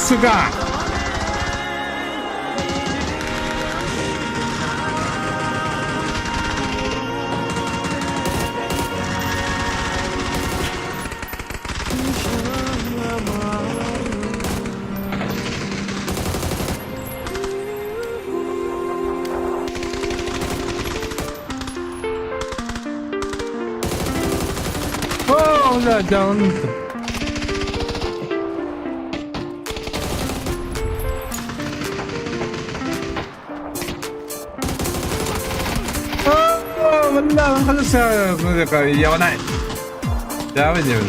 Сука! О, бля, дьаалын Ебанай. Давай, девушка.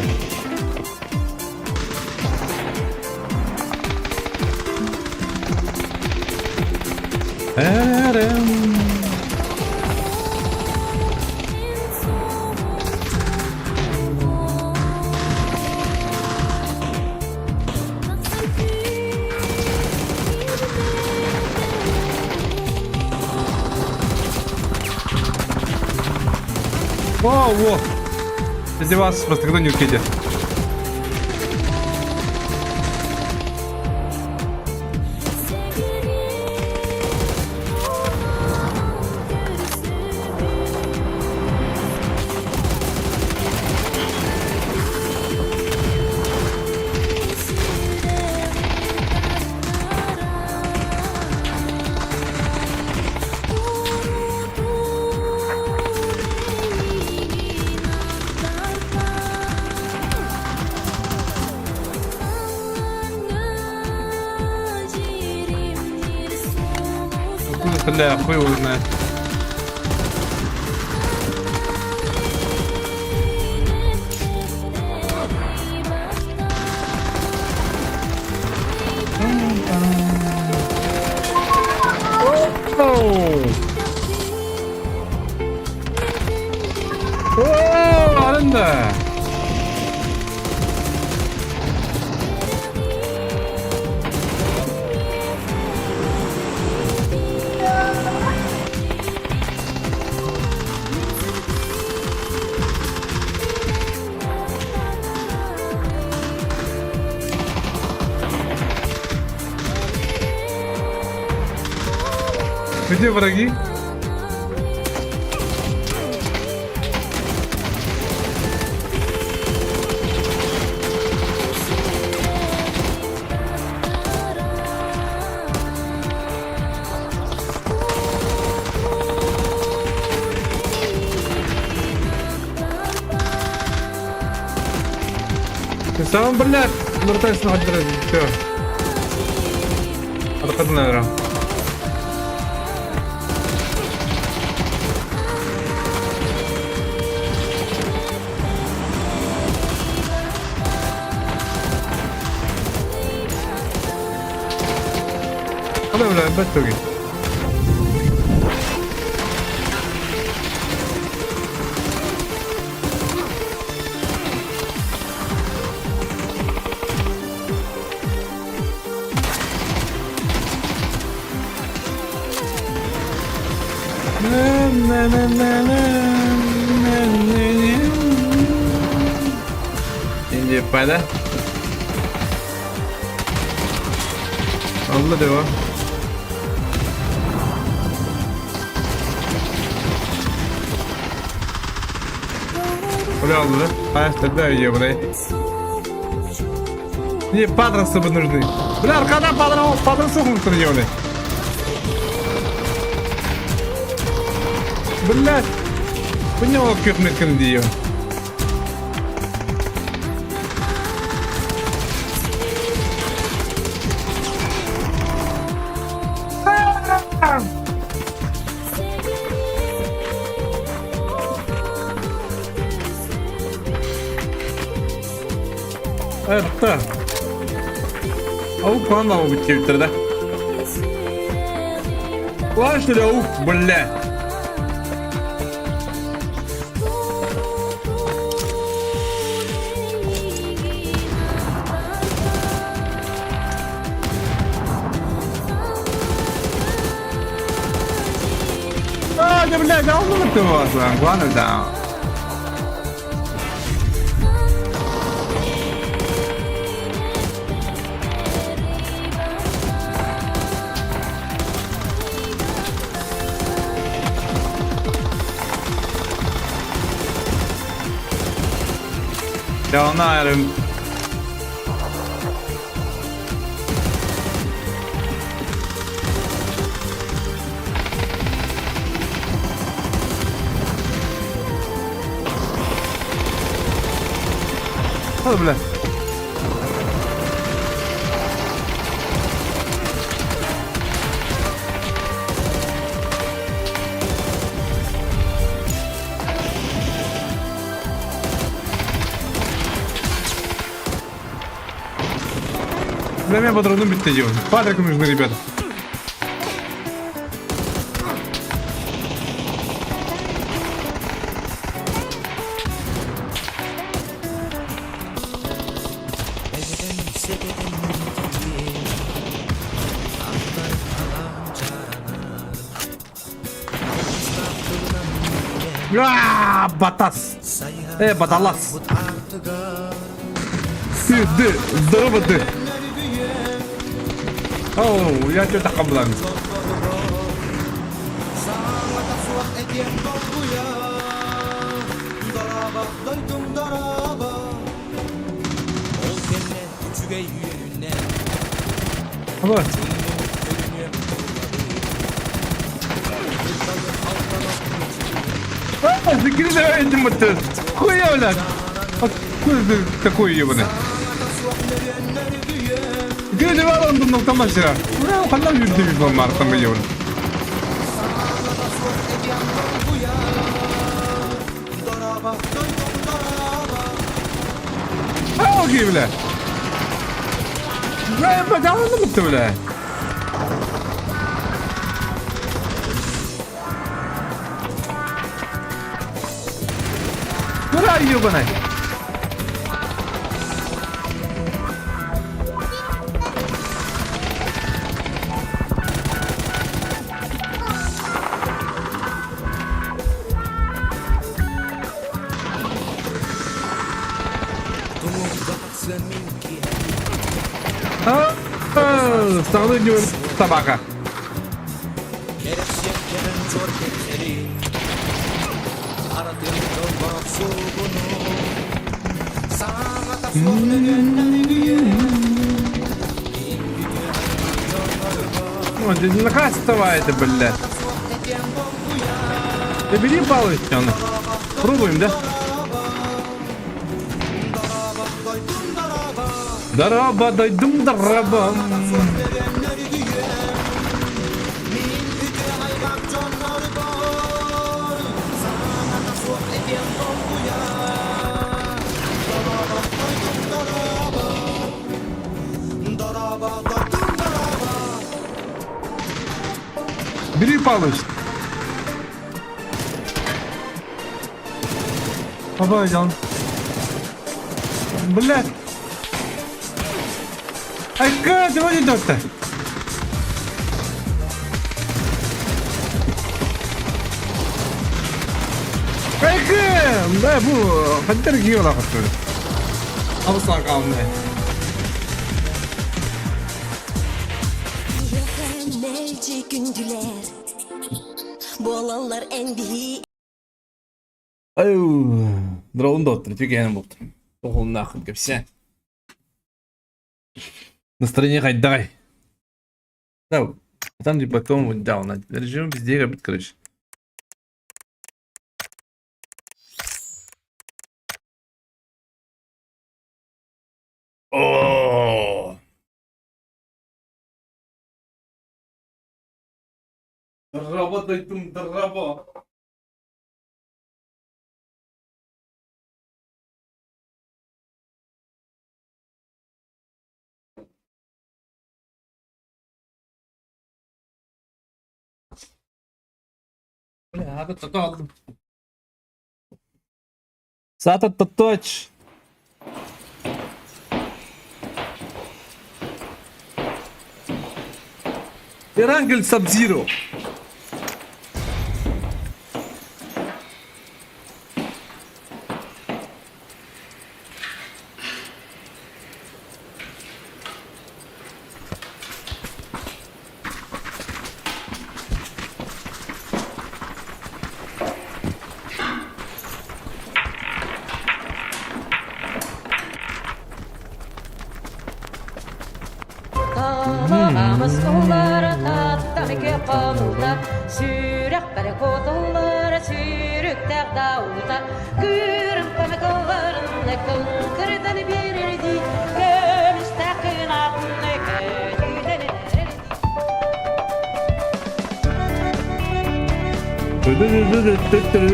О, во! Среди вас просто кто не успеете. Бля, хуй его знает. 오, 잘한다. Где враги? Ты сам, блядь, вертайся на Все. Отходи, наверное. Hadi бля, бэт туги. Индия пада. Allah devam. Бля, алла. А, тогда ебаный. Мне патросы бы нужны. Бля, аркада патрон, патросы нужны, ебаный. Блядь! Понял, как мне Это. Аук анау бүтүттэр да. Плащ или аук, бля. А, да, блядь, а он ты вас, главное, да. Down О, бля. Для меня патроны бить делать. Патрику нужны, ребята. А, батас. Баталас. Ты, ды, здорово, ты. Оу, я что-то хаблан. Вот. А, закидывай этим вот. Хуя, блядь. Откуда ты такой ебаный? Гүлү онтун тамашыра. Ура, ханна жүрдү бу мартам ебаный. А, окей, бля. Бля, бля, бля. Куда ебаный? Саҕалыы табака. Ну, нахай вставай это, блядь. Ты бери палочку, Пробуем, да? Дараба, дайдум, дараба. Бери палочку. Давай, Ян. Блядь. Ай, ты вот идет-то. Айка! Да, бу, хаттар киола хаттар. Абысла калды. Мэлдьи күндүлэр буолаллар эн биһи Дрон доттыр, түгэн буолтун. Тоҕулнаахын кэпсээн. Настроение хайдаҕай. Да, там типа потом вот да, он режим везде робит, короче. Драба дойдум, драба. Бля, аҕа тото алдым. Саата тоттооч. Эрангель Сабзиро. Сүрэхпэр кутуллар сүүрүктээх дааута Күүрүмпэн кылларын кыҥкырдан биэрэрдии Көмүстээх кынаатын көтүтэн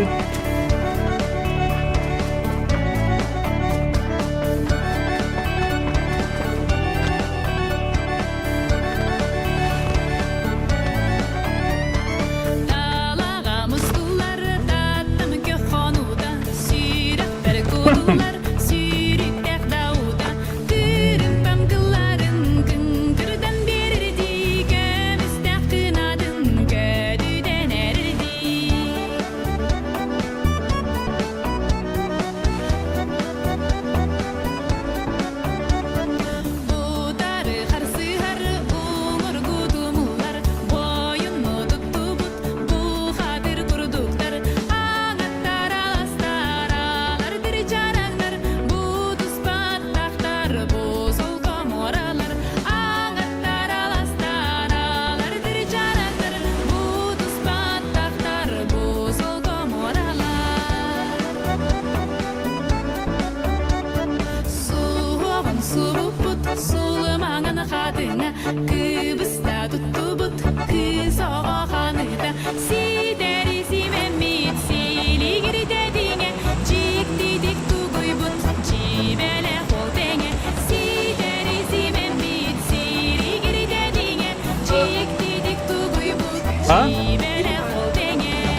А?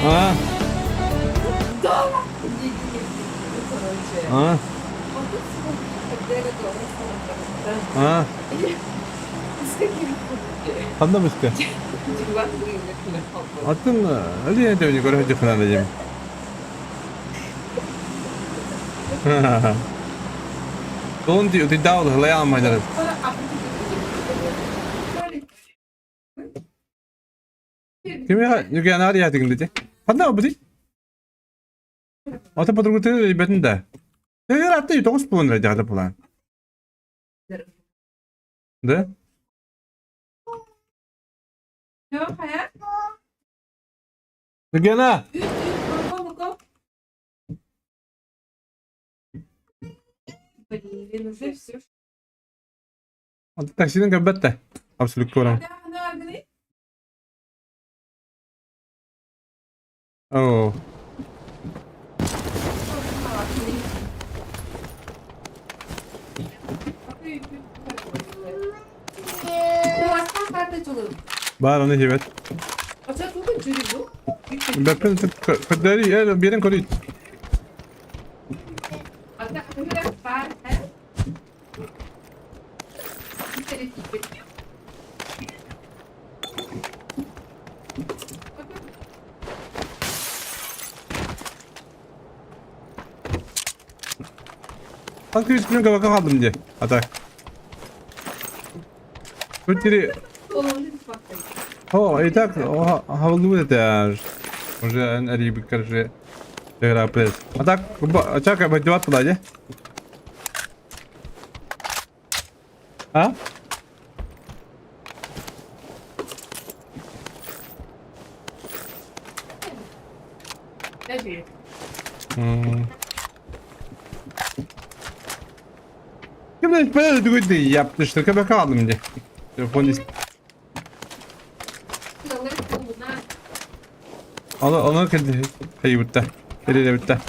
А? А? А? Ханна бүстэ? Атын Алия дэвни көрө дьыхынан дим. Тон ти ти дау хлея майдар. Кимиэхэ Ньукуйанаҕар иһээтигин дии? Ханна ылбытый? Ата подругутун өйбөтүн да. Ыраатта тоҕус буолан эрэ дьаҕата булаан. Да? Ньукуйана! Блин, уже все. Таксинан көрбөт да. Абсолют куорам. Оо. Баар ону иһибэт. Бэппин көрдөрүй, биэрэн көрүй. Хас күн кабакка хааллым дии. Ата. Күттери... О, и так, хавылдыбыт этэ. Уже эрийбиккэр уже игра пресс. А так, чака бадьыбат була дии. А? Ким бэйэ тугуй дии яптыштыр кэбэкэ хааллым дии. Телефон ис. Ону хайыбытта, кэлиэбиттэ.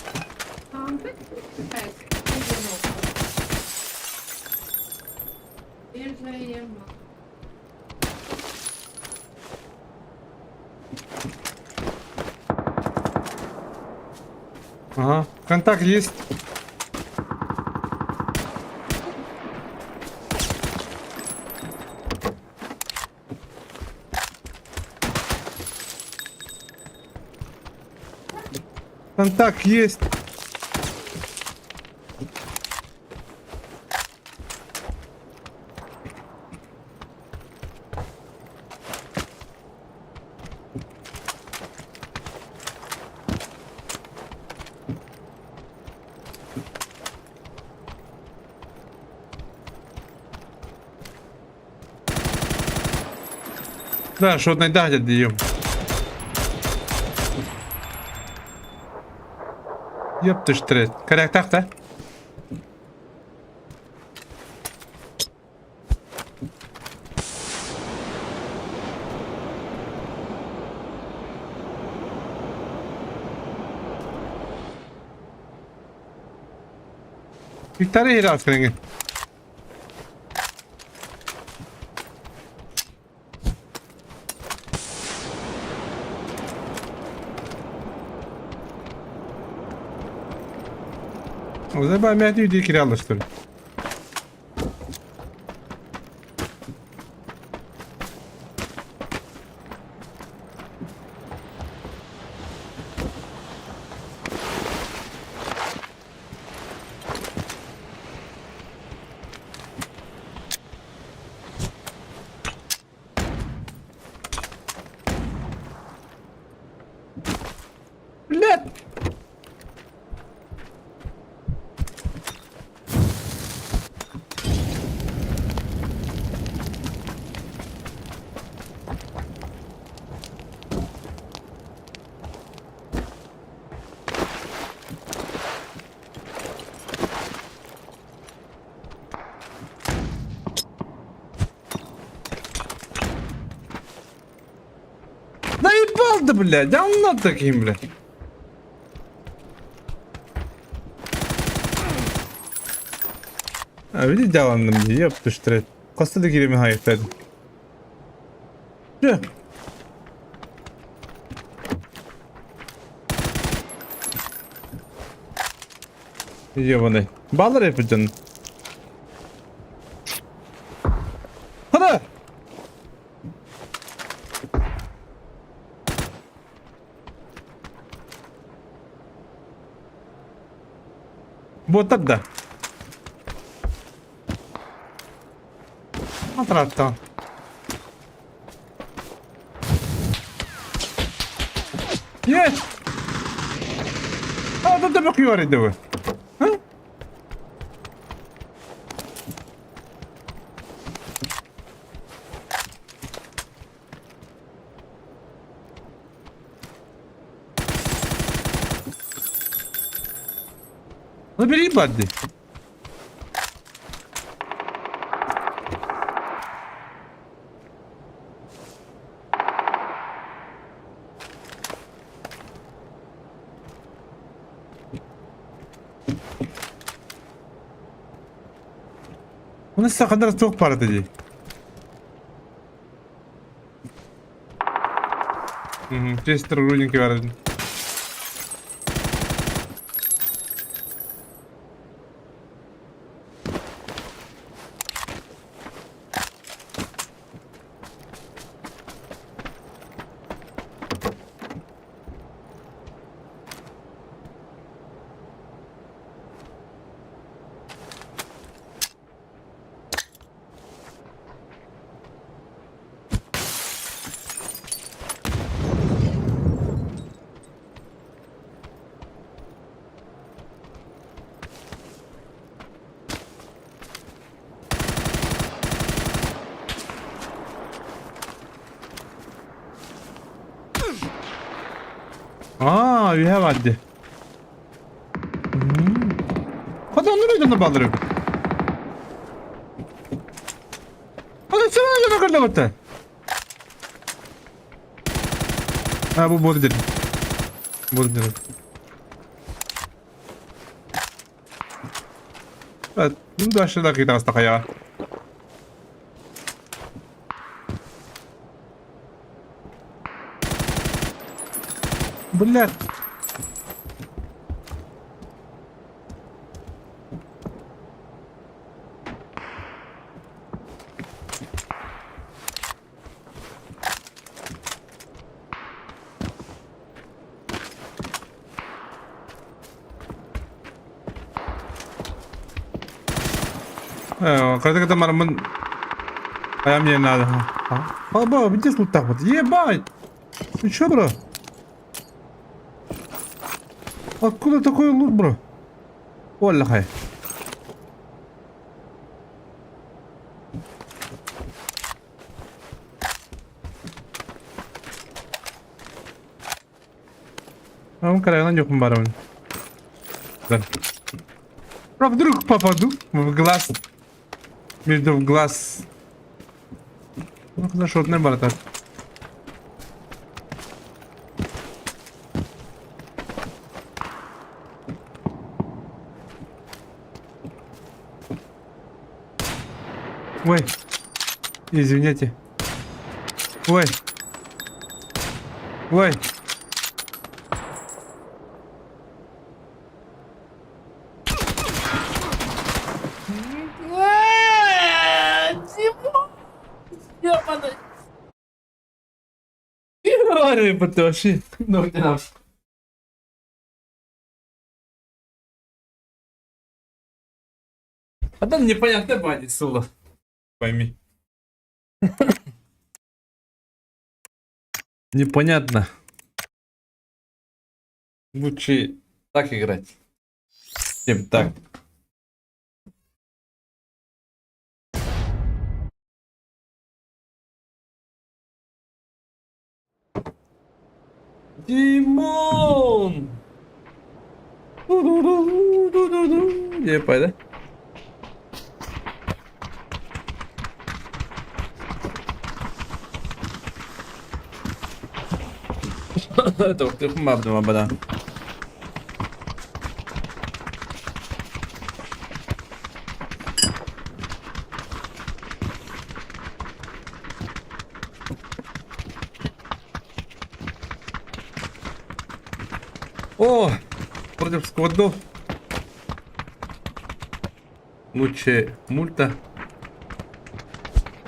Ага, контакт есть. Контакт есть. Да, шотный дагер даем. Ёпты ж трет. Коряк да? Виктория Ираскринги. Забай мятью дикий что ли? Блядь! Наебал да, блядь, да он над таким, блядь. А, видите, дяланным, ёпты ж трет. Коста да киреме хайықтады. Жө. Ебаный. Баллар епіден. Хана! Буотар да. Атыраттан. Есть! А, да да бак юар А? Набери бадди. Оны сақандар тоқ барды дей. Честер рудники бар. Аа, you have addi. Хата онно дьоно баалар эбит. Хата сэмэ дьоно көрдөбөттө. А, бу бордер. Бордер. Ну дальше да кытаҕаста хайаҕа. Блядь. Кырата кытта бараммын айам диэн наада. Аба, где так вот? Ебать! Ты чё, бро? Откуда такой лут, бро? Оллахай. Ам карайынан жокмун барамын. А вдруг попаду в глаз. Между в глаз. Ну, шотный бар так. Ой, извините. Ой. Ой. Вообще. Ну, А там непонятно бани сула. Пойми. Непонятно. Лучше так играть, чем так. Димон! Где пойду? Тохтуохпун баарбын О, против сквадов. Лучше мульта.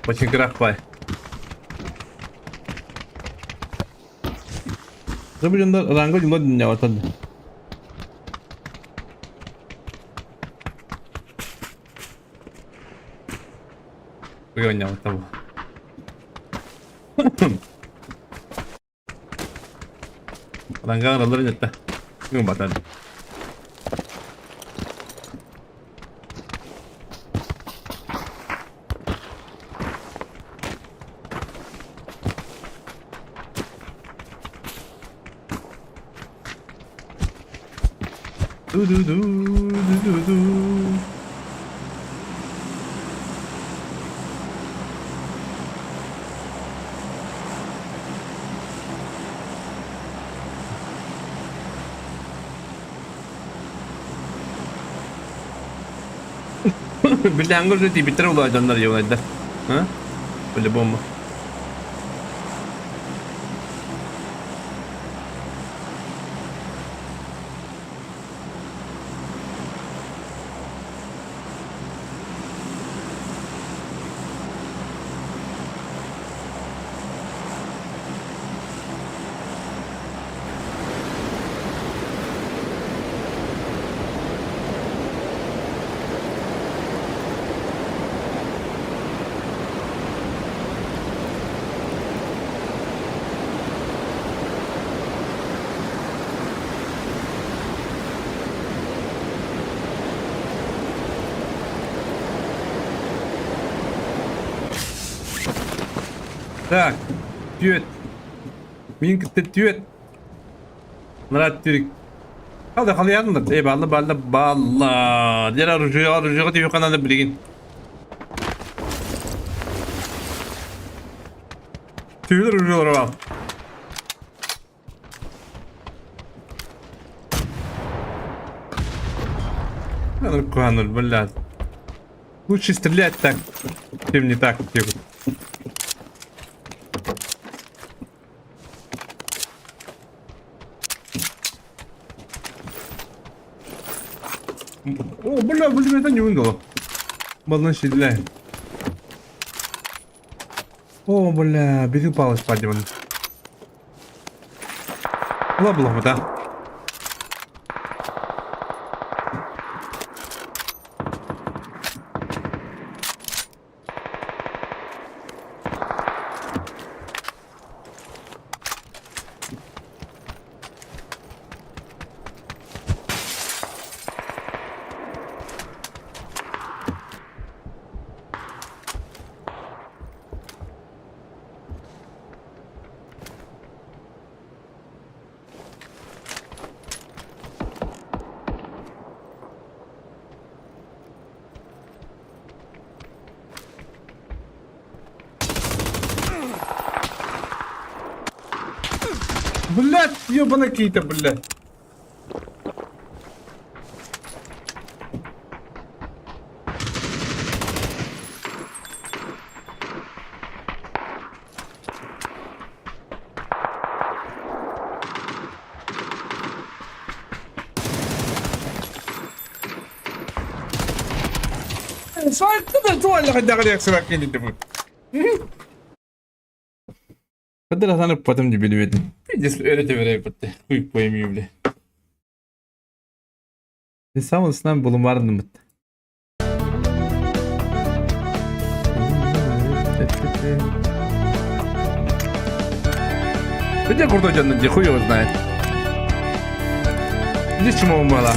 Очень графай. Забудем ранго не вот того. Ранга ралар Yung batan. Du du du du du du. Били ангор же тибиттер улаатаннар явнайдар. А? По-любому. Так, түөт. Мин кытта түөт. Нарат түрік. Қалды қалаяндар. Эй, балла, балла, балла. Дер оружие, оружие түйі қанады білген. Түйілер оружиелар бар. Куһаҕан, блядь. Лучше стрелять так, чем не так. О, бля, бля, это не выгнало. Балнаши, бля. О, бля, бери палочь падемон. Ла да. Блядь, ёбана кейта, блядь. Потом не билбэтим. Пиздец, өрөтө беребит. Хуй пойми, бля. Самый с нами булумарнымыт. Где крутой дьон, где хуй его знает. Где чему мало?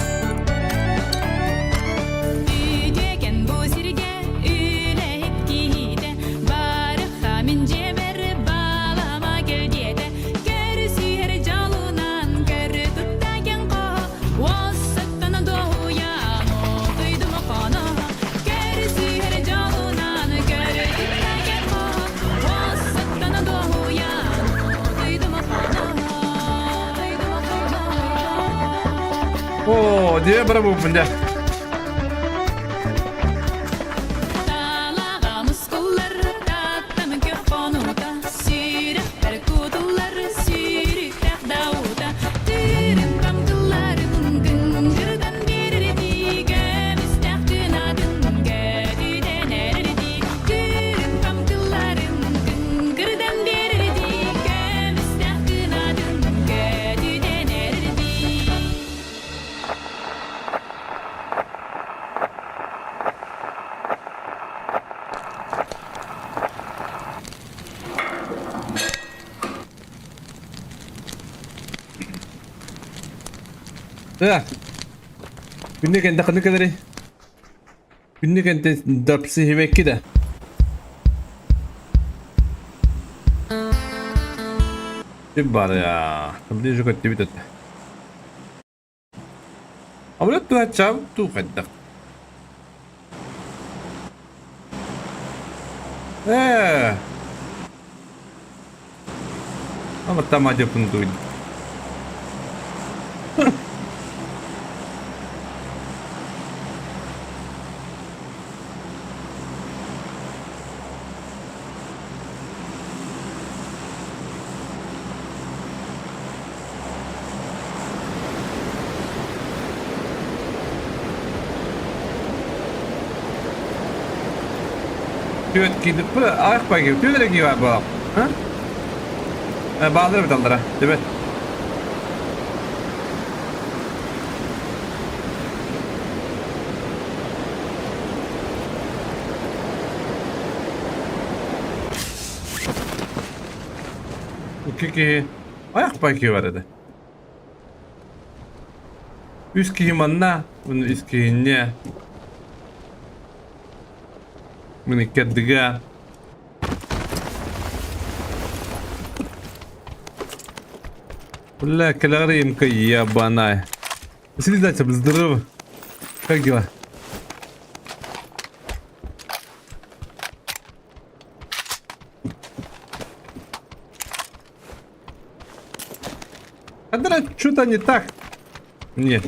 Оо, дьэ барабыппын дьэ. Так. Күннүк энде ханнык кэлэрий? Күннүк энде дапсы хибекки да. Бар я. Ближе көттүбүт этэ. Абырат туһаччаабыт дуу хайдах? Ээ. Ама дьоппун дуу. Түөрт киирдик бу аах бagi түөрт эрэ киһи баар буолар. А? Бааллар эбит аллара, төбөт. Икки киһи айах баки бар этэ. Үс киһи манна, уонна үс киһиннэ. Мин иккэрдигэ. Бля, кэлэҕэр ебаная. Василий Зайцев, здорово. Как дела? Что-то не так. Нет.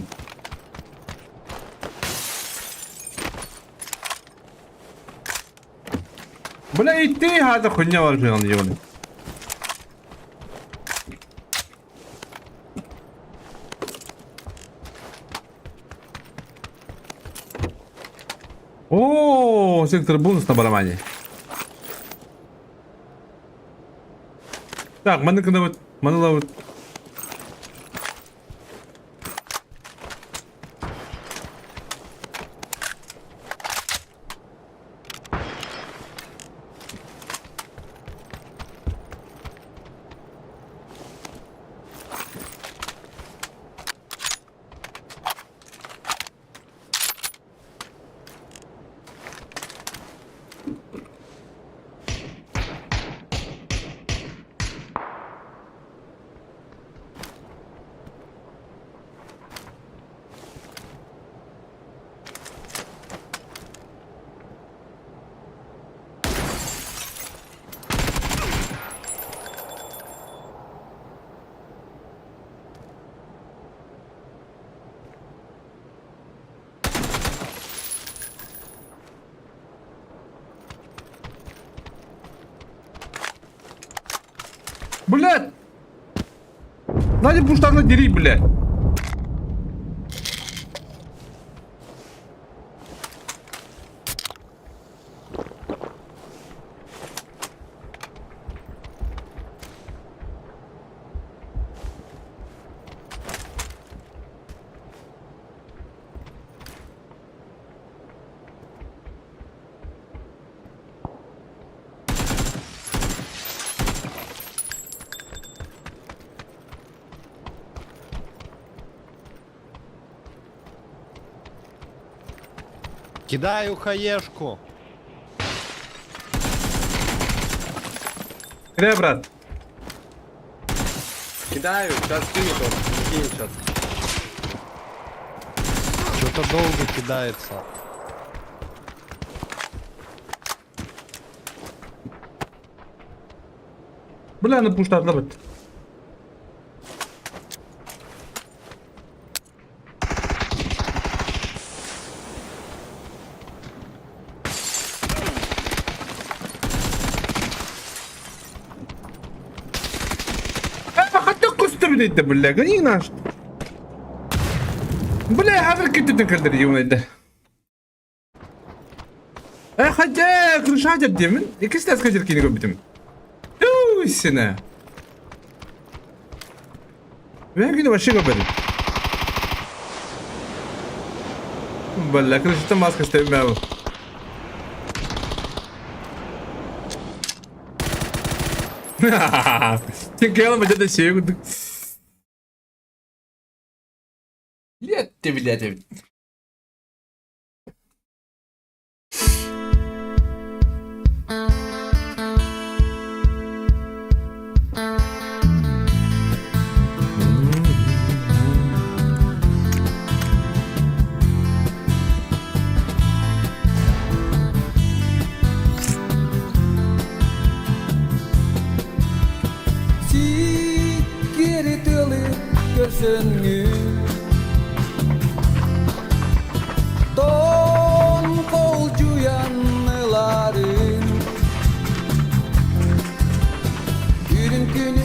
Бля, идти хата хуйня бар жиган ебаный. О, сектор бонус на барабане. Так, маны кынабыт, маны лабыт. Блядь! Надя пуштарна дери, блядь! Кидаю хаешку. Кирэ, брат. Кидаю, сейчас кинет он. Кинет сейчас. Что-то долго кидается. Бля, ну пуштарна бит. Хатта көстө билейді, бля, гони наш. Бля, хәзер китүтен кэлдер юнайды. Э, хотя, крыша деймін. Икisi de kaçır kini көбітім. Туйсіне. Ben günü вообще көбедім. Бля, крышата маска ставим я. Тинкелом это сею. Лет ты, блядь. Сиккири тылы көрсөнгүн Тон кол жуяныларын Үрүн күнү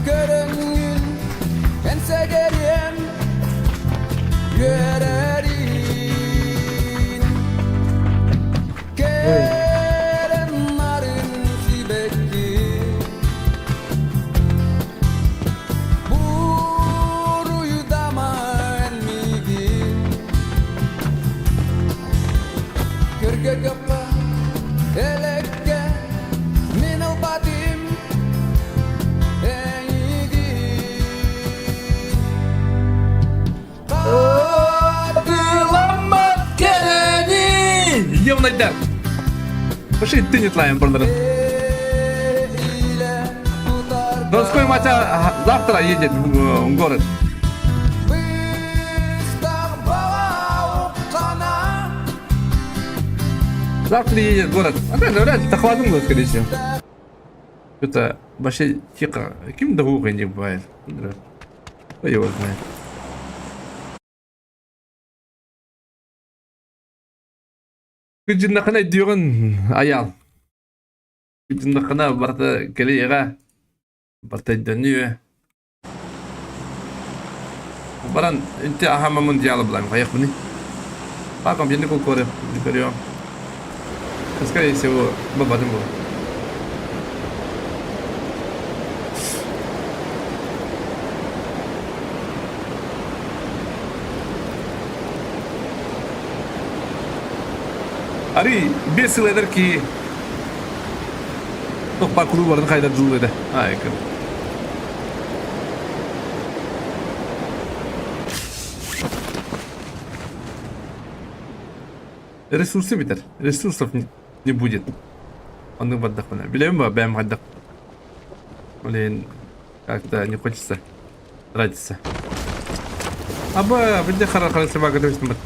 көрөнгүн Энсегерием үөрэрин Керен нарын сибекки Буруйдаман мигин Көргө көпкө элекке Мин ылбатым эйигин Катыламмат керени Ёбнайда. Пошли ты не тлаем, бронер. Иле Донской матя завтра едет в город. Быстах бала уккана Завтра едет в город. А да, вряд ли, тахвадым будет, скорее всего. Что-то вообще тихо. Каким дорогой не бывает. Кто его знает. Күджиннахана дүйін аял. Итиннэххинэ барыта кэлиэҕэ, барыта өйдөнүө. Баран инти аһаамаммын дьаалы булаам хайыахпыный? Папам дьэнник куккуору көрүөм. Скорее всего, бабатын буолуо. Арый 5 сыл эдэр киһи Тохпа кулууларын хайдардыллар этэ. Аайкын. Ресурсы бүтэр. Ресурсов не будет. Оннук бардахпына. Билэбин ба, бэйэм хайдах. Блин, как-то не хочется тратиться. Аба, били хара хара собака төбөстүн бат.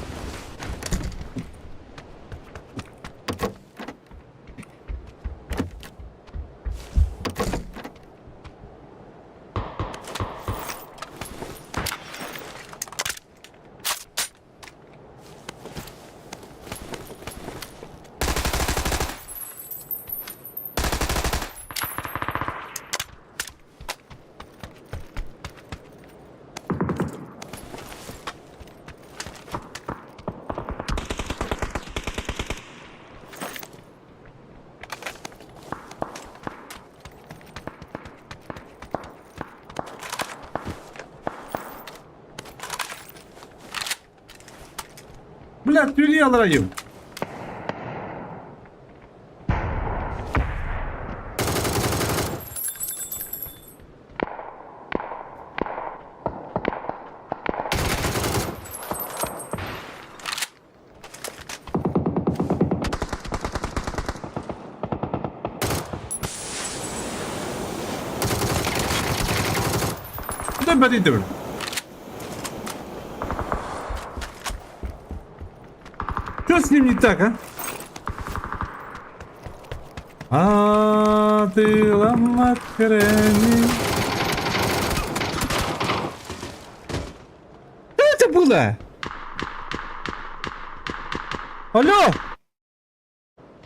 Бля, тюли аларайым. Да бери да. Что с ним не так, а? А ты ломать хрени. Что это было? Алло!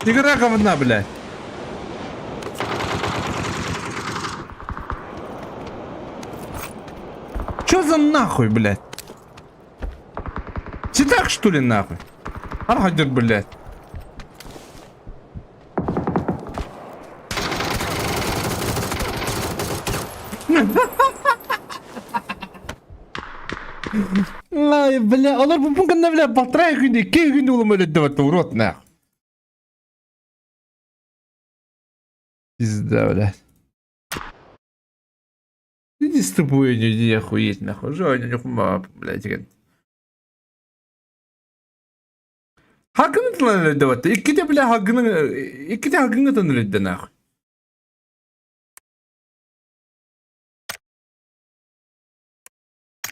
Игра говна, блядь. Чё за нахуй, блядь? Ты так, что ли, нахуй? Архадер, блядь. Ай, бля, олор бу гына, бля, полтора күнде, икки күн улым өлөдө вот урод, нахуй. Пизда, блядь. Иди с тобой, не иди охуеть, нахуй. Жо, не хума, блядь, деген. Хакын тылан өлөдө вот. Икките, бля, хакын, икките хакын тылан өлөдө, нахуй.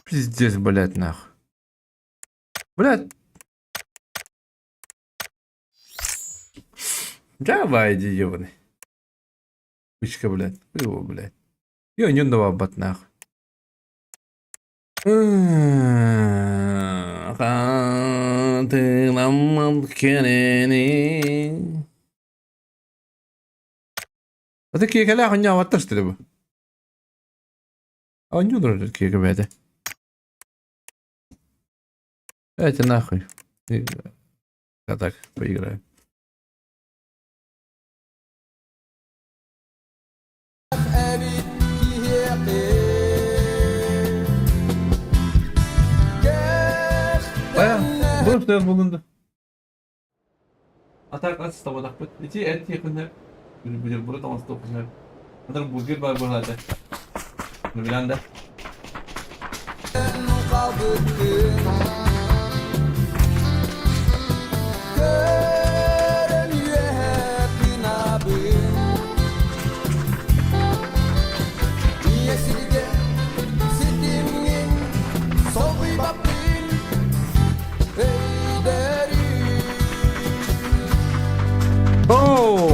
Пиздец, блядь, нахуй. Блядь. Давай, иди, ебаный. Пычка, блядь. Его, блядь. Я не бат нахуй. Ата киэкэлээх онньообаттар что ли бу? Оонньуулар киэкэ бэйэтэ. Давайте нахуй. Я так поиграю. Бая, бу булунду. А так ас табатахпыт. Ити эт тиэхинэ бутерброд оҥостуоххун сөп. Хатар бургер баар буолаата. Билэн да. Оо!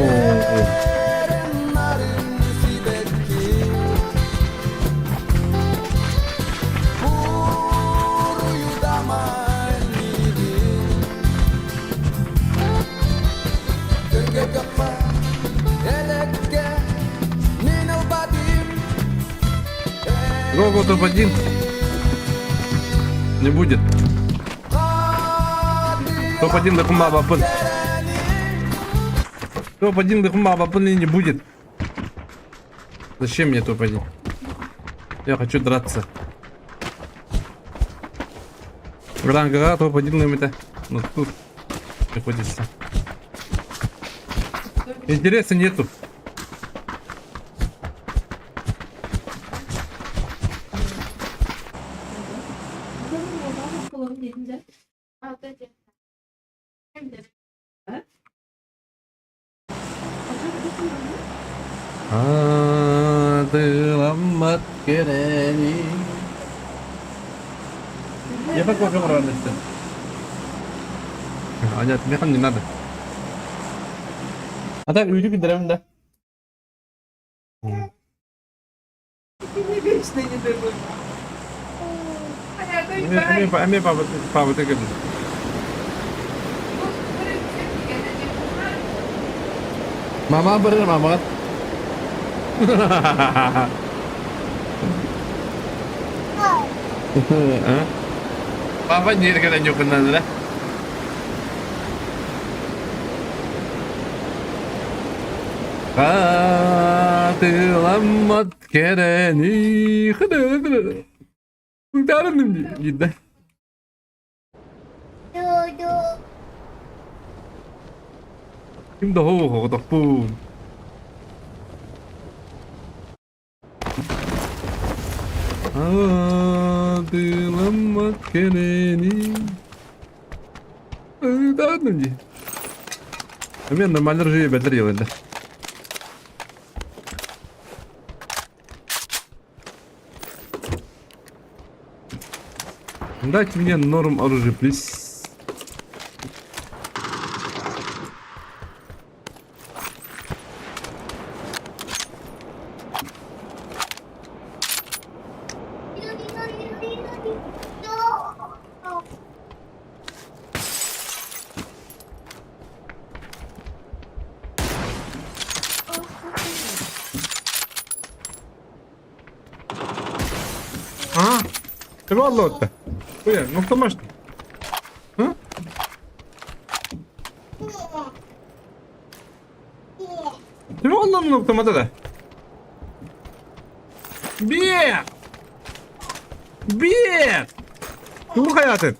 Го-го топ-1. Не будет. Топ-1 дыкумабапын. Топ-1 дыкумабапын и не будет. Зачем мне топ-1? Я хочу драться. Ранга топ-1 лимита. Но тут приходится. Интереса нету. Аадыламмат кэрэни. Я как кофе оҥорон Аня, механ не надо. А так үйдү киллэрэбин да. Вечно не дадут. Эмиэ паабыта кэллин. Мама барар, мамаҕа. Папа нергелен юкуннанра. Хатыламмат кэрэни Гидде. Ким да хоҕотохпун. Хатыламмат кэрэни Ыытаатым дии. Эмиэ нормально режиме бэлэр елэнде. Дайте мне норм оружие, плиз. А? Ты валлотта. Уя, ну кто может? А? Ты валлон ну кто да? Бе! Бе! Тугу хайатын?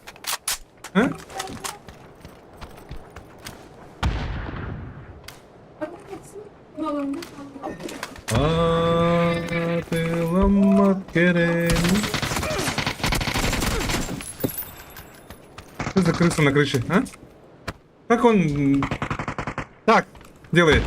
А? Атыламмат кэрэни. Что за крыса на крыше, а? Как он так делает?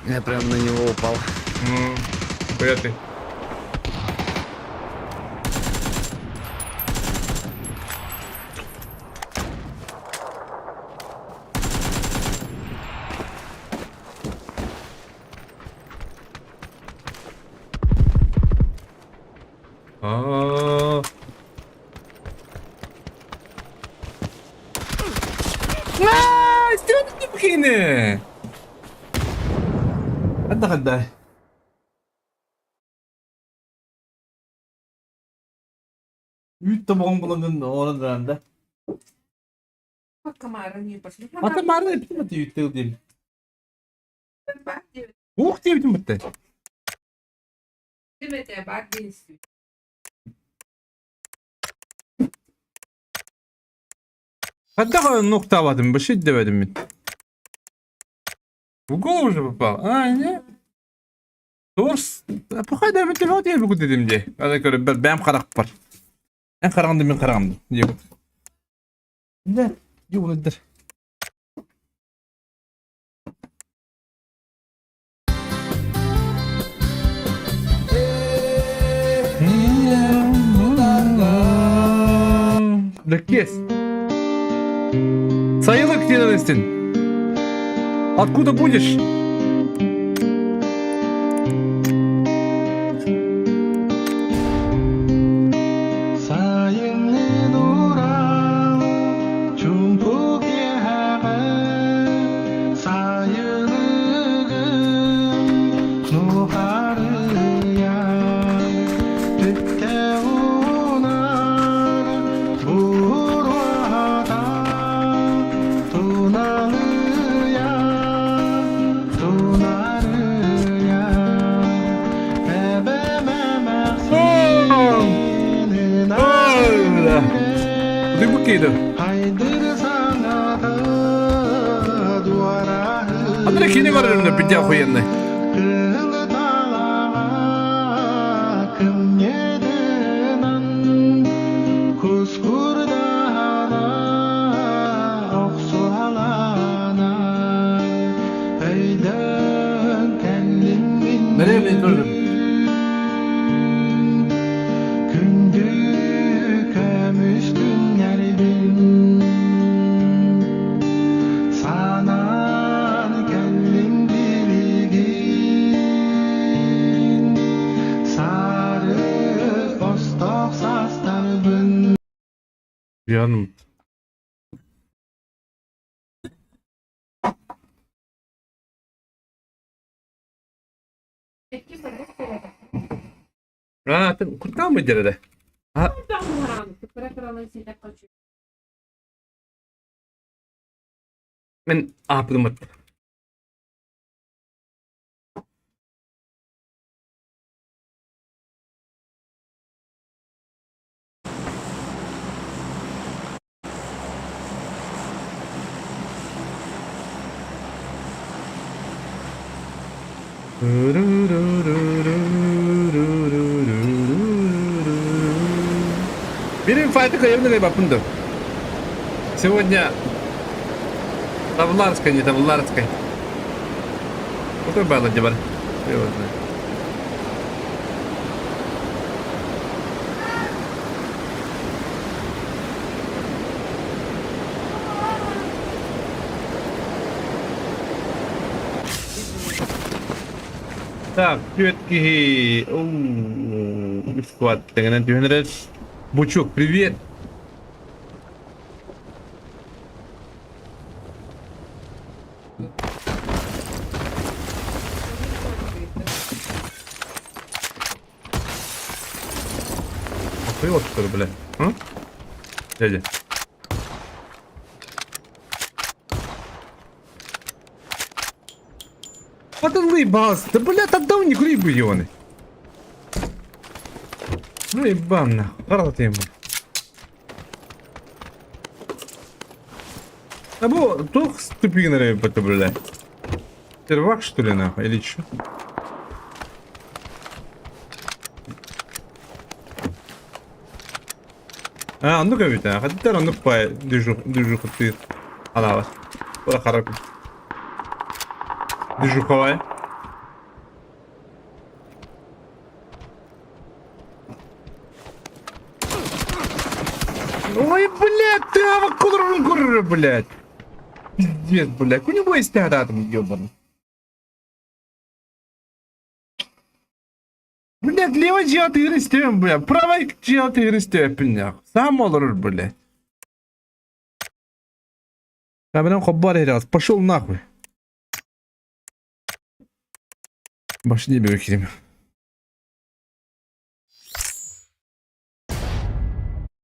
Я прям на него упал. Куда ты? А. Степкины! Отдохдай. Үүт тобоҕун булан оҥорон баран да. Ата маарын эппитим аты үүт тыл диэн. Уох диэбитим бытта. Хайдах нуктаабатым, башит диэбэтим мин. В голову же попал. А, не? Торс, похай да мин телефон диэбит дедим дии. Аны көрө бэм харахпар. Эн хараҕын да мин хараҕым диэбит. Да, юунадыр. Дөккиэс. Сайылык диэн истин. Откуда будешь? Сайыннын урал чуумпу киэһэҕэ сайылыгым нухарыйа түптэ унар буруота туналыйа тунарыйа эбэм эмээхсинин Ты букида. Андрей кини көрөрүнэ пиздец охуенный. Nereye mi gördüm? Күндү көмүс күннэрбин санаан кэллим билигин сары остоох састарбын Canım. Rahatın kurttan mı derede? Ha. Мен ааппытым Бирин файты кайырны бапынды. Сегодня Тавларская, не Тавларская. Какой балл одевали? Я его знаю. Так, привет, киһи. Склад. Бучок, привет. Охуел, что ли, бля? А? Дядя. А ты заебался. Да, блядь, отдал не кури ебаный. Ну ебан нахуй. Рад ему. А бу туох ступигнары это, блядь. Первак, что ли, нахуй, или чё? А, оннук эбит аа. Хаттар оннук баай движух ты алаабат. Ула харак. Движуховая. Ой, блядь, ты ава курру, блядь. Пиздец, блядь. Күнү бу истэхатаатым, ёбаный. Блядь, левой дьиэ истэм, блядь. Правой дьиэ истэппин, нахуй. Сам олорор, блядь. Камерам хоббар раз. Пошел нахуй. Башни бекирим.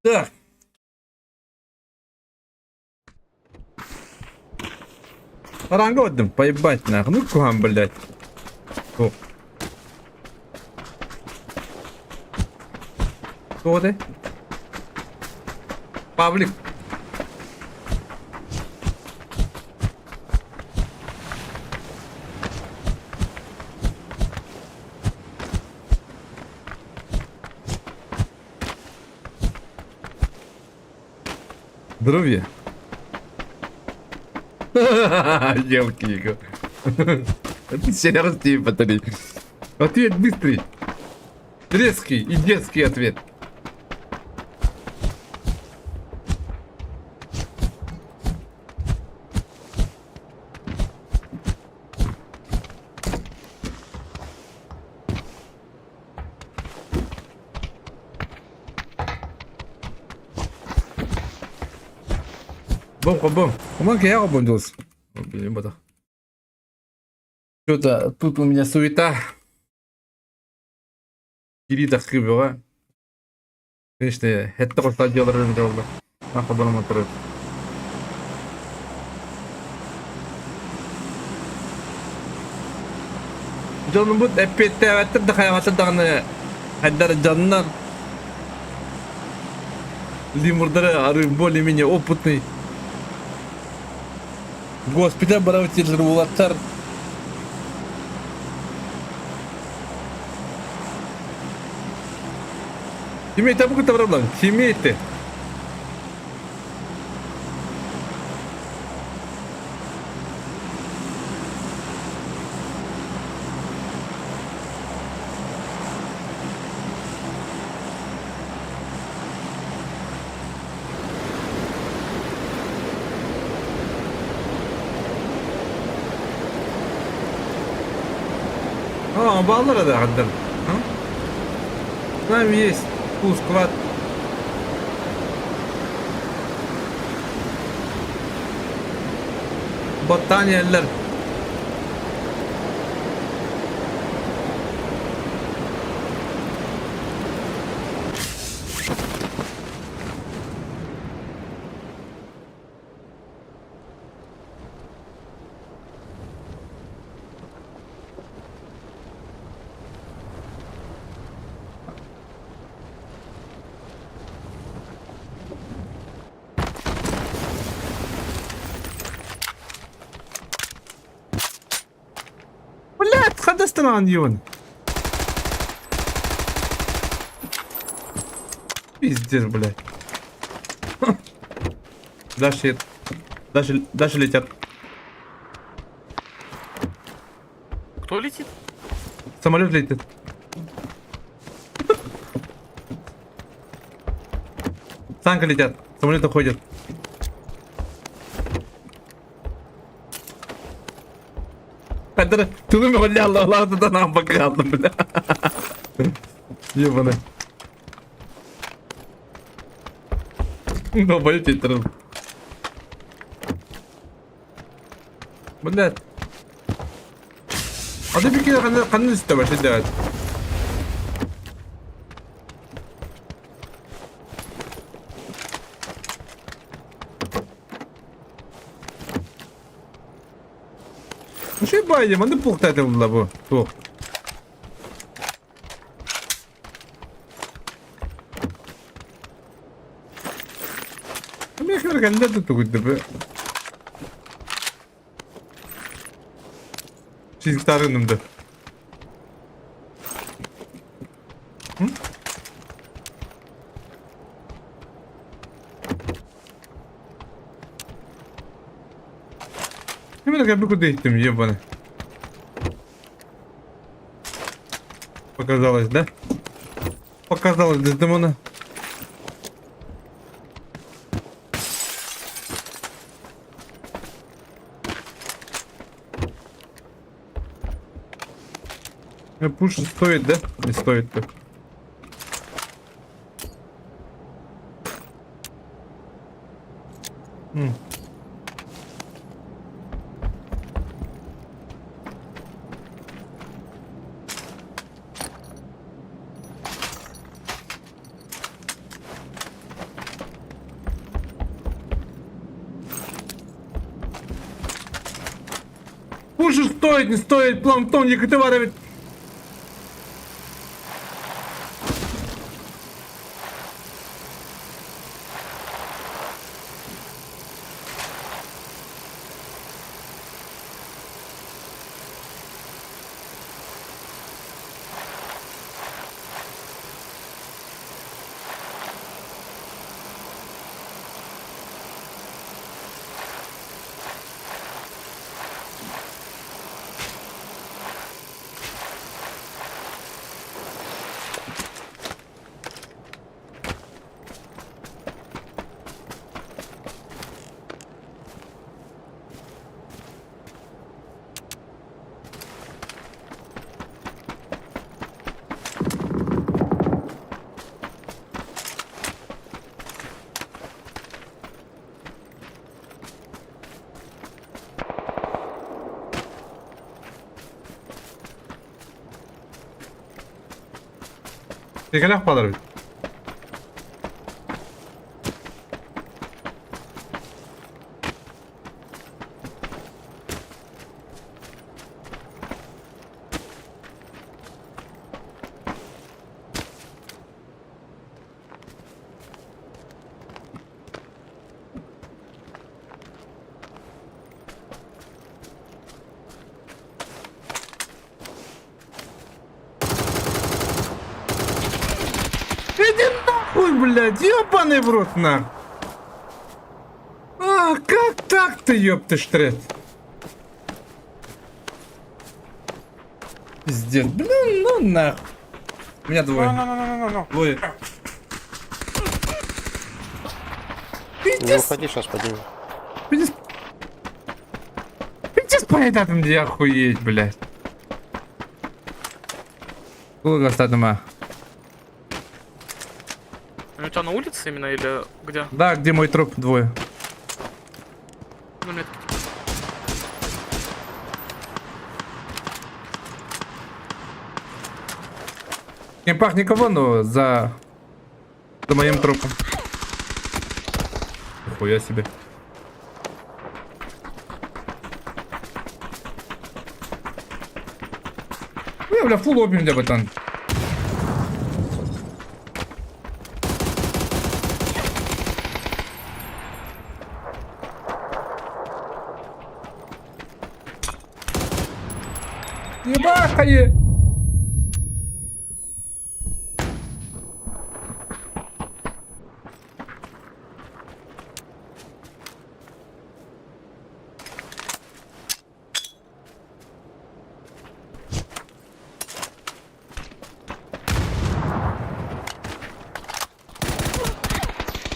Так. Хараҥҥа бардым, поебать нахуй. Ну куһаҕан, блядь. О. Кто ты? Павлик. Здоровье. Елки. Серьезно батарей. Ответ быстрый. Резкий и детский ответ. Бом хобом. Коман киһи хобон дьылыс. Билим батах. Что-то тут у меня суета. Кири таххы бөҕө. Конечно, хетте хостаа дьиэлэрин дьоллор. Хобоном отырып. Дьонубут эппиэттээбэттэр да хайаҕаттар даҕаны хайдар дьоннор лимурдары арыы более-менее опытный госпиталь барабытеллер уолаттар Кими это бу кытта Кими это? А, баллар да хаддар. С нами есть фул склад. Battaniyeler. Блядь, хадастан юн. Пиздец, блядь. Дальше, дальше, дальше летят. Кто летит? Самолет летит. Танки летят, самолеты ходят. Хадара, тылым гуляла, ладно, нам показал, бля. Ебаный. Ну, полетит, Блядь. А ты прикинь, ханна истэ вообще Үчүгэй баайы, маннык буолуохтаах буолла бу. Туох. Миэхэ кэллэ да тугуйда бу. Чизиктары да. Ким эрэ кэлбит курдук иһиттим, ебаный. Показалось, да? Показалось, Дездемона. Пуш стоит, да? Не стоит-то. Пуш стоит, не стоит, Планктон Екатеринович. Кэлэх балар бит. Иди нахуй, блядь, ёбаный в рот, нах. А, как так-то, ёпты штрет? Пиздец, блин, ну нахуй. Меня двое. Двое. Не Пиздец, уходи, сейчас поднимем. пиздец. Пиздец, поедатым, где охуеть, блядь. Сколько остатыма? У тебя на улице именно или где? Да, где мой труп? Двое. Ну, метки. Не пах никого, но за... За моим трупом. Хуя себе. Бля, бля, фул обмин, бля, братан. Ебахае!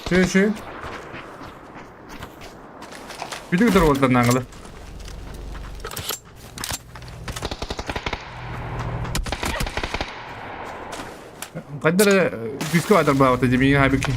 Чү, чү. Бүтүк дороготан аңылы. Қайдара күйіске адар бағыты демеген хабики.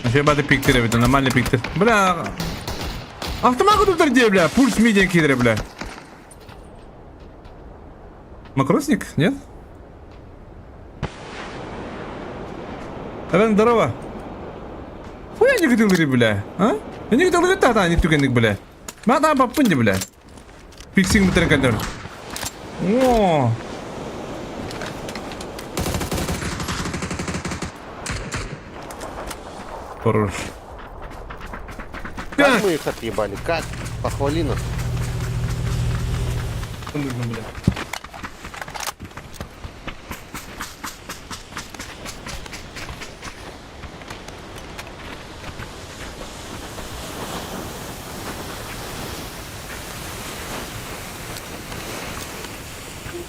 Вообще бады пиктер это нормальный пиктер. Бля. Автомат тут где, бля? Пульс медиа кидре, бля. Макросник? Нет? Рен, здорово. Хуя не хотел говорить, бля. А? Я не хотел говорить, та не түгенник, бля. Мата баппын бля. Фиксинг бітірін кәдір. О. Хорош. Как мы их отъебали? Как? Похвали нас. Бля.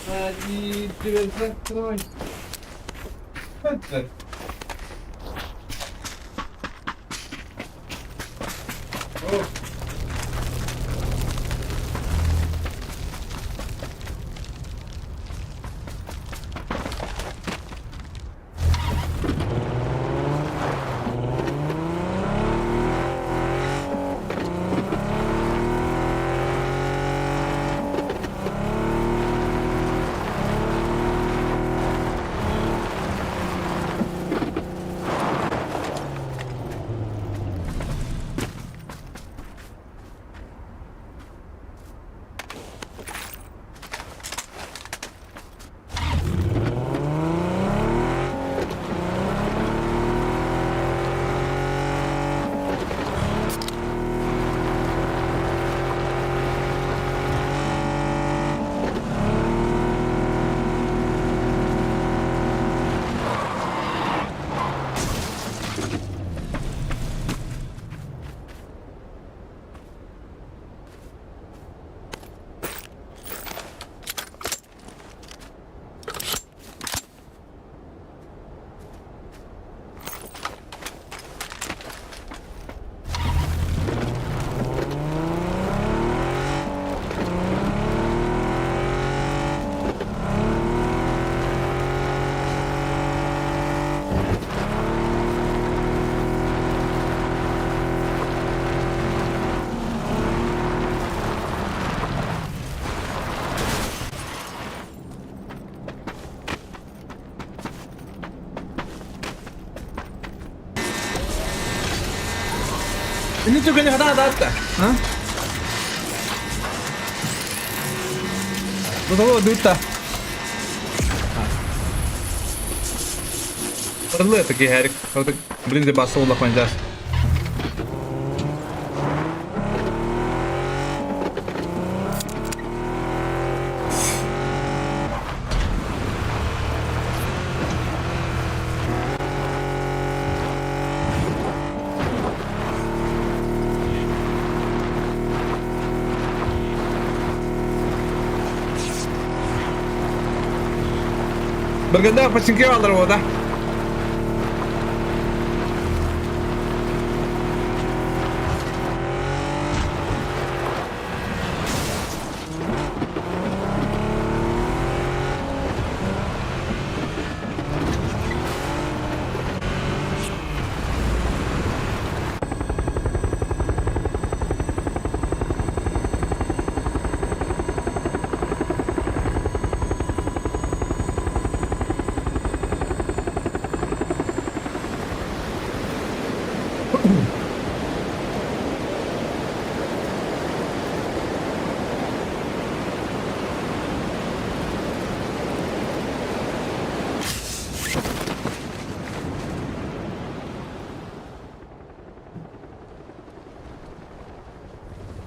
Один, дверь закрой. Это. О. Ини түгэни хата хата А? До дutta. Парлы таки Харик. Блин, де баса улахан жас. Быргында починке алыр ода.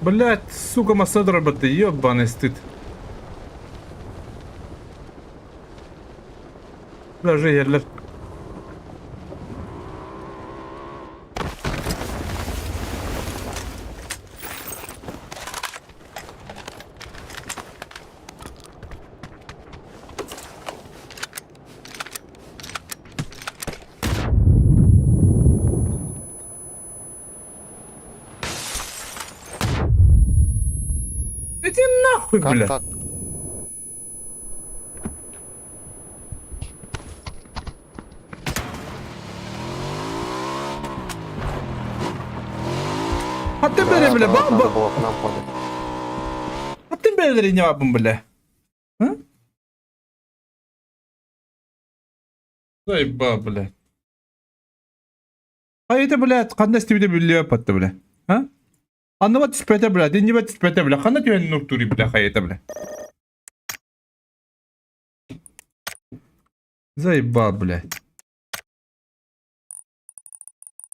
Блять, сука, масадра ты, ебаный стыд. Даже yerler. Иди нахуй, Как бля. так? А ты, Да, бля, бля, да, бам, надо бам. было к нам падать. А ты, бля, не бам, бля. А? Заеба, бля. А это, блядь, қандай істеуде біле патты, бля. А? Анныба түспәті, бля, денеба түспәті, бля. Қандай түйен нұртури, бля, хайета, бля. Заебал, блядь.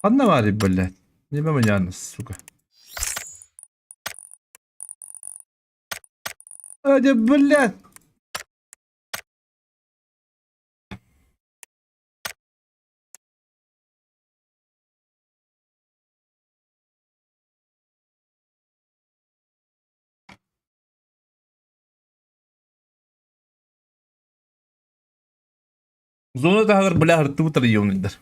Анна блядь. Не меня, сука. А, да, блядь. Зона таһыгар бля хыртыбыт районундар.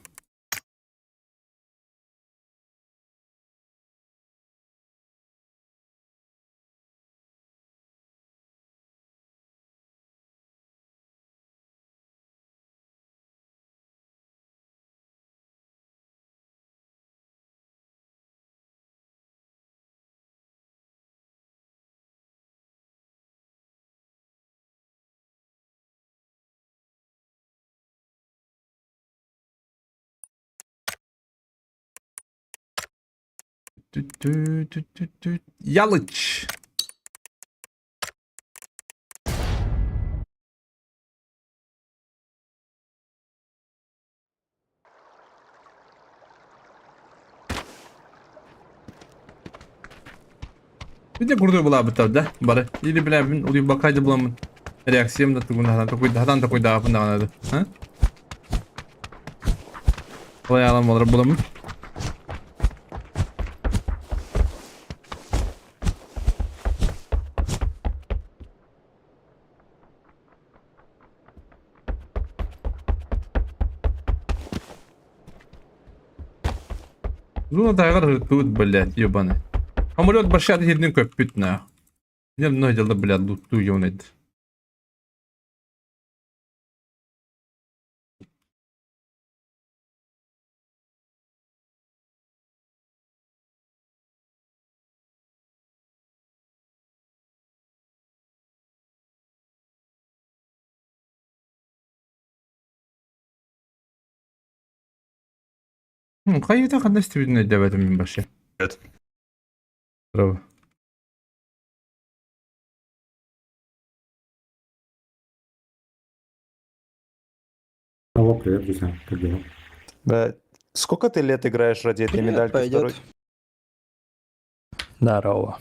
Yalıç. Bir de kurdu bulabıtар да бары. Или билэбин ули бакайды буламын. Реакциям да тугун хадан такой хадан такой да апын даганады. А? Олай алам болар буламын. Зона тайгар тут, блядь, ебаный. Самолет башат жерден көппүт на. Не мына жылда, блядь, лутту ёнет. Кайда кандай стебидин өйдөбөтүм мен башы. Привет. Здорово. Алло, привет, друзья. Как дела? Да. Сколько ты лет играешь ради этой Привет, медальки пойдет. второй? Здорово.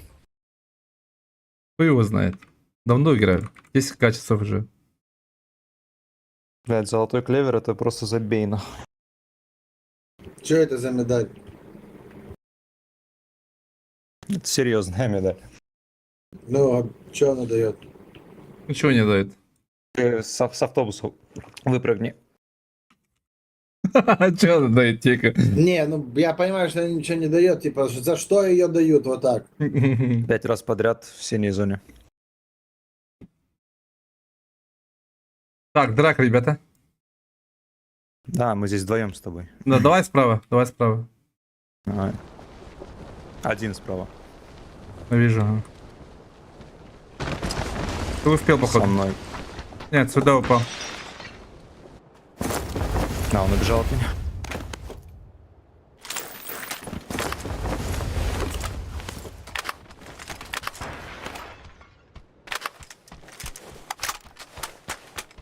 Кто его знает? Давно играю. 10 качеств уже. Блядь, золотой клевер это просто забей нахуй. Что это за медаль? Это серьезная медаль. Ну, а что она дает? Ничего не дает. Ты с автобуса выпрыгни. Чего она дает, тихо? Не, ну я понимаю, что она ничего не дает. Типа, за что ее дают вот так? Пять раз подряд в синей зоне. Так, драка, ребята. Да, мы здесь вдвоем с тобой. Да, давай справа, давай справа. Давай. Один справа. Вижу. ага. Ты успел, Со походу. мной. Нет, сюда упал. А, он убежал от меня.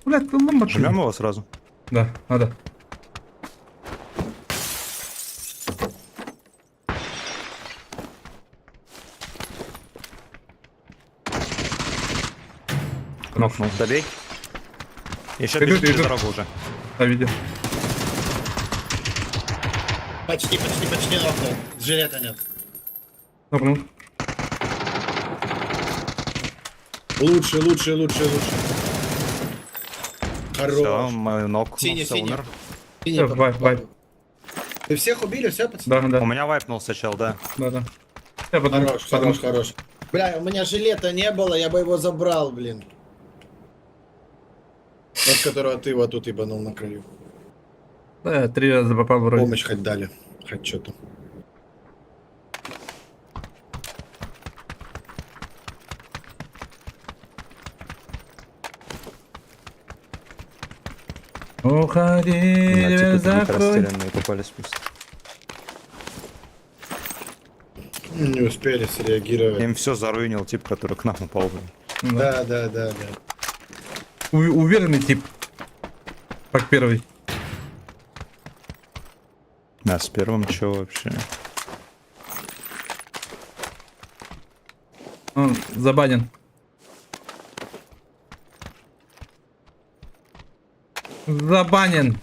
Блядь, ну ломба ты. Жмем его сразу. Да, надо. Нокнул. Добей. Еще Идут, бежит через идут. дорогу уже. Да, видел. Почти, почти, почти нокнул. Жилета нет. Нокнул. Лучше, лучше, лучше, лучше. Все, Хорош. мой нокнулся, Синий, синий. умер. Синий Всё, под- вайп, вайп. Ты всех убили, все, пацаны? Да, да, У меня вайпнулся чел, да. да, да. Я потом, Хорош, потом. хорош, хорош. Бля, у меня жилета не было, я бы его забрал, блин. Тот, которого ты вот тут ебанул на краю. Да, я три раза попал вроде. Помощь хоть дали, хоть что-то. Уходи, Да, типа закрой. какие-то растерянные попались просто. Не успели среагировать. Им все заруинил тип, который к нам упал. блин. Да. Да, да, да, да. Уверенный тип. Как первый. Да, с первым чё вообще? Он забанен. Забанен.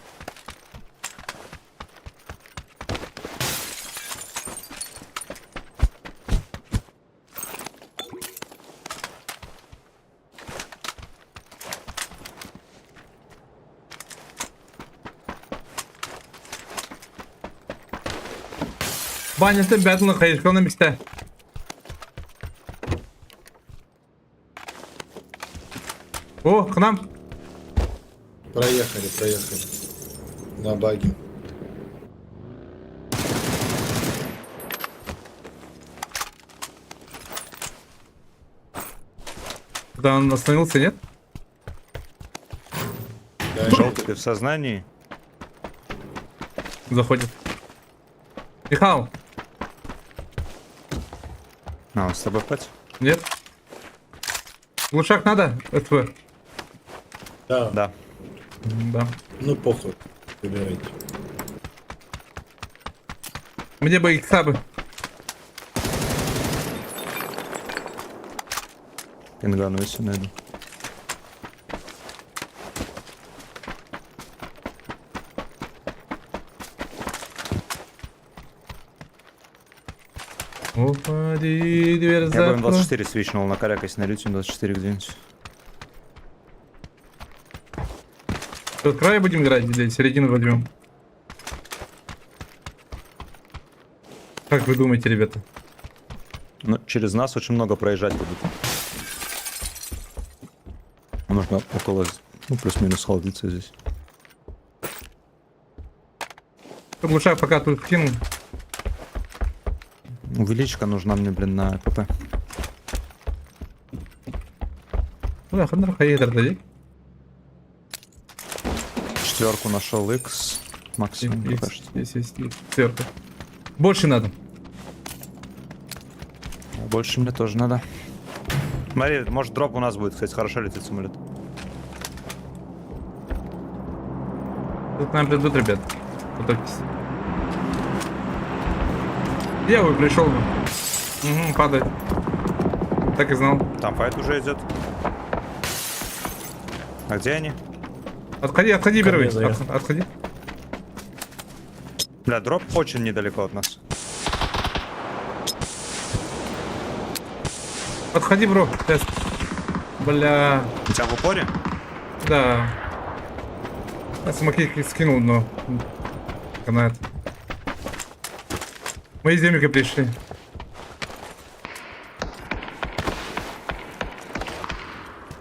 Баннерты бәрін қайырқаны місті. О, к нам. Проехали, проехали. На баге. Да, он остановился, нет? Да, Желтый, ты в сознании? Заходит. Михал, А, он с тобой в пати? нет? Глушак надо? СВ. Да. Да. Да. Ну похуй. Выбирайте. Мне бы икса бы. Пингану если найду. Уходи, дверь Я бы закрой. М24 свичнул на коряк, если найдете М24 где-нибудь. Тут край будем играть или середину возьмем? Как вы думаете, ребята? Ну, через нас очень много проезжать будут. Нужно около, ну, плюс-минус холодиться здесь. Глушак пока тут кинул. Увеличка нужна мне, блин, на КП. Бля, хандар хаедер дадик. Четверку нашел X. Максимум пока что. Есть, есть, есть. Сверху. Больше надо. Больше мне тоже надо. Смотри, может дроп у нас будет, кстати, хорошо летит самолет. Тут к нам придут, ребят. Готовьтесь. Я бы пришел бы. Угу, падает. Так и знал. Там файт уже идет. А где они? Отходи, отходи Ко первый. мне заехал. Отходи. Бля, дроп очень недалеко от нас. Подходи, бро. Тест. Бля. У тебя в упоре? Да. Я смоки скинул, но... Канает. Мои землики пришли.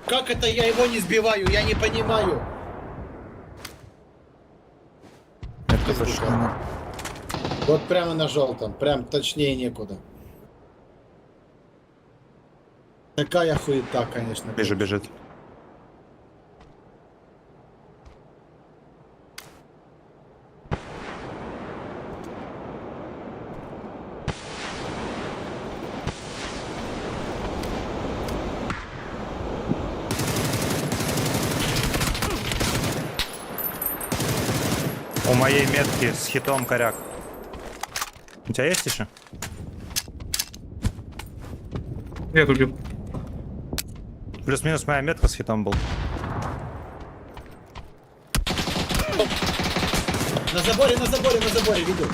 Как это я его не сбиваю? Я не понимаю. Это точно надо. Вот прямо на желтом, прям точнее некуда. Такая хуета, конечно. Вижу, бежит. У моей метки с хитом коряк. У тебя есть еще? Нет, убил. Плюс-минус моя метка с хитом был. На заборе, на заборе, на заборе, видел.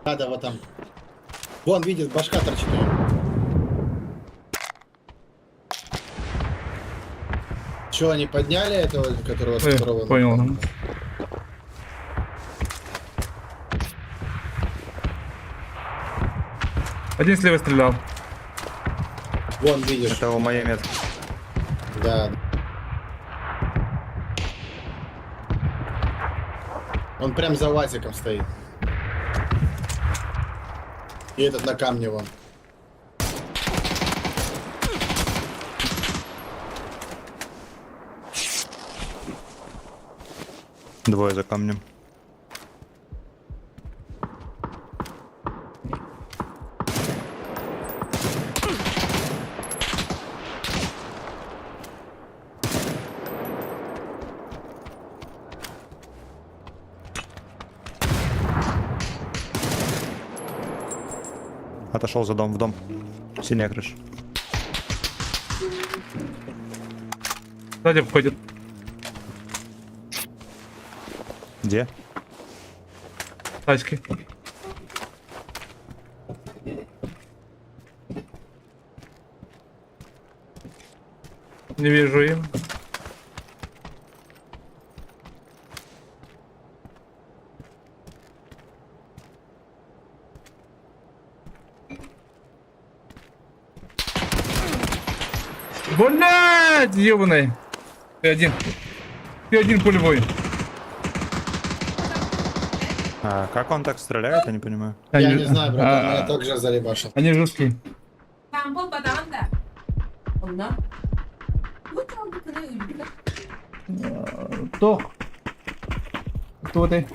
Да, вот там. Вон, видит, башка торчит у него. Че, они подняли этого, которого с которого... Понял. Один слева стрелял. Вон, видишь. Это у моей метки. Да. Он прям за лазиком стоит. И этот на камне вон. Двое за камнем. Отошел за дом, в дом. Синяя крыша. Сзади входит. Где? Тачки. Не вижу им. Блять, ебаный. Ты один. Ты один пулевой. А, как он так стреляет, я не понимаю. Я не знаю, братан, А, меня также заребашил. Они жесткие. Там был бадан да. Онна. Bu çaldı kına ülke. Тох. Кто ты?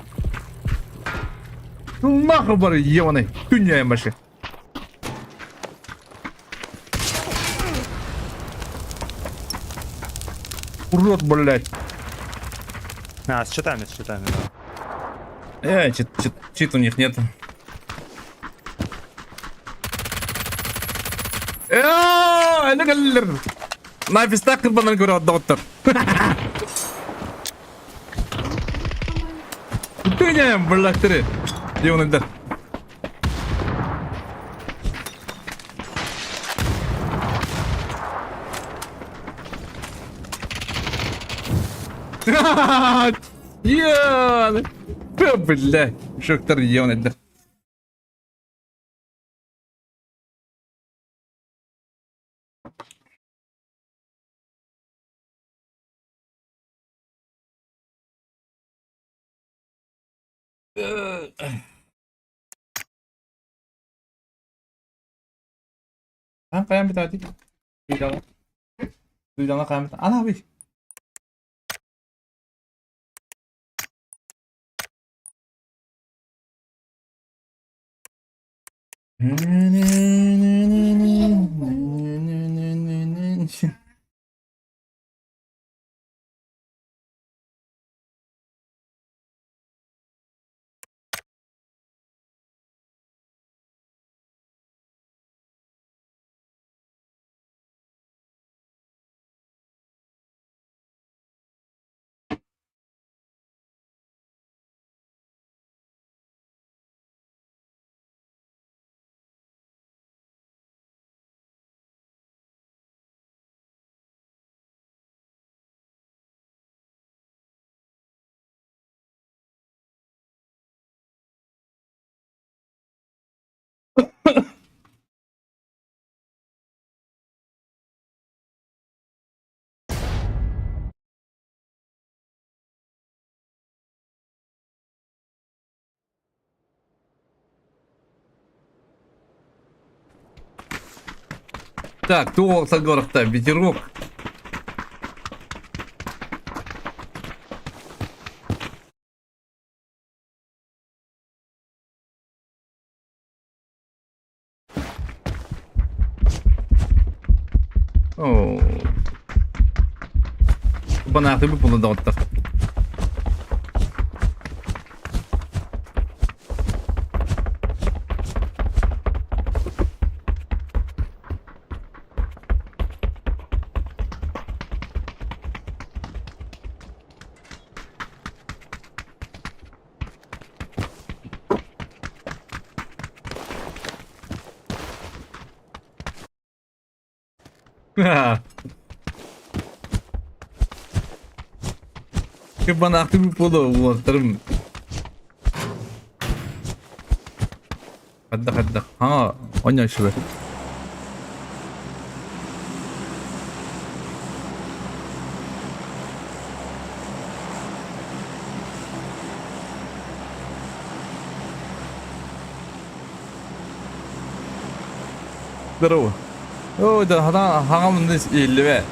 Ну нахуй, бар, ебаный. Түняем вообще. Урод, блядь. А, с читами, да. Чит, чит, чит у них нет. Нафис так кырбанан көрө доктор. Түняем, блядь, тири. Ебаныйдар. Ебаный. Бля, шоктор ебаныйдар. Кайан битати? Дуйдана. Дуйдана кайан бит. Ана би. Так, туох горохта ветерок. Оо. Банаахты бу була доҕоттор. Банаахты бу була уолаттарым. Хадда хадда. Ха, оня шыбы. Здорово. Ой, да, хана хаҥам иһиллибэ.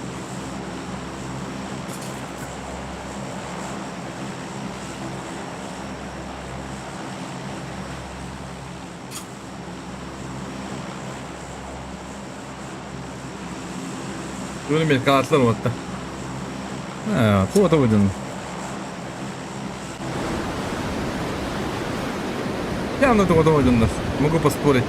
Бүгүн мелкалаатылар уотта. Туота быдын. Явно туота быдыннар. Могу поспорить.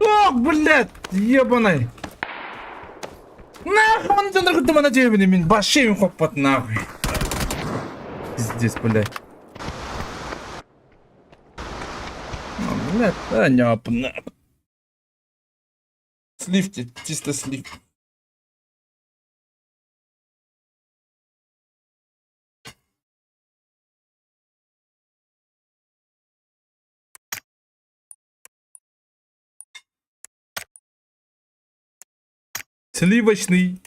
Ох, блядь, ебаный. Нахуй он дьонор кытта дьиэбини мин вообще хоппот нахуй. Пиздец, блядь. Ну, блядь, понятно. Сливки, чисто слив. Сливочный.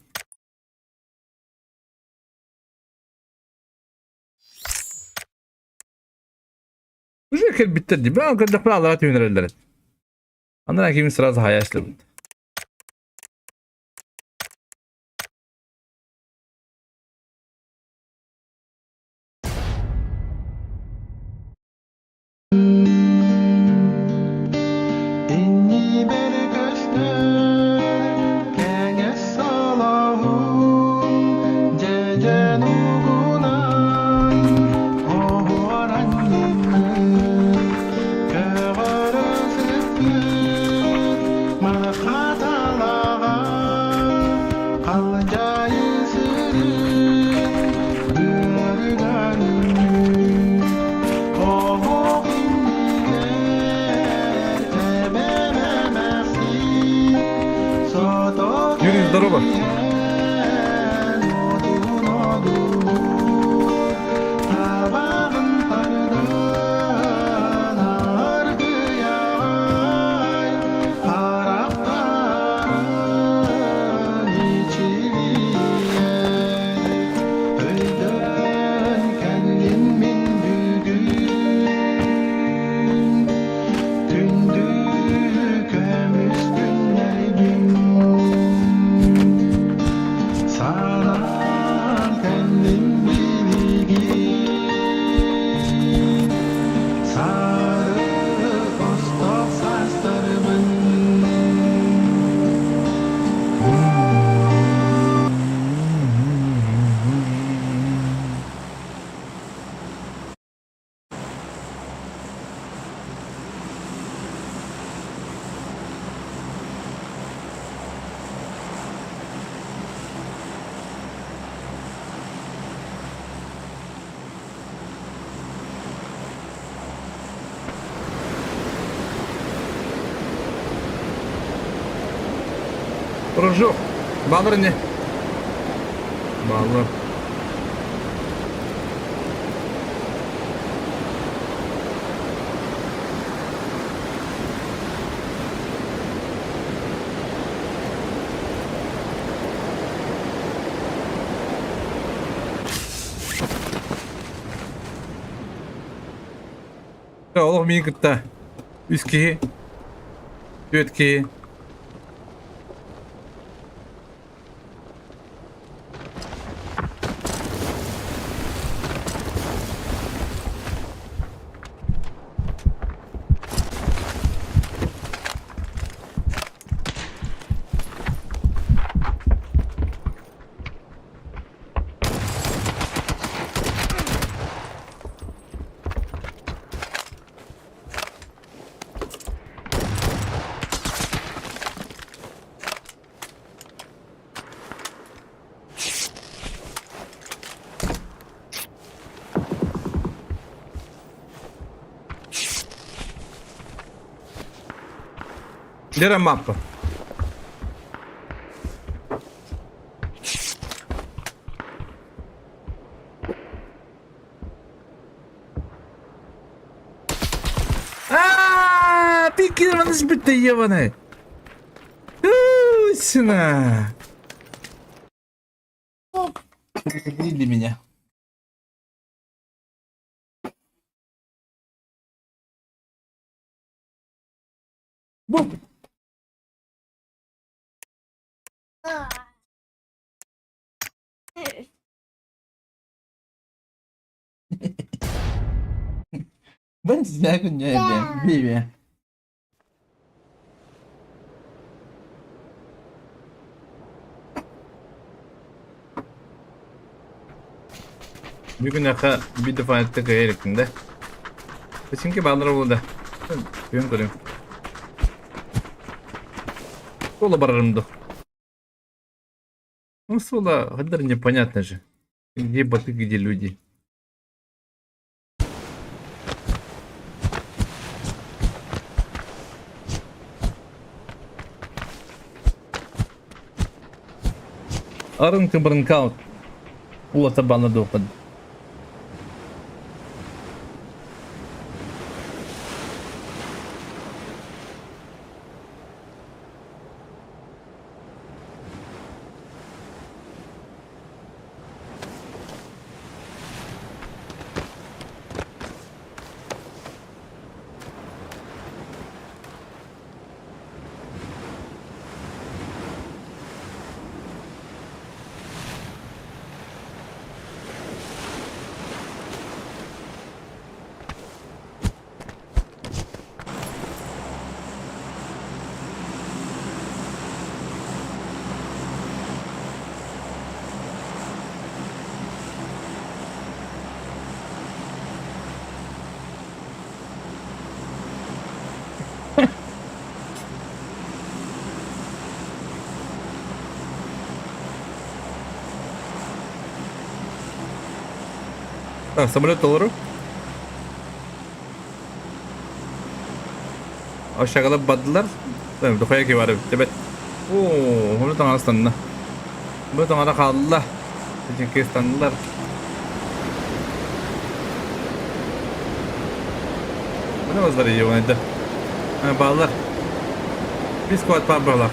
Уже кэлбиттэр дии. Баа көрдөхпүнэ аллара түһүнэрэллэр. Анараа кимин сразу хайашлыбыт. Иннибэр көстөр кэҥэс солоһун. Юрий, здорово. Табағын тардан аргыяй Харахтарын ичилиэй Өйдөн кэллим мин бүгүн Күндү көмүс күннэрбин Санаан кэллим билигин Сары остоох саастарбын. Прыжок. Баллар не? Баллар. Олох миин кытта үс киһи, түөрт киһи. Где мапа? Аа, пикирован бүтэ ебаный. Сина. Для меня. Бу. Бэби. Бүгүн аха видео файлты кыйырыктында. Починки баллар болды. Күн көрүм. Соло барарымды. Ну, соло, гадар непонятно же. Где боты, где люди. Арын кыбырынкаут. Улата баны доход. Так, самолет толору. Aşağıda baddılar. Духая ки барып, тебет. Оо, бу таҥара ыстанна. Бу таҥара хаалла. Итинки ыстаннылар. Бу не базар Бааллар. Bir squad бар быһалар.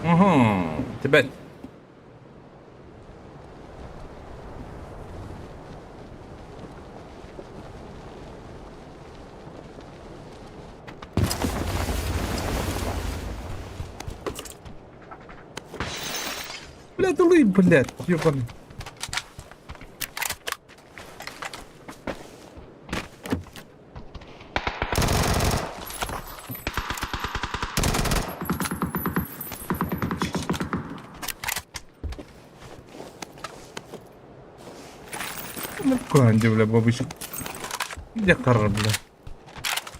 Угу, Тибет. Блядь, улы, блядь, ёбаный. Нуккаан бля бабыч. Дьэ харра бля.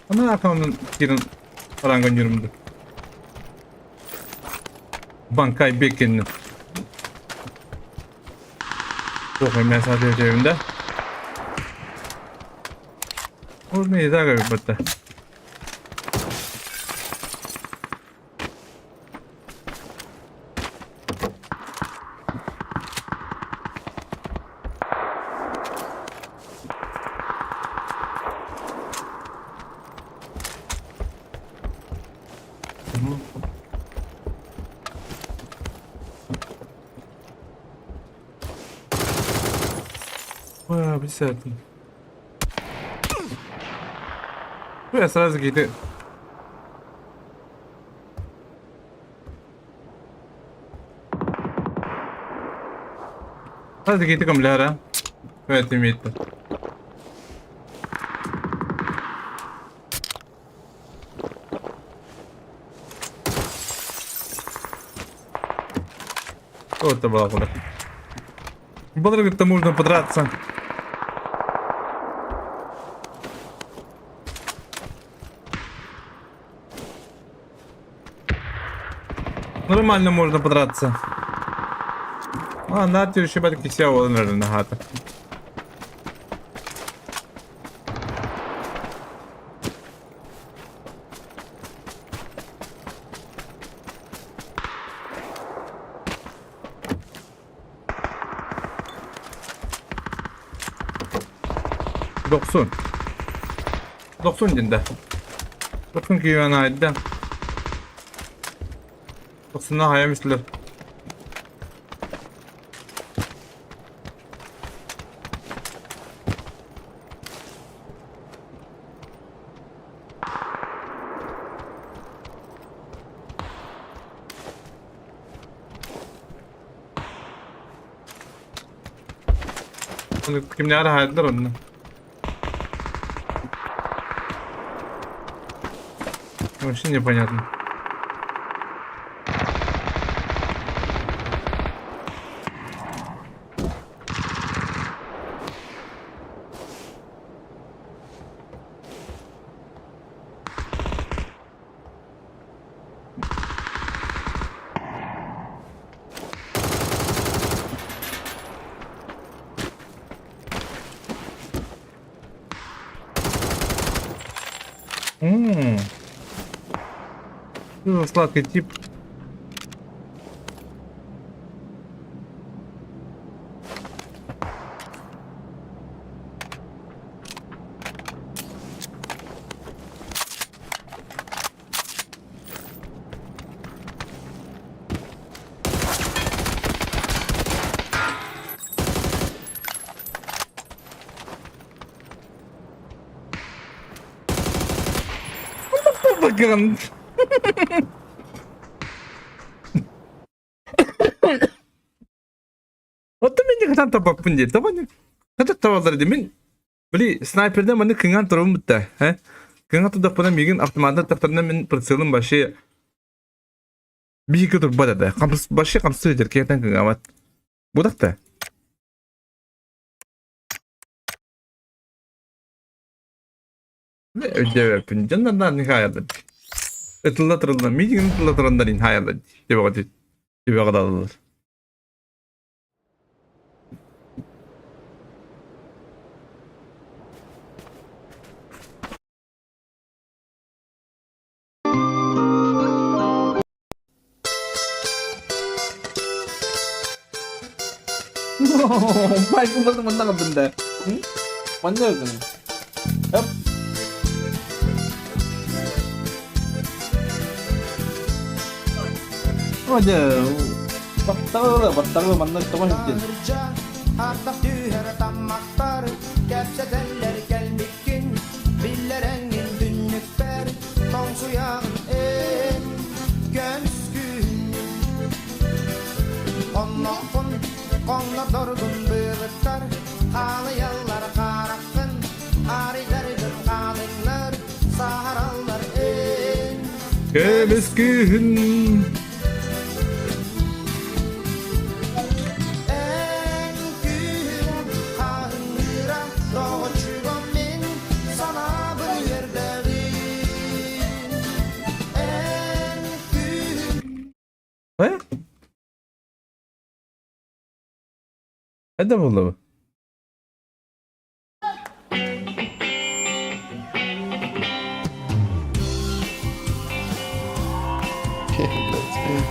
Ана акаунун кирин аранган юрумду. Банкай бекенни. Туох эмэ саатыйа да. Ол не так бытта. Ой, обязательно. Ну, я сразу какие-то... Сразу какие-то камляра. Это имеет. Вот это была куда. Подруга-то можно подраться. Нормально можно подраться. А, на тебе еще батьки сяо, наверное, нагата. Дохсун. Дохсун диэн да. Дохсун киирэн аайда. Дохсунна хайа мислэр. Кимнээҕэр аһаайдылар онно. Вообще непонятно. М. Что за сладкий тип? Bakın. Оттон мин хатан таппаппын дии. Табан хата табаллар дии. Мин били снайперден маны кыҥаан турабын бутта. Э? Кыҥаан турдахпына миигин автоматынан тахтарына мин прицелым вообще биһиги турбат этэ. Хамс вообще хамсыы этэр киһитэн кыҥаабат. Будах да. Өйдөөбөппүн. Дьоннордоох не хаайардар. Ытылла тураллар, миигин ытылла тураннар иһин хаайаллар дии, төбөҕө төбөҕө далаллар. Байкым манна кабында. Манна öldüm. Hop. О, дьэ, баттаҕы баттаҕы манна тоҕо иһиттин. Ардах түһэр таммахтар кэпсэтэллэр кэлбиккин биллэрэҥҥин түннүкпэр тоҥсуйаҕын эн көмүскүүн Онноххун хоҥнордоргун быылыттар хаалыйаллар хараххын арыйдаргын хаалыҥнар саһараллар эн Көмүс күүһүн Эн күүһүн хаһыҥныыра доҕоччугум мин санаабын үөрдэҕин Эн күүһүн Э? Это было бы. Блядь.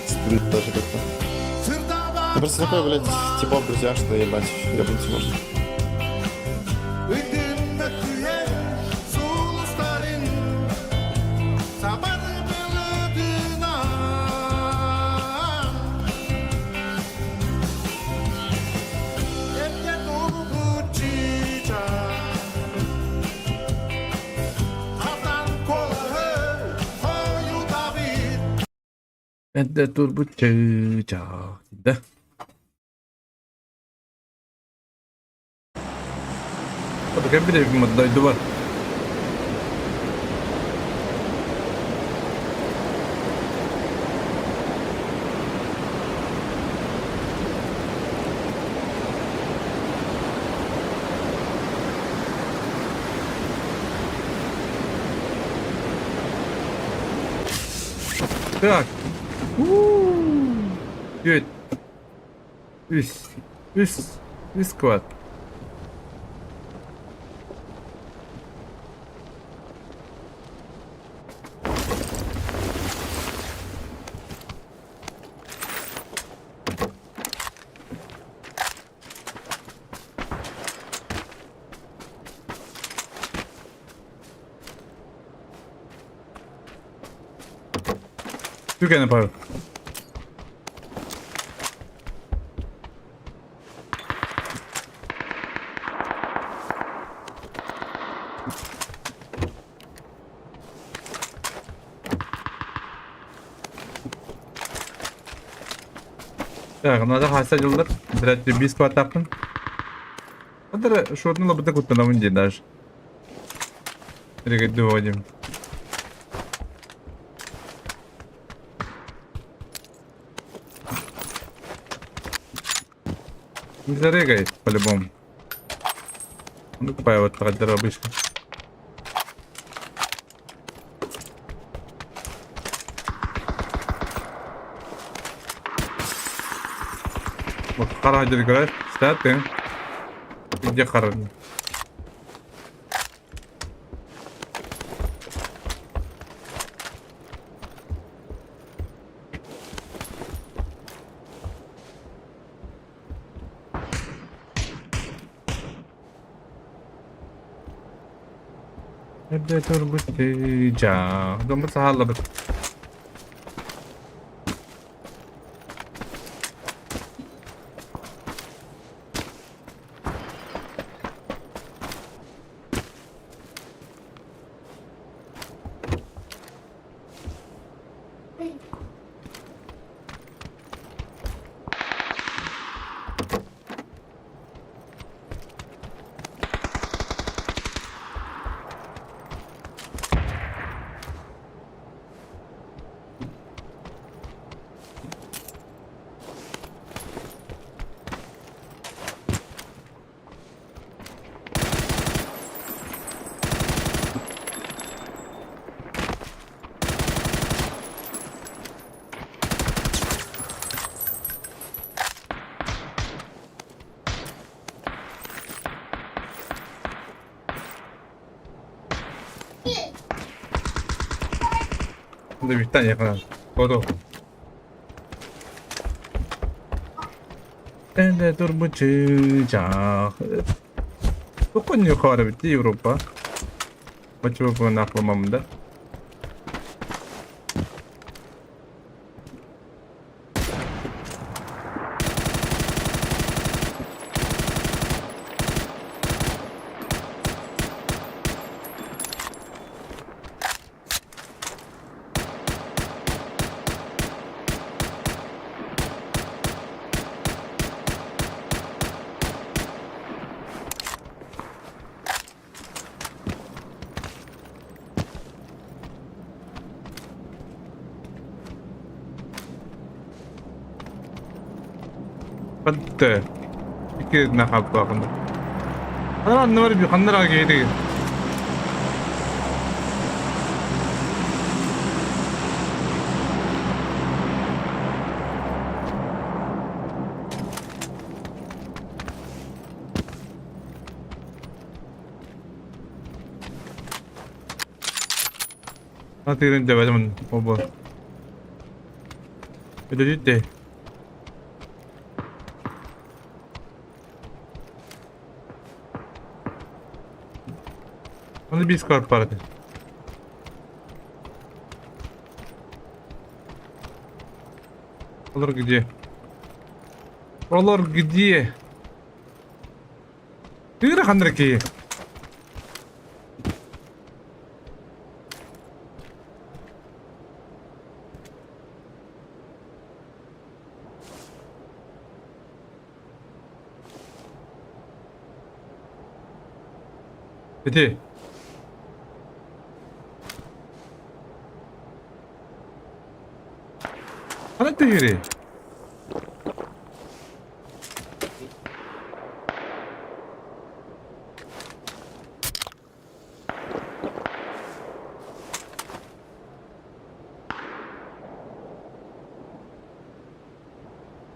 Стыд даже как-то. Ну просто такой, блядь, типа в друзья, что ебать, ебнуться можно. Это турбо чыычаах да. Кэм билэбин дойдубар. Так. Үт. Үс. Үс. Үс квад. Түргэнэ Павел. Так, надо хаса дьыллар. Блядь, биис квартаппын. Хадара шотну лабыта куттанабын дии даже. Рекомендую. Не зарегай, по-любому. Ну, вот тратер обычно. Вот қара жер көрер, кстати. Где қара? Эбдэ турбут жа. Домбут сахаллабыт. Эндэ турбут чыычаах. Тукун юхары битти Европа. Почему бы нахламамда? Хатты. Ики нахаппаахын. Анныбар би ханнара киһитигин. Атыырын дьэбэтим обо. Өдөдүттэ. Оны бис карт бар edi. Олар где? Олар где? Тыыра ханнара киһи. Ити. Ханна түһүрүй?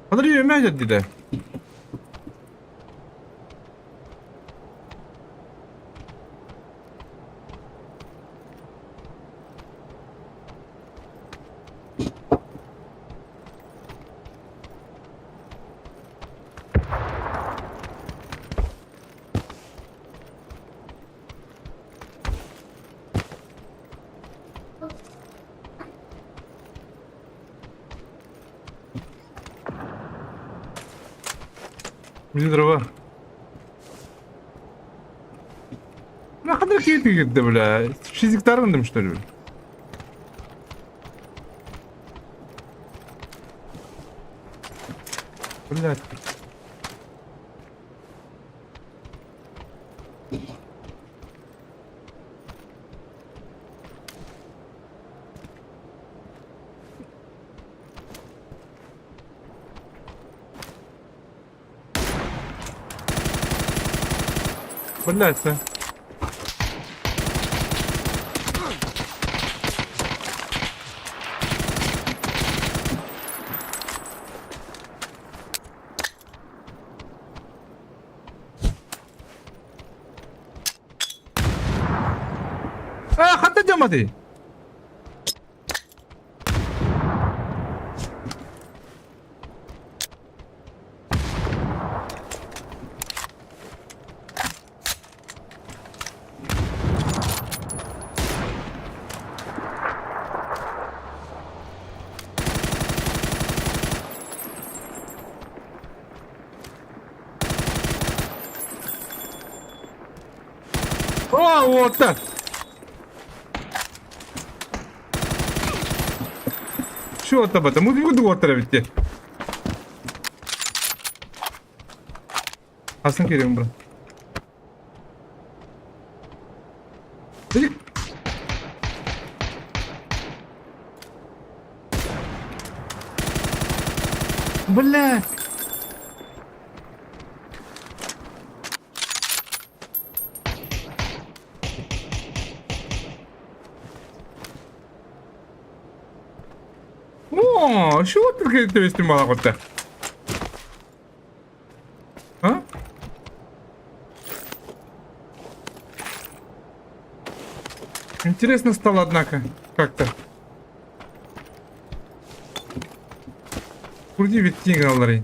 Ханна үөмэ дьэ Мин дрова. На ханнык киһи бля. Шизиктарындым что ли? Блядь. Блядь, це. А, ханта дьамати! О, вот так! Что там это? Мы буду эбит Хасын кириэм брат. Бля! О, что ты снимала-то? А? Интересно стало, однако, как-то. Курди бүттиин гыналларый?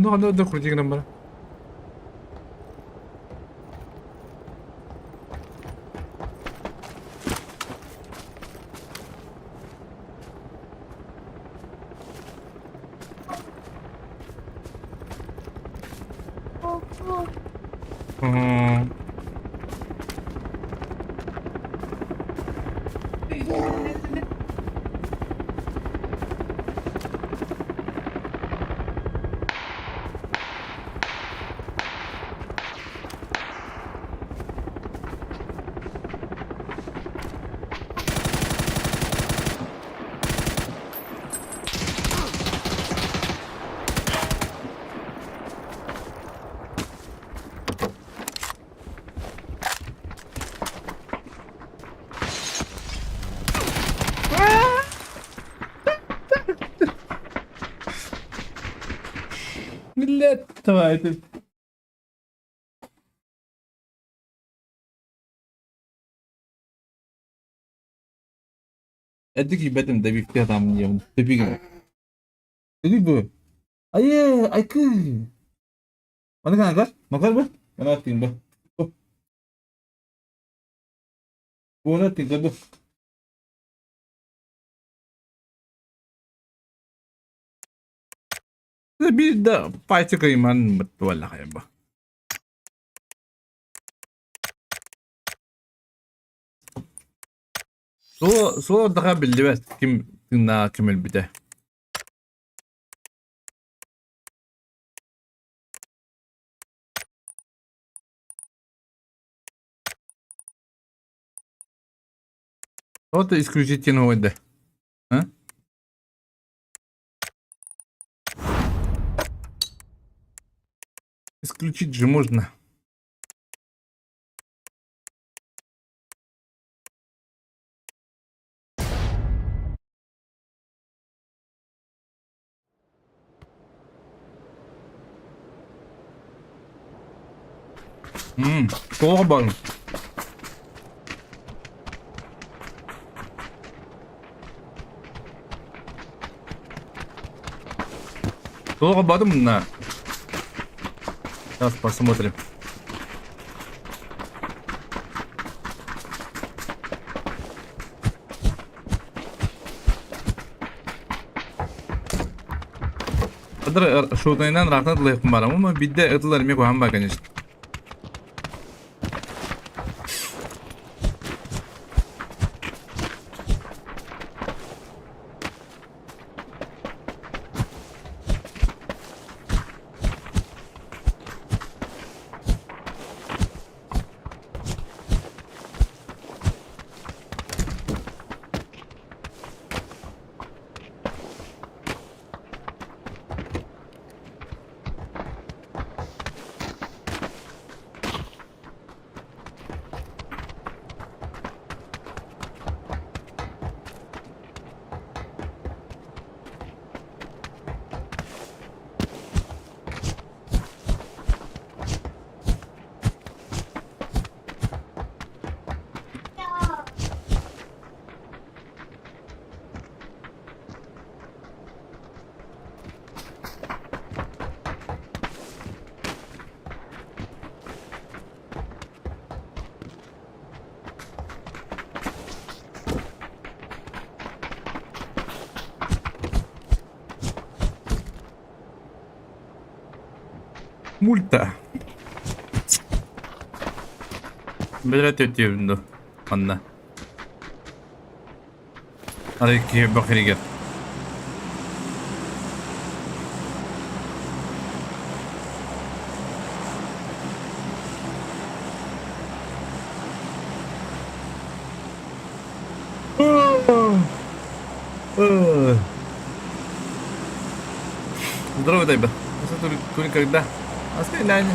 Ну, аны да крути гынан бара. Millet давай. Эдик ебетим добивте там не добигин. Добиг бу. Айы, айкы. Маны канагар? Макар бу? Мана тин бу. Буна тин бу. Биир да пальчик ыйман буолла бу. Суол ордоха биллибэт ким тыыннааҕа ким өлбүтэ. Вот исключительно да. А? Исключить же можно. Тоҕо барың? Тоҕо бардым мына? Сейчас посмотрим. Шутайынан рахнат лайықпын барам, ма бидде ытылар ме қойған ба, конечно. Мульта. Бэдэрэ түөттүүбүн дуу манна. Арай киһи бөх иһигэр. Здорово, Тайба. Тури когда? Остальная.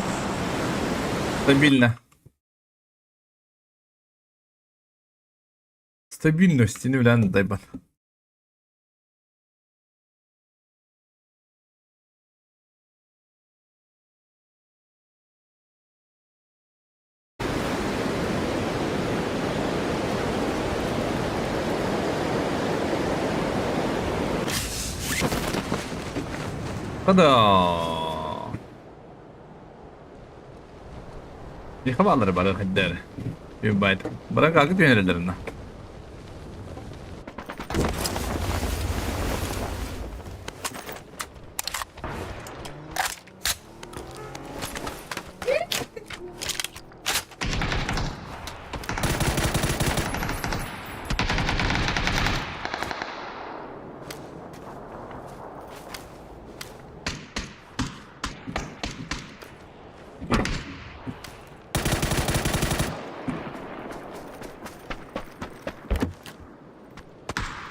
Стабильно. Стабильность, не влян, Тайба. Хада. Хабалары бары хаддары. Юбайт. Баран kalkıp yönelirlerine.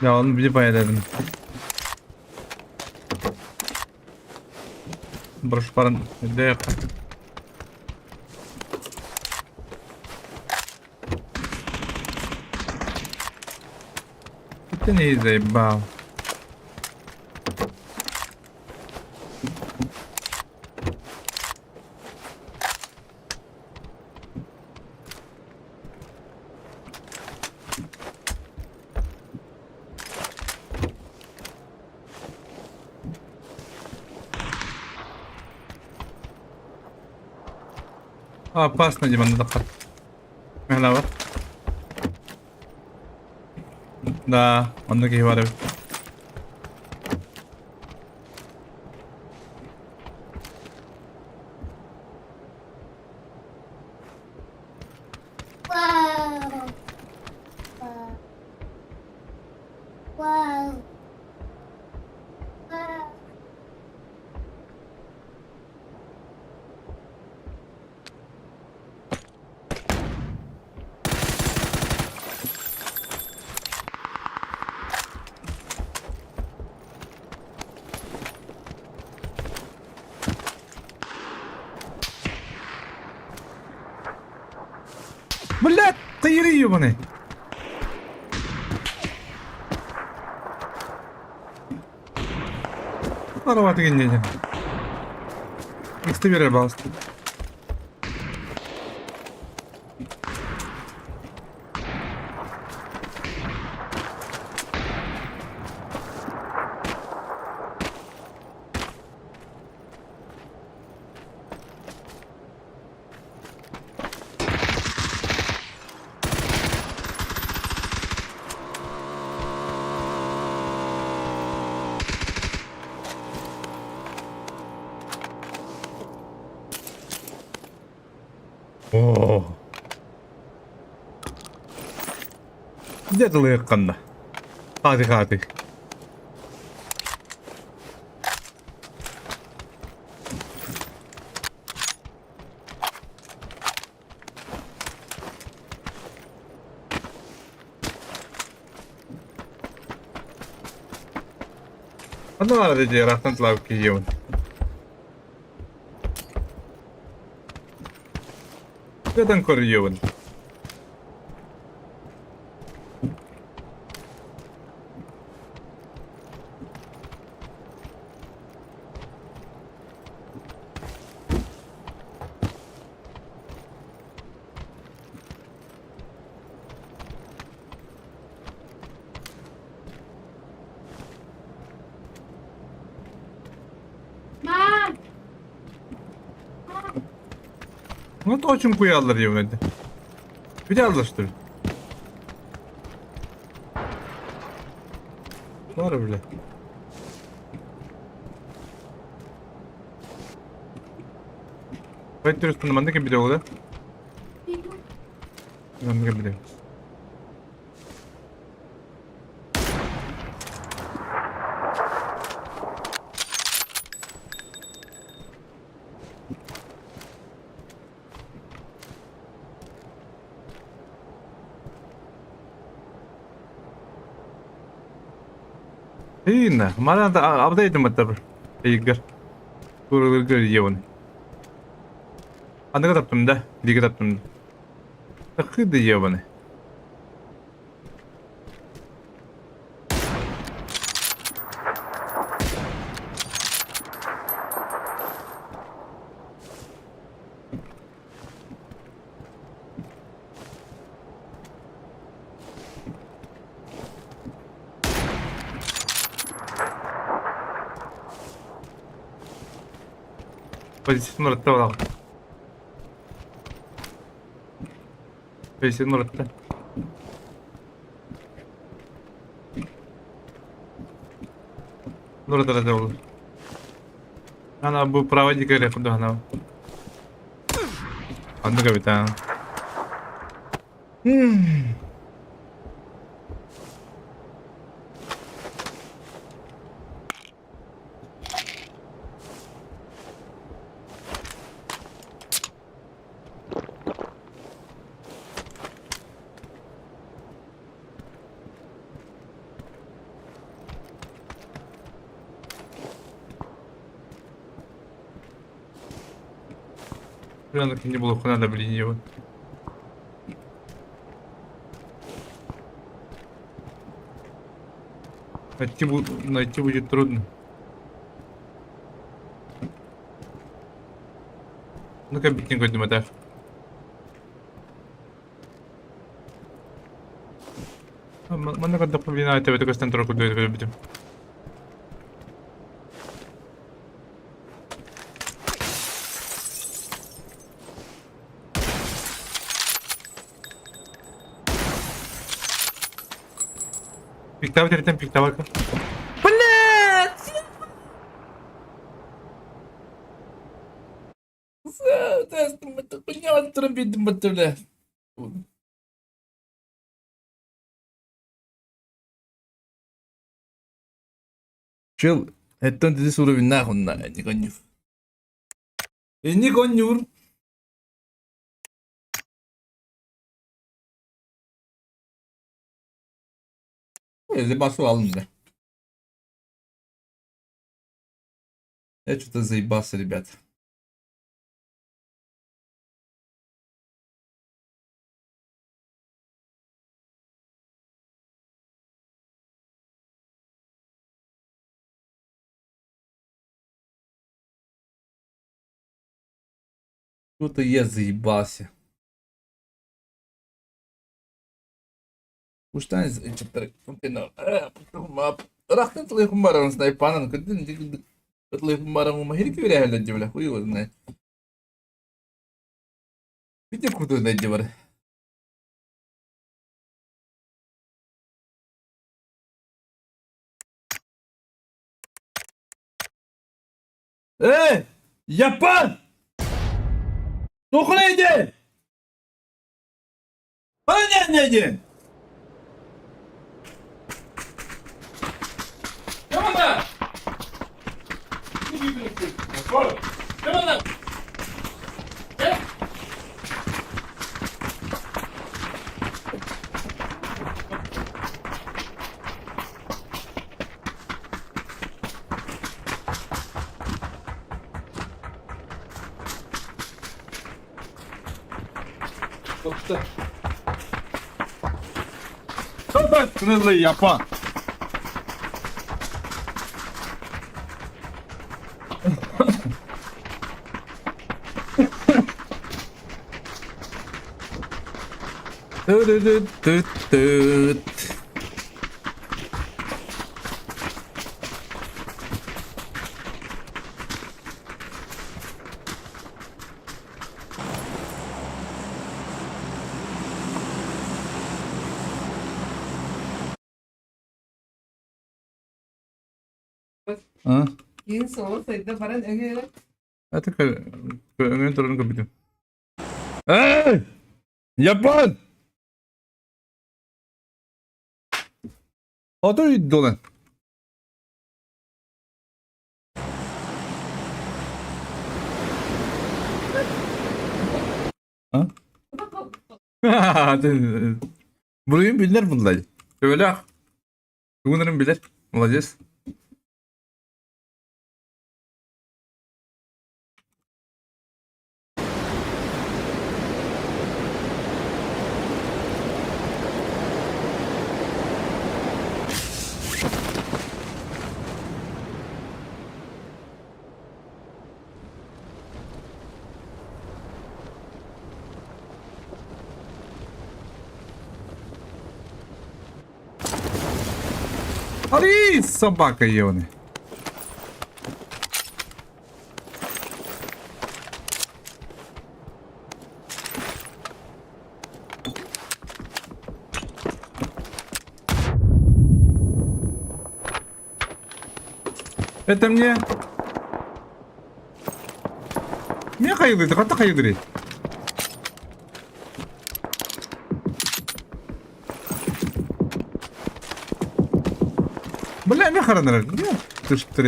Ya onu bilip ayarladım. Брошу паран. Где Ты не заебал. Опасно, Диман, надо Мехлавар. Да, он киһи бар эбит. Блядь, ты ебаный. Здорово, ты не Их ты верил, О. Дьэ тылыахханна. Хаатый-хаатый. Ханна баар дии ыраахтан тылаабыт киһиэбин. Тыатан көрүйэбин. Ну то очень куяллар диэбин этэ. Бүтэ Бары бile. Байтырыстын манна ким биле ола? Манна ким биле. Инна, мана абдайтым баттар ыйгар. Курылыргар ебаный. Аныга таптым да, диге таптым да. Такы да ебаный. Позициятын уратта балаҕа. Позициятын уратта. Нуратара да olur. Ана бу право дикаре кудана. Анны капитан. Прям не было надо, блин, его. Найти, найти будет трудно. Ну-ка, битник годный Манна көрдөхпүнэ төбөтө көстөн турар курдук көрбүтүм. Пиктабы тэритэн пиктабарка. Блядь! Чел, это здесь уровень нахуй на, не гоню. Не гонюр. Заебался ладно. Я что-то заебался, ребят. Что-то я заебался. Эй! Япон! Тухлыди! Понятно! Япон! Tüt-tüt-tüt. А? Кийин суола сайда баран өҥө Это өҥөн турарын көрбүтүм. Эй! Япон! Ото долан. А? Буруйун билэр буллай. Öyle. Тугунарын билэр. Молодец. Али, собака ебаный. Это мне... Мне хайдыр, хата хайдыр. Бля, мне харанар. Ты что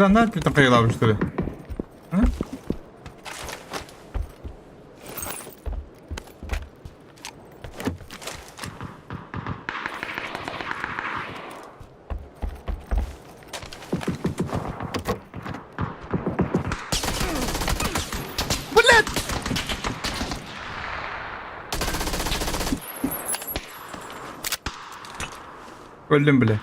Бля, на ты хайлабы, что ли? А? Блядь! Öldüm bile.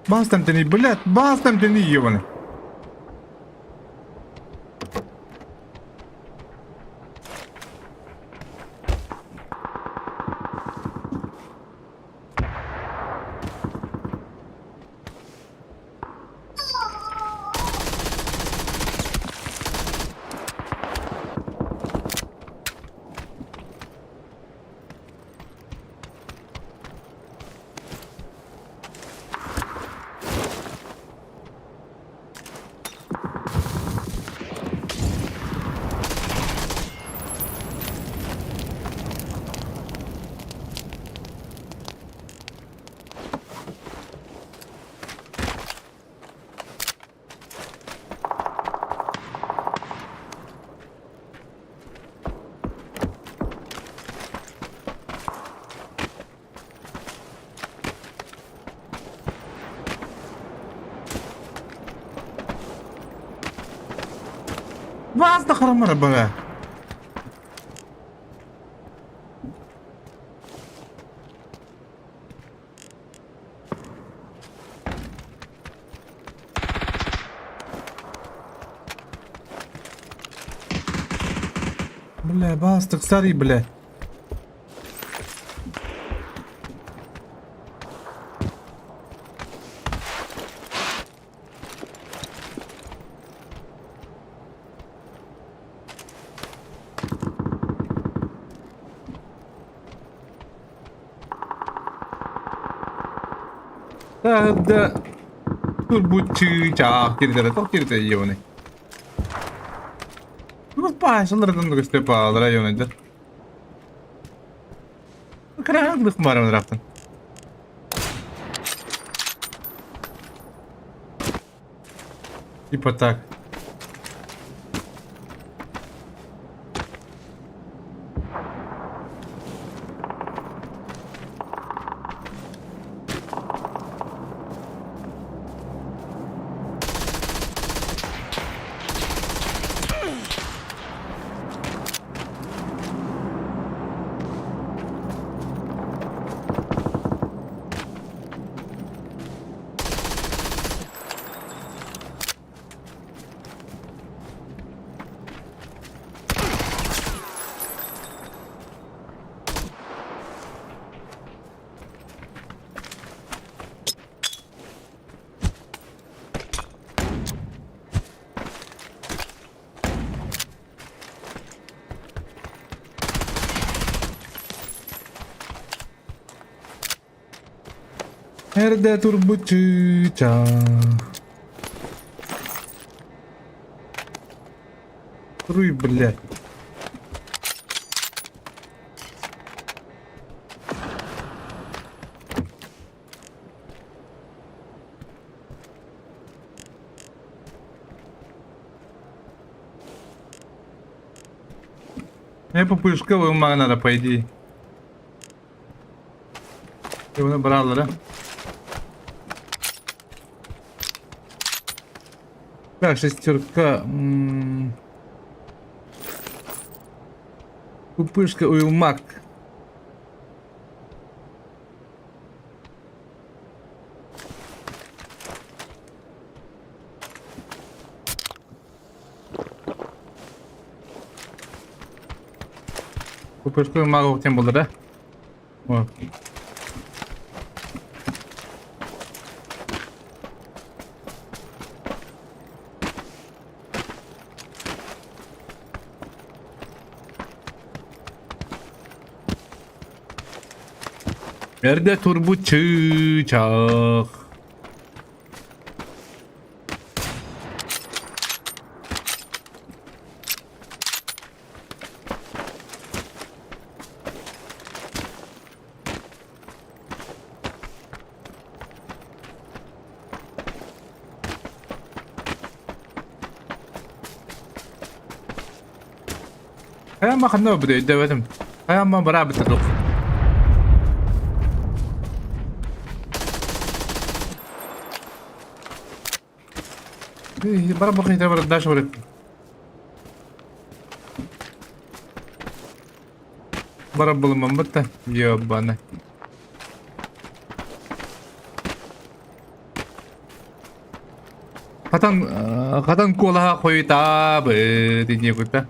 Бастам ты не, блядь, бастам ты не, ебаный. Бас да харамара бара. Бля, бастык, сари, бля. Да, да. Турбут чыычаах кирдэрэ тоқ кирдэ ебаный. Ну, пашалардан көстө паалара ебаный. Кыраандык барым ыраахтан. Типа так. Эрдэ турбут чыычаах. Руй, блядь. Мне по пушковой надо, по идее. Bunu бырааллара. Так, шестерка. Пупышка уйулмак. Пупышка уйулмак уктен булды да? Вот. Эрдэ турбут чыычаах. Хайа ханна барбыт өйдөөбөтүм. Хайа бараабыт дук. Бара бакыйта бар дальше барып. Бара булымам бытта. Ёбана. Хатан хатан куолаһа хойутаабыт инньэ кутта.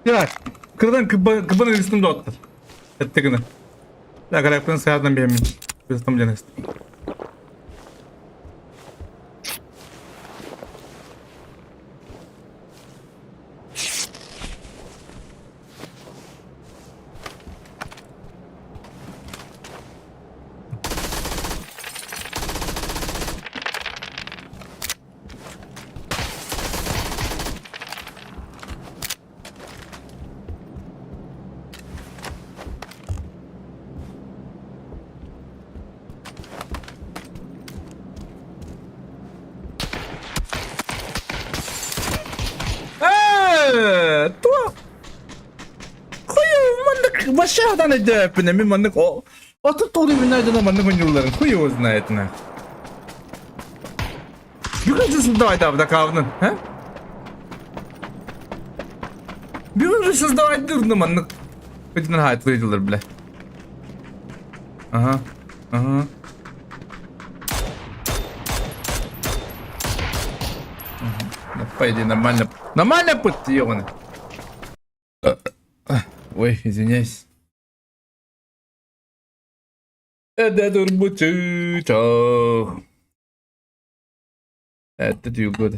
Так, кырдан кыбан илистим доттар. Эттегіне. Так, араяқтан саятан беремин. Кыстым денест. Ээ, туох Хуй маннык вообще адан өйдөөппүнэ мин маннык отут тоҕус минут өйдөнө маннык ойуулларын хуй его знает на. Бүгүн создавать абдакаабынан, а? Бүгүн же создавать дурно маннык. Өтүнэн хаайтылыйдылар бля. Ага. Ага. По идее нормально. Нормально пыт, ёбаный. Ой, извиняюсь. Это турбучучах. Это дюгод.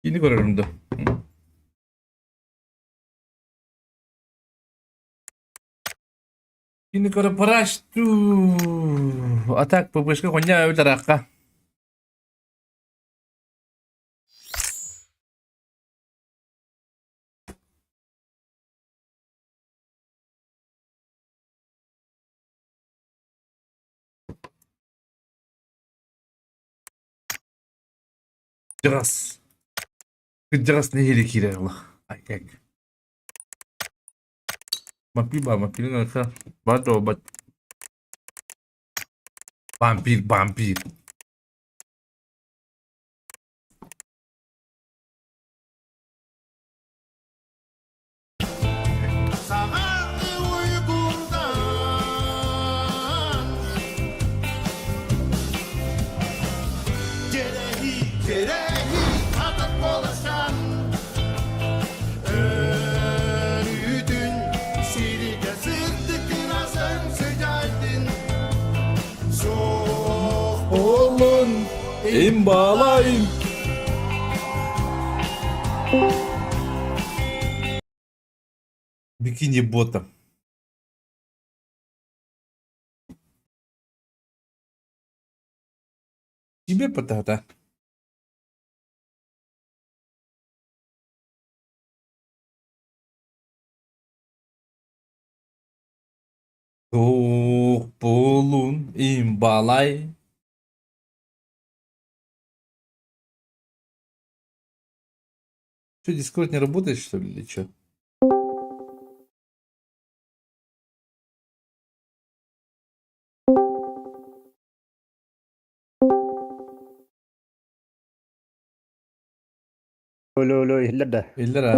Кини көрөрүм да. Кини көрө парашту. А так ППшка коня өлөракка. Кырдьаҕас. Кырдьаҕас нэһиилэ киирэр олох. Айкак. Мапи ба, мапилин арка. Бар да бат. Вампир, вампир. Кэрэһи атын буоласан Өрүүтүн сиригэ сырдык ырасын сыдьаайдын Суох Olun imbalayım. Бикини бота. Тебе потата. Туох буолун имбалай. Что, Дискорд не работает, что ли, или что? Өлө өлө иһиллэр да. Биллэр а.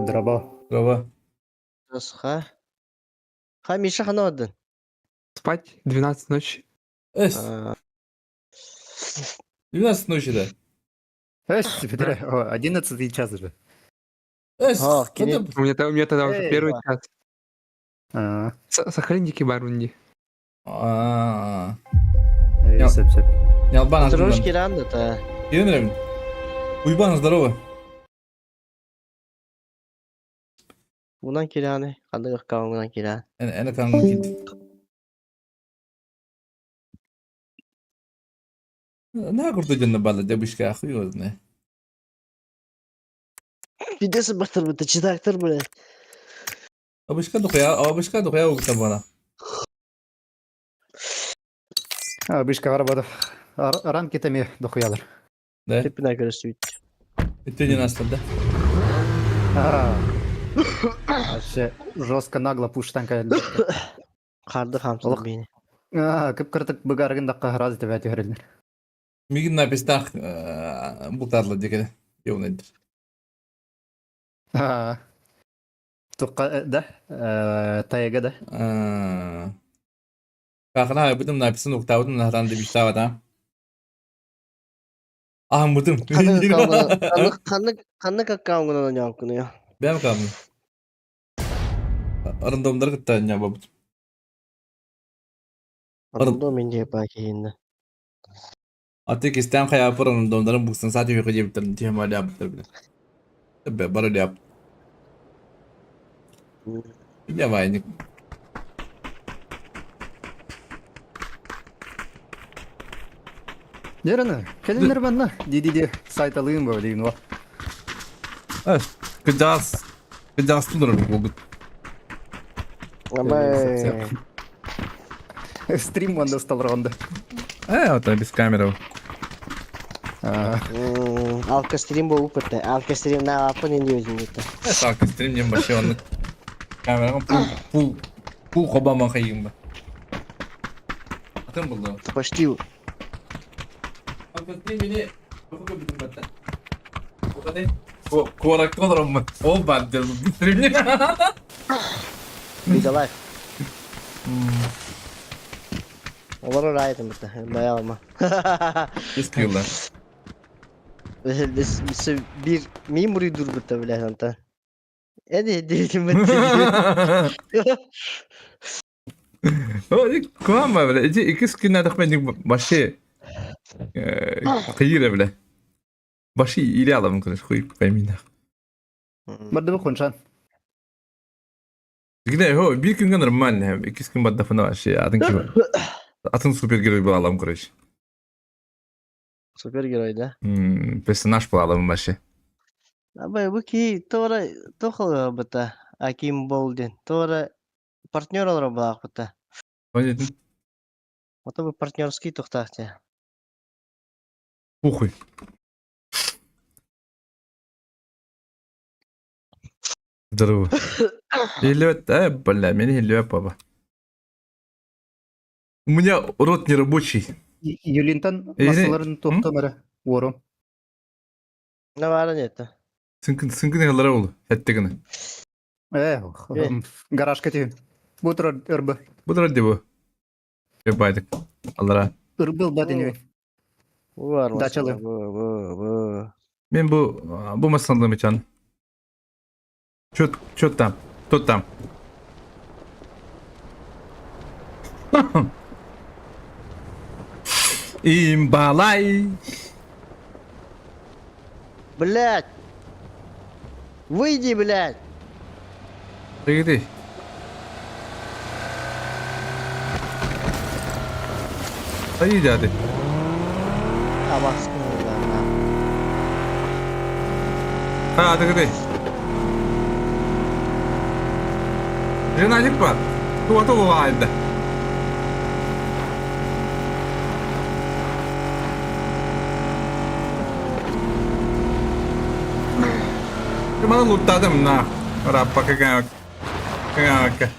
Драба. Драба. Ха. Ха, Миша хана бардын? Спать 12 ночи. Эс. 12 ночи, да. Эс, 11 час уже. Эс, У меня, у меня тогда уже первый час. А. Сохранники Барунди. А. Сөп сөп. Ялбан Трошки рано та. Кирин Уйбан, здорово. Унан кираны, ханнык аккаунтунан киран. Эн аккаунтун кит. Наһаа курдук дьонно бааллар дьабышка хуй его знает. Пиздец батырбыта, читактыр, блядь. Абышка дохуя, абышка дохуя угута бана. Абышка арабада. Ранки теми дохуялар. Да? Теппин көрөстүбүт. Өттүнен астар да. Вообще жестко нагло пуштан кэллэ. Харды хамсат бини. Кып-кыртык быгарыгын дакка раз деп түһэрэллэр. Мигин напистах бутарла декеде. Йоунайдыр. Туққа да, тайга да. Кахана бутум написын уктабытым нахтан деп иштабат Аһаммытым. Ханнык ханнык аккаунтунан оонньооккунуй? Бэм аккаунтун. Рандомнары кытта оонньообоппут. Рандом инде баа киһиннэ. Аты кистээн хайааппар рандомнарын буксан саат үһү диэбиттэрин тиһэм диэбиттэр бile. Бары диэп. Давай. Дерена, кэлиннэр манна ди-ди-ди сайталыым бо дейм во. Кыдаас кыдаас турар буолбут. Абай. Стрим онда сталронда. Э, вот без камеры. Алка стрим буолуп бытта. Алка стрим нааппын инди өзүм бытта. Э, алка стрим диэн вообще оннук. Камераҕа пул пул пул хобама хайыым ба. Атын булду. Почти. Алка стрим мени бүтүн батта. Куоракка олороммун. Ол баар стримни. Видалайф. Олорор аайтым бытта. Баялма. Искилла. Биир миин буруйдуур бытта блядь онтон. Эди диэтим бытта. Куама бля, ити иккис күннээтэхпин вообще кыйыр бля. Баши иле аламын короче, хуй пойми нах. Барды хуншан. Где, хо, биир күҥҥэ нормально, иккис күн баддафына вообще атын ким. Атын супергерой буолалам, короче. Супергерой, да? Персонаж буолалам вообще. Абай, бу киһи туора туох быта Аким Болдин. Туора партнер олоро буолаахпыта. Понятно. Ото бу партнерский тухтаах дии. Похуй. Здорово. Илет, бля, меня Илет, папа. У меня рот не рабочий. Юлинтан массаларын туохтан уору. Навара нет. Сыҥкын сыҥкын ыаллара ол, эттигин. Э, гаражка тиһин. Бу турар ырбы. Бу турар дии бу. Байтык. Аллара. Ырбы ылбат инибин. Бу бар Дачалы. машина, бу, бу, бу. Мен бу бу машиналарым ичан. Чё, чё там? Кто там? Имбалай. Блядь! Выйди, блядь! Ты Иди, ты. Абаскын А, ты где? Женатик бар. Туата улайды. Мана луттадым на. Раппа какая. Какая.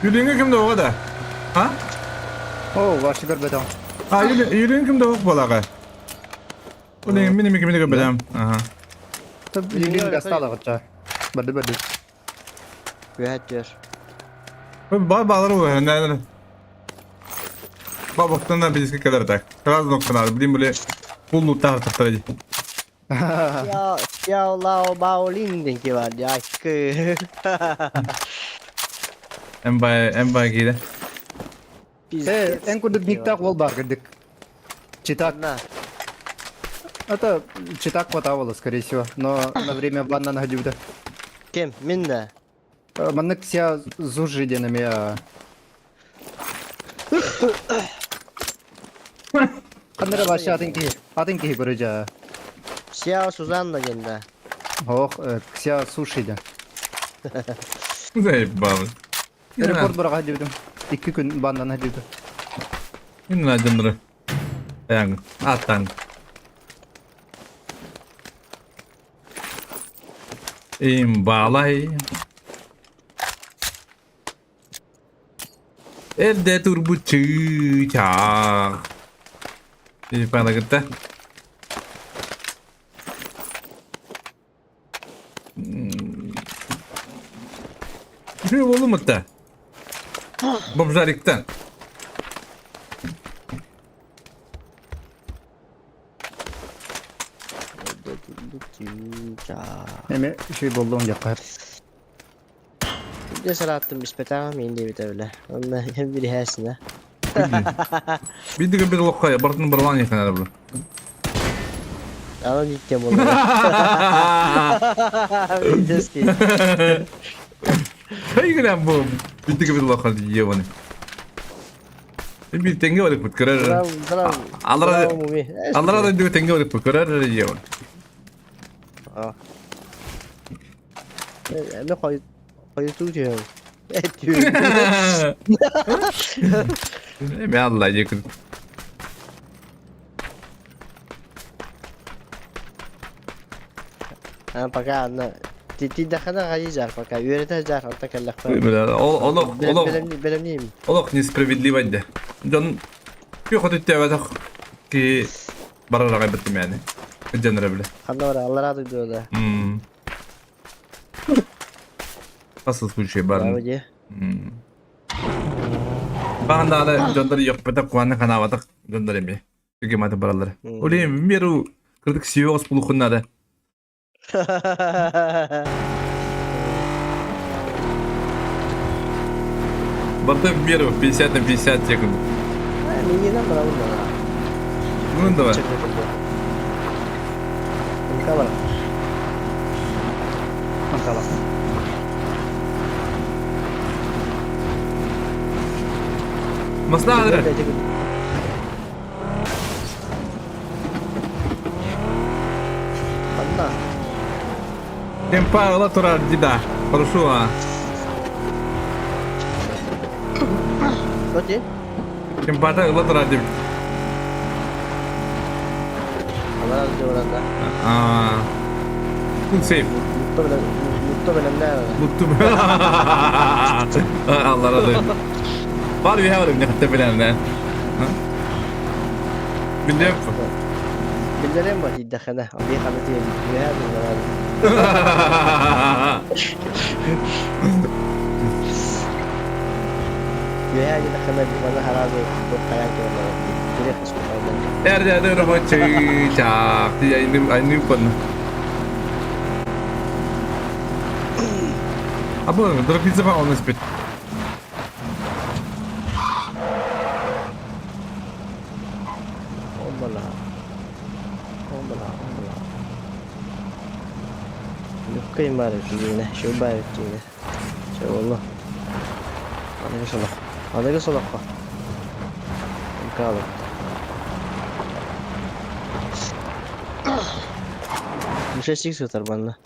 Юлиңе кимде оға да? А? О, ваши көрбөтөң. А, Юлиңе кимде оқ балаға? Улиңе мине кимде көрбөдәм. Ага. Юлиң гастала гытча. Барды барды. Үһәт Бар балар ол, нәдер. Бабактан да бизге кадәр так. Раз ноктан билим биле бул луттар тактар. Я, я лао баолин ден ки бар, я кы. Эмбай, эмбай киде. Э, эн курдук никтак ол бар кырдык. Читак. Это читак хватало, скорее всего, но на время банна находил. Кем? Мин да. Маннык вся зужиденами. Каннара башы атын ки, атын ки көрөжа. Сяо Сузанна ден да. Ох, кся суши Заебал. Репорт барга дибдим. Икки күн баннан хадибди. Инна жындыры. Аяң, аттан. Имбалай. Эрде турбучу чаа. Пана гытта. Şey oldu mu da? Бомжариктан. Эме şey болду он жакка. Дэ сараттым испетаа мин дебите биле. Онна hem бир хәсинә. Бидиге бир локка бартын барлан яхын әле бу. Аны никке булды. Видески. Хай генә бу. Бидиге бир локка ебаны. Бир теңге барып бүткөрөр. Алара алара да дип теңге барып бүткөрөр ебаны. Эме кой кой тутуя. Эме Алла якын. А пока ана ти дахана гали жар пока үйрәтә жар анта каллак. Олох олох Белемним. олох несправедливо инде. Дон пехот үттәбә ки барарга беттем яни. Жанра биле. Ханна бар Алла рады да. Асыл случай бар. Браво. Баганда алы жондар yok бета куаны канабатык жондар эми. Үгө маты баралар. Оли меру кырдык сүйөгөс булухуннары. Барта меру 50 на 50 секунд. Мининен браво да. Ну давай. Камера. Мантала. Масна адыр. Ханна. Темпа ыла турар дида. Хорошо, а. Оти. Темпата ыла турар дип. Алла рады да. А. Full safe. Mutlu белән мутlu белән дә. Mutlu. Allah razı olsun. Var bir var ne hatta bilen ne. Bilmiyorum. Bildirim var дахана. Би ханаты би Үөһээ диэтэххинэ маны сразу туох хайаан кэлэн барар дии. Кириэх спокойно. Эрдэ рабочий чаах ти айным айным панна. А бұл дропица ба он спит. Обала. Обала, обала. Легкой баар тиийинэ, шоу баар тиийинэ. Чэ буолла. Аныгы солох. Аныгы солоххо. Мкалып. Мишестик сытар манна.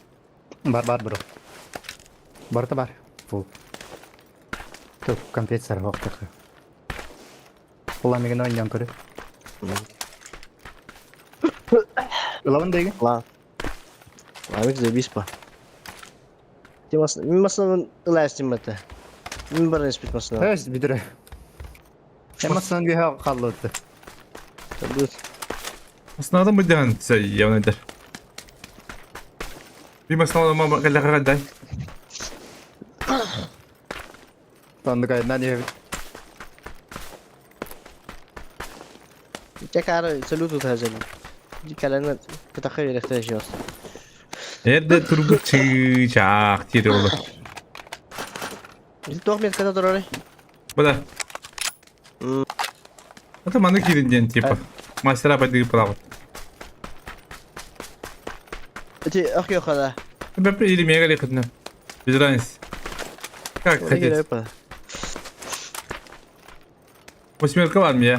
Бар бар бро. Барыта бар. Фул. Тук компьютер хоқтық. Ула мигин ойнан көрү. Ылабын дейгин? Ла. Ламик заебись па. Ти мас мин масынан ылаастым бата. Мин баран испит масынан. Өс бүдүрө. Эмасынан күйө қаллыты. Табыт. Основном мы явно дер. Би основном мама каллаға дай. Тандык айынан ебит. Чакары салют утазали. Калана катаха верехте жёс. Эрдэ турбут чаах тире олар. Туох меткада турары? Бада. Это маны кирин ден типа. Мастера пойди право. Эти ах ёхада. Бэп или мега лехотно. Без разницы. Как хотите. Восьмерка в армии.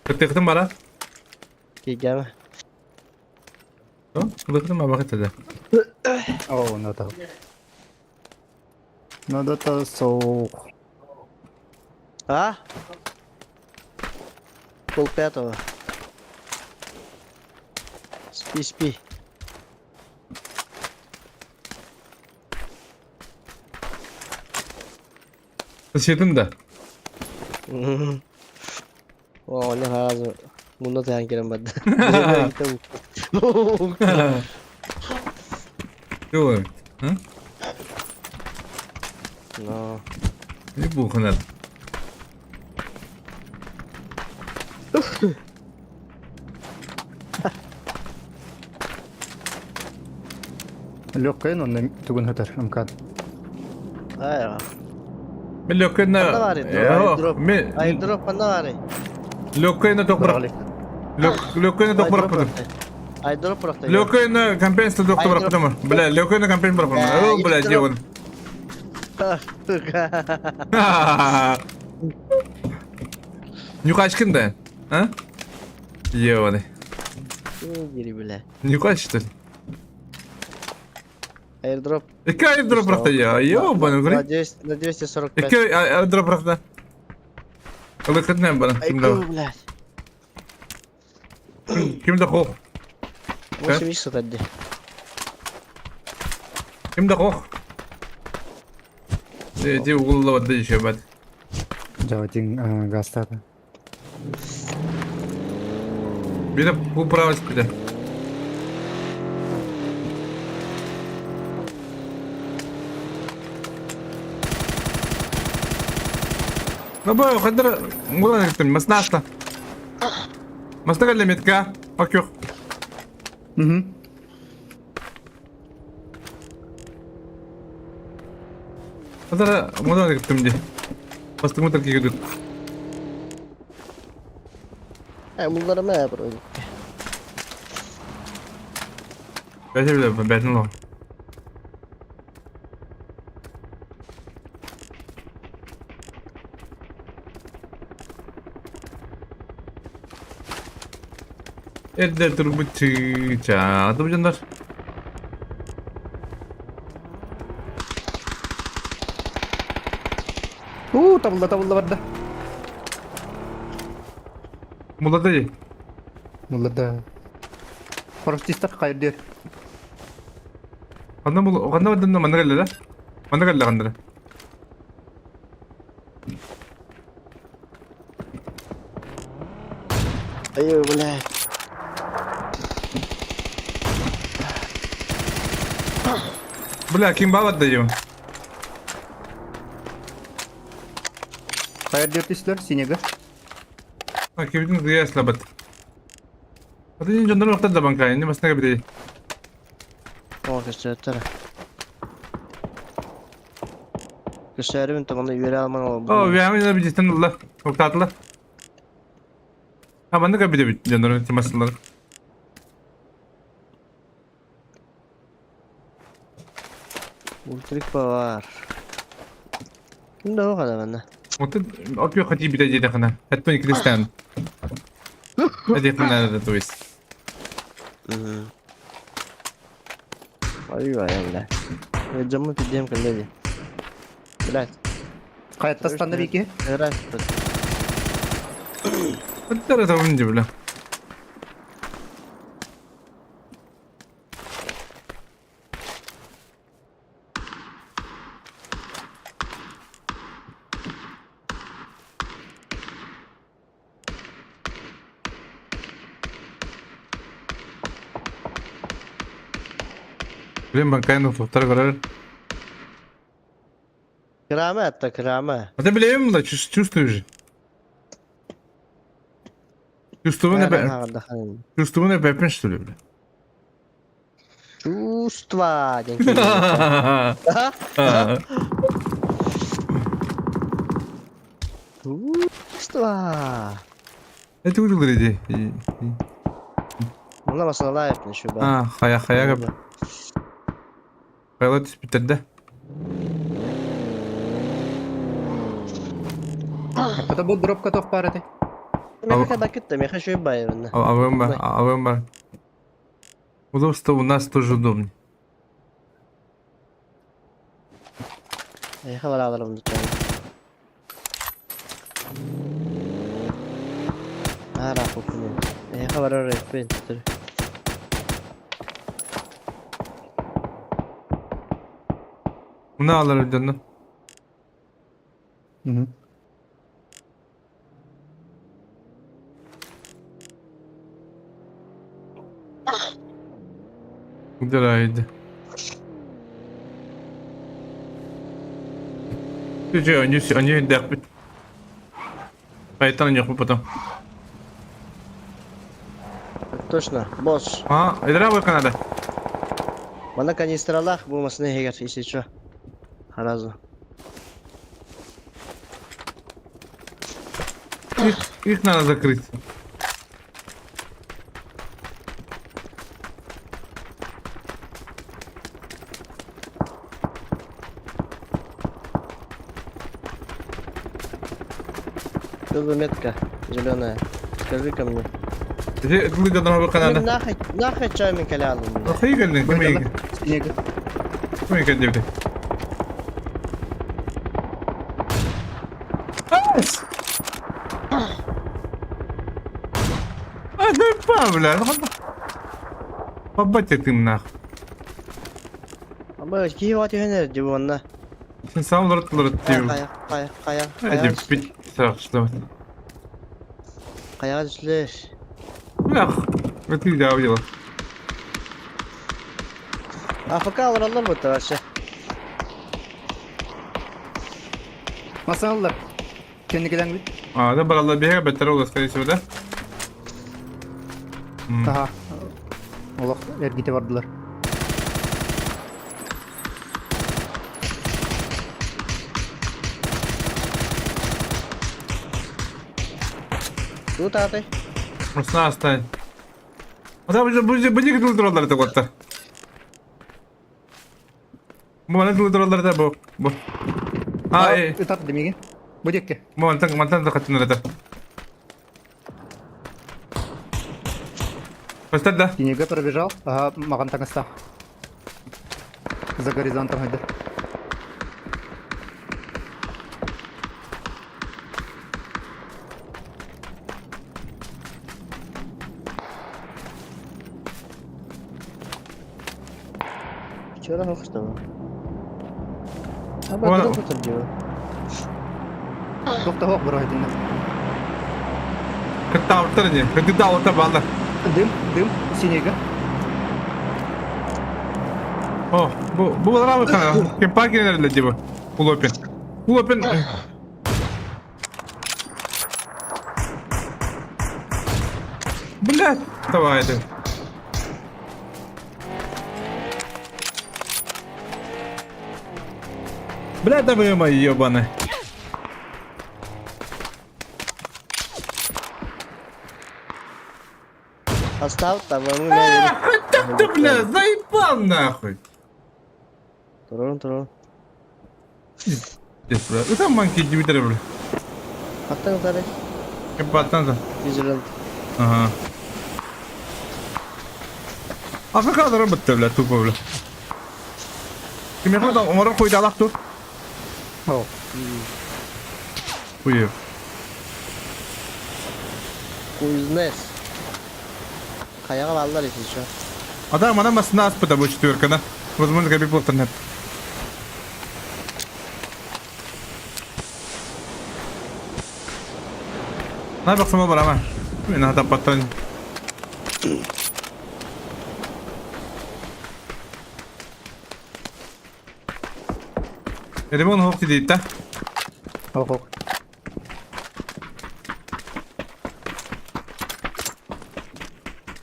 Кытыктым бара. Кигәме. Кытыктым ба бакыт да. О, ну так. Ну да соох. А? 4:30. Спи, спи. Сетим да. О, не разу. Муна таян керем бады. Жоқ. А? Но. Не бухнат. Легкая, но тугун хатар МКАД. Ай. Мен лөккөнө Мен Айдроп ханна бары. Лөккөнө токпура. Лөккөнө токпура кудум. Айдроп быракты. Лөккөнө компенса токпура кудум. Бля, лөккөнө компенса бырак кудум. О, бля, жегон. Нюхачкин да? А? Ебаный. Гири, бля. Нюхач, что ли? Airdrop. Екі airdrop быракты я. Ебаный, На говори. 200, на 245. Екі airdrop быракты. Ылыкытнен бана. Айку, блядь. Кимде қоқ? 8 икс отадды. Кимде қоқ? Де угулла бады еще бад. Жаватин гастата. Биде управить биде. Ну бо, хадыр мулан кеттим, маснаста. Мастага леметка, окюх. Угу. Хадыр мулан кеттим ди. Бастың мутар кигедүт. Ай, буллары мә бро. Бәсе биле, бәтин ло. Эрдер турбут ча, атып жандар. У, табылда табылда барда. Мулады. Муллада. Простистар кайдыр. Канда бул, канда бардын манда келди да? Манда келди канда. Ай, блядь. Бля, ким бабат дейм. Хайа түстүлэр синега. Кибитин зря слабат. Атын дьоннор охтор да банкай, не басна кабиты. О, көстөөттөр. Көстөөрүбүн тоҕону үөрэ алман олорбут. О, үөһэмин да бидистен ылла. Уктаатыла. А манна кабиты бит дьоннор тимасылар. Ультрик бар. Ким да оҕа да манна. Оттон опио хати битэ диэтэххинэ, эттон иккистээн. Этиэххинэ то есть. Ой, ой, бля. Дьоммун пиздиэм кэллэ дии. Блядь. Хайаттастан да бики. Раз. Өттөр это бля. Блин, банкайны туттар көрөр. Кырама атта, кырама. А ты билэбин да, чувствуешь же. Чувствую на пепен, что ли, бля? Чувства диэн Чувства. Это выглядит иди. Мына басалаев еще ба. А, хая хая гап. Хайла түспүттэр да. Это был дроп котов пары ты. Меха бакытта, меха шөй байырына. Авым бар, авым бар. Удобство у нас тоже удобнее. Меха бараларым Ара купнен. Меха барар эппен. Мына алар өйдөннө. Угу. Дырайды. Же, они они дәкпит. Айтан yok потом. Точно, босс. А, эдра бой канада. Мана канистралах булмасын егер, если чё. Сразу. Их надо закрыть. Что за метка зеленая? Скажи-ка мне. Канада. Нахай, нахай чайми калялым. Нахай кэллин, кимий. Кимий кэлдибит. А, да бля, Бабать ты нах. Аба, киев атыгын диванна. Сен сам лорд лорд див. Кая, кая, кая. Эди бит саракчылап. Кая түшлеш. Бля, это не дело. АФК алыралар бу вообще. Масалар. Кенникелен бит. А, да баралла бега беттер ол, скорее всего, да? Ага. Олох эргите бардылар. Тут аты. Просто оставь. А там уже будет будет дуралар это вот. Бу мана дуралар да бу. Бу. А, э. Этап демеге. Бу декке. Бу мантан мантан да каттын это. Поставь, да? Тенеге пробежал. Ага, маган таңыста. За горизонтом иди. Вчера что? А дроп это дело. Тоқтауақ бір айдын. Кытта не? Кытта ауыртар балдар. Дым, дым, синеге. О, бу бу балар абы кана. Кем паркинер типа. Улопин. Улопин. Блядь, давай ты. Бля, да вы мои ебаные. Остав там, Эх, ты, бля, заебал нахуй. Турун, турун. Здесь, бля. Это манки дивидеры, бля. Аттан тары. Баттан да. Вижелент. Ага. Африкада робот, бля, тупо, бля. Кимиэхэ да оҥорор хуйдаалаах дуу? О. Хуев. Кузнец. Хайаҕа бааллар если что. А да, манан массына аспыта бу четверканы. Возможно, кэби буолтан нет. На бахсама барама. Мен хатаппаттан. Ремон хоқ дейді да? Ох, ох.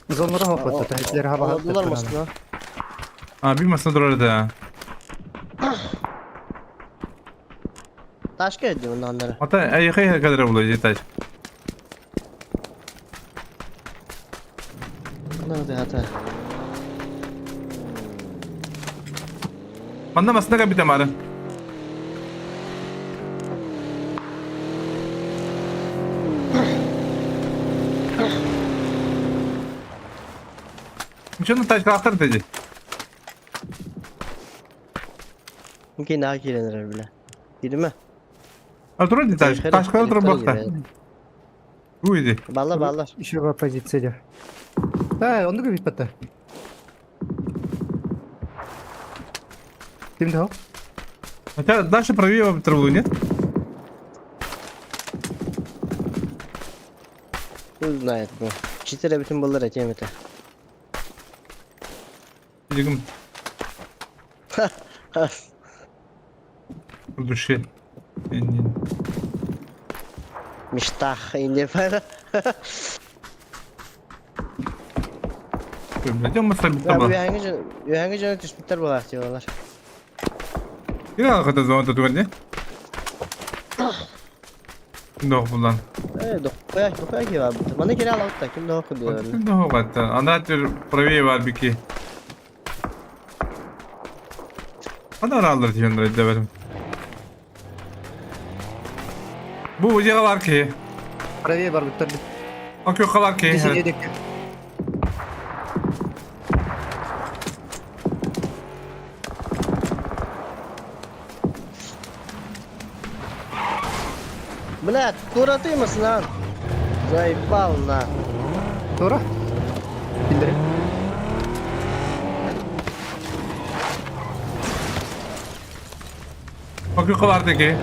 Зоннара хоқ батта. Хитлер хаба Алладылар масына. А, bir masına durar да. Ташка эдди оннаннары. Ата айхай кадра булар жетаж. Оннары хата. Манна масына кабита мары. Ничего тачка dedi. Мөмкин аа киирэн бile. Кииримэ. А турар ди тач. Ташка турар бакта. Уйди. Баллар баллар. Еще по позиция де. Да, он другой бит Ким дал? Хотя дальше правее траву, нет? Хуй знает бу. Четыре бүтүн баллар этиэм этэ. Дигим. В душе. Мечтах инде пара. Идем мы с тобой. Үһәңге жөн түспүттэр буолаах диолар. Кира хата зона тут не? Дох булан. Э, дохуя, дохуя ки бар. Маны кире алабыт ким дох диyor. Дох батта. Анда төр правее бар бики. Анда алыр дигән дәбәрем. Бу үзе бар ки. Правее бар бит. Акы калар ки. Блядь, тура ты маснан. Заебал на. Тура? Индире. Акы калар ки.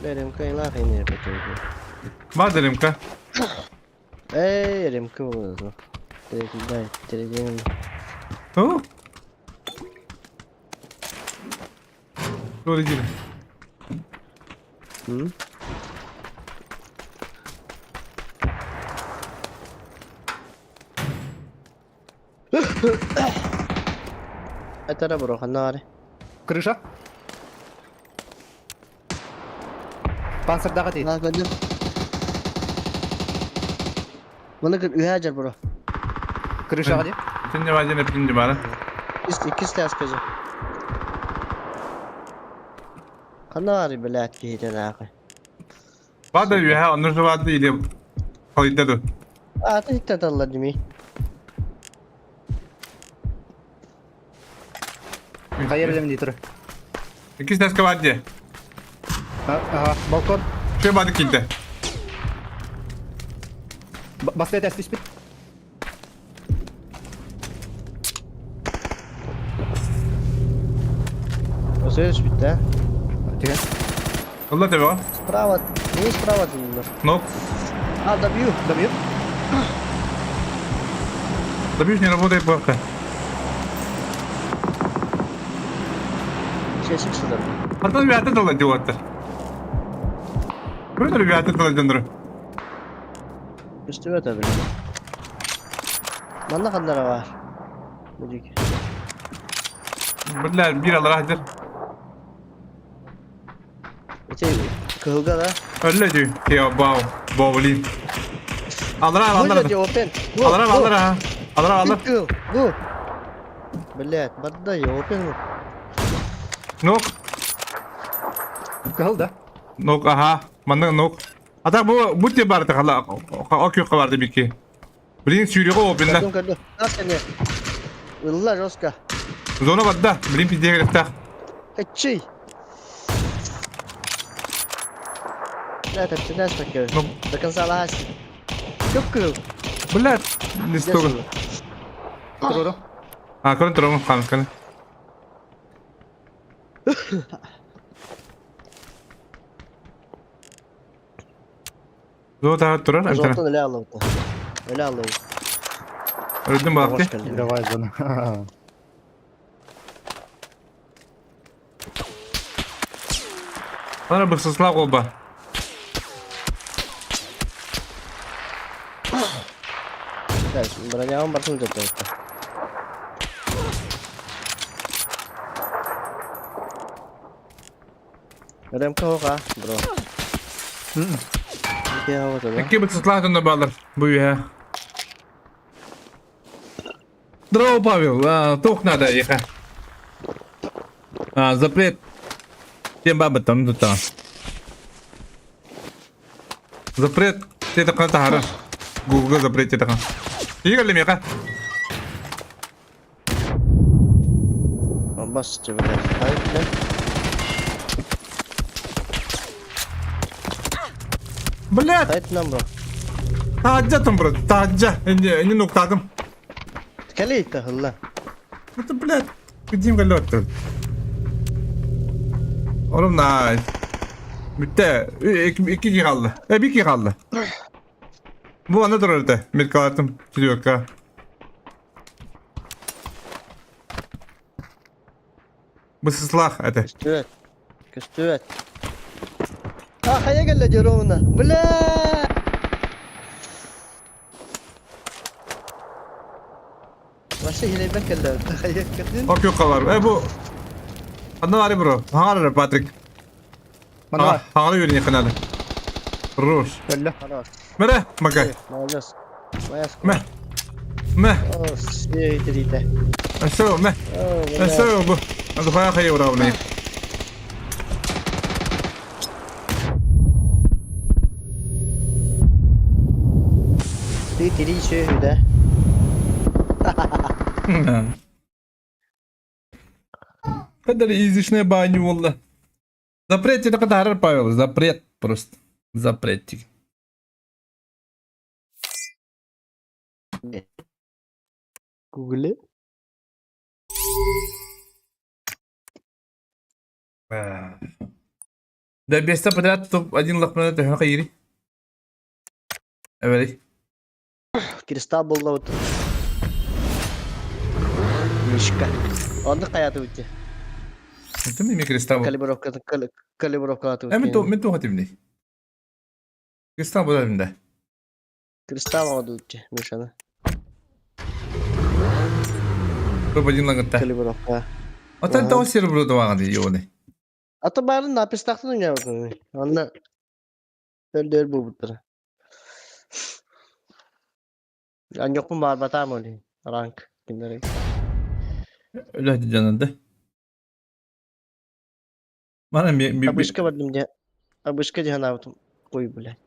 РМК илах инде көтөрдү. Бар РМК. Эй, РМК болду. Дай, терезен. О? Doğru girin. Hı? Этара бро, ханнаре. Крыша? Панцирдаға дейді. На көдүм. Маны кыр үһәжер бро. Крышаға дейді. Түнде бар, жene түнде бар. Икки сляс көзө. Ханнаре, блядь, киһитен аакы. Бар да үйә, онны жыбады или қалайда А, ты хиттен таллар дими. Хайыр білемін дейді тұры. Икки сляска бар де. Ага, балкон. Шөй бады килді. Басқа әтәс түспет. Сөз бит, да? Деген. Алла тебе бар. Справа, не справа дилер. Нок. А, добью. Добьет? Добьешь, не работает бабка. Чэчик сытар. Хантан үөһэттэн тыллан дьуоттар. Көрдөр үөһэттэн тыллан дьоннору. Көстүбэт эбит. Манна ханнара баар? Билик. Биллэр биир алара сылдьар. Ити кыһылга да? Өллө дүү. Тио бау. Боулин. Алара алара. Open. Алара алара. Алара алара. Бу. Блять, барда я open. Нок. Кыһыл да? Нок, аха. Манна нок. А так бу бу те барды хала окю барды бики. Блин, сүүрүҕэ опенна. Көрдүм көрдүм. Нас кэнне. Ылла жестко. Зона барда. Блин, пиздеге керектах. Каччый. Да, это ты знаешь, как Ну. До конца лазь. Көп кыл. Блядь, не столько. Туруру. А, көрөн турабын, хан, каны. Зона тағы турар, әмтәнә. Золотон өлө алыбыт. Өлө алыбыт. Өлдүм балакты. Давай зона. Ана бықсысла қолба. Так, бронявым барсын деп айтты. Ремка хоға, бро. Икки бықсысла түнді балыр. Бұл үйе. Здорово, Павел. Тух надо, еха. Запрет. Тем баба там тут. Запрет. Ты такая тахара. Гугл запрет ты такая. Игорь меха. Бас тебе, блядь. Блядь. Хайт нам, бро. Таджа там, бро. Таджа. Не, не нуктадым. Калей-то, хылла. Это, блядь, где голёт тут? Oğlum nice. Bitti. İki, iki kaldı. E bir iki kaldı. Bu anda durur öte. Bir kaldım. Gidiyor ka. Bu sızlak hadi. Көстүбэт. Көстүбэт. А, хайа кэллэ дьоруона. Бля! Вообще хилейбек кэллэ. Хайа кэллин. Ok yok kalar. E bu. Andan ari bro. Hangi Patrick? Манна. Hangi yürüyün yakın hadi. Руш. Өллө. Хорош. Mere, bakay. Молодец. Моя Me. Me. О, все трите. Aşağı me. Aşağı bu. Hadi bayağı hayır bravo ne. Ты три еще, да? Kadar излишняя баню valla. Запрет это kadar Павел, запрет просто. Запрет. Гугли. Да беста подряд топ-1 лахмана төһө хайри. Эвери. Кристалл был вот. Мишка. Онды каятı bitti. Это ми кристалл. Калибровка калибровка атып. Э мен то хатимни. Кристалл була бинде. Кристалл алды битти Мишаны. Топ-1 лагытта. Калибровка. Отан тау сербро дуаган ди йоны. Ата барын напис тактын ya. Анда Өлдөр бу буттар. Аньокпун бар батам оли. Ранг киндер. Öyle canındı. Bana bir Абышка бардым де. Абышка деген абытым. Кой, блядь.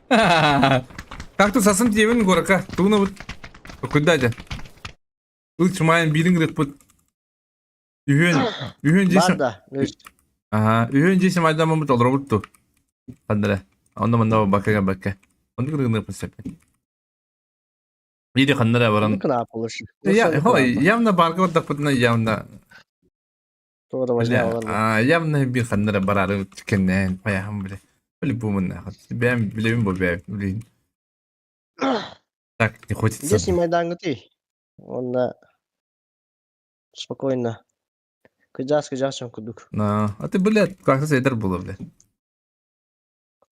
Как тут сасын тиебин горка. Тугуна бут. Куда же? Ыл чумайын бирин грет бут. Үһүн, үһүн жесим. Бар да. Ага, үһүн жесим айдан бут олор бутту. Кандара. Онда манда бакка бакка. Онда гыргын пысып. Бири кандара баран. Кына болуш. Я, хой, явно барга бардак бутна явно. А, явно бир кандара барары кеннен паяхым биле. Биле бу мына. Бәм билебин бу бә. Блин. Так, не хочется. Здесь не Майдан ты. Он спокойно. Кыдьаас кыдьаас дьон курдук. На, а ты, блядь, как-то эдэр була, блядь.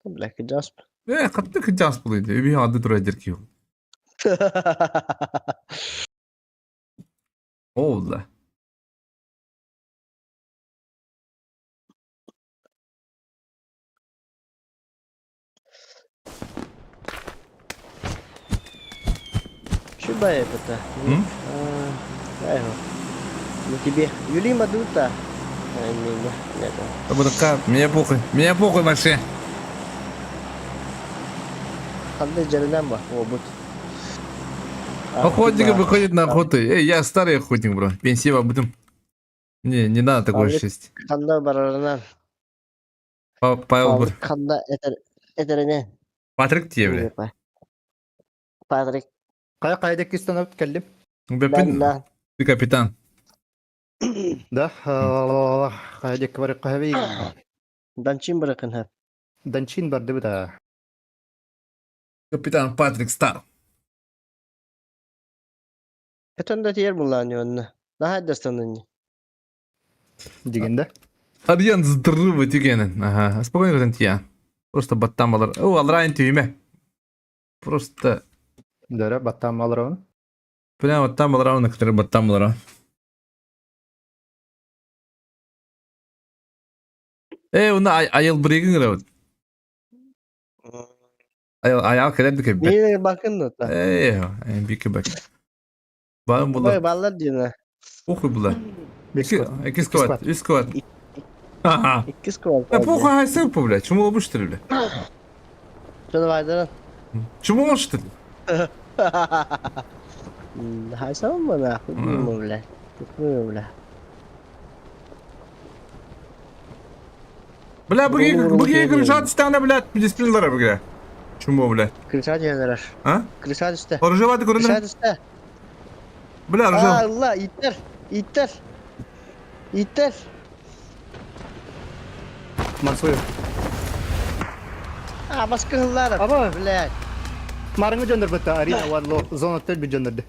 Бля, кыдьаас. Э, хатты кыдьаас була ди. Үбү ады тура эдэр киһи. Ол да. Чубай это. Не тебе. Юли Мадута. Меня похуй. Меня похуй вообще. Ханды дьарынан ба, обут. Охотник выходит на охоту. Эй, я старый охотник, бро. Пенсия будем. Не, не надо такое шесть. Ханна барарынан. Павел бр. Ханна этэринэн. Патрик тие, бля. Патрик. Хайа хайа диэки станап кэллим. Бэппин, ты капитан. Да, хайа диэки барыахха хэбий. Данчин барыкын хэп. Данчин барды да. Капитан Патрик Стар. Көтөн да тиер буллаан онна. Наһаа дастанын. Дигенде. Арьян здорово тигенен. Ага, спокойно көтөн тия. Просто баттан балар. О, алрайн түйме. Просто Дөрө баттан балар Прямо баттан балар, оны который баттан балар. Э, уна айыл бригин гырабыт. Айыл аял кэлэр кэббет. Мин бакын да. Э, бики бак. Баым була. Баллар дина. Похуй була. Икки сквад, үс сквад. Ага. Икки сквад. Э, похуй хайсы бу, бля. Чему лобуш бля? Что давай, Чему можешь ты? Хайсам ба нахуй, бля. Бля. Бля, буги крышат стана, блядь, дисциплиналара буги. Чему, бля? Крышат янараш. А? Крышат үстэ. Оружие көрүнөр. Крышат үстэ. Бля, оружие. Алла, иттер. Иттер. Иттер. Мансую. А, баскылар. Аба. Блядь. Марыңы жондөр бытта арина ванло зона төл би жондөрдү.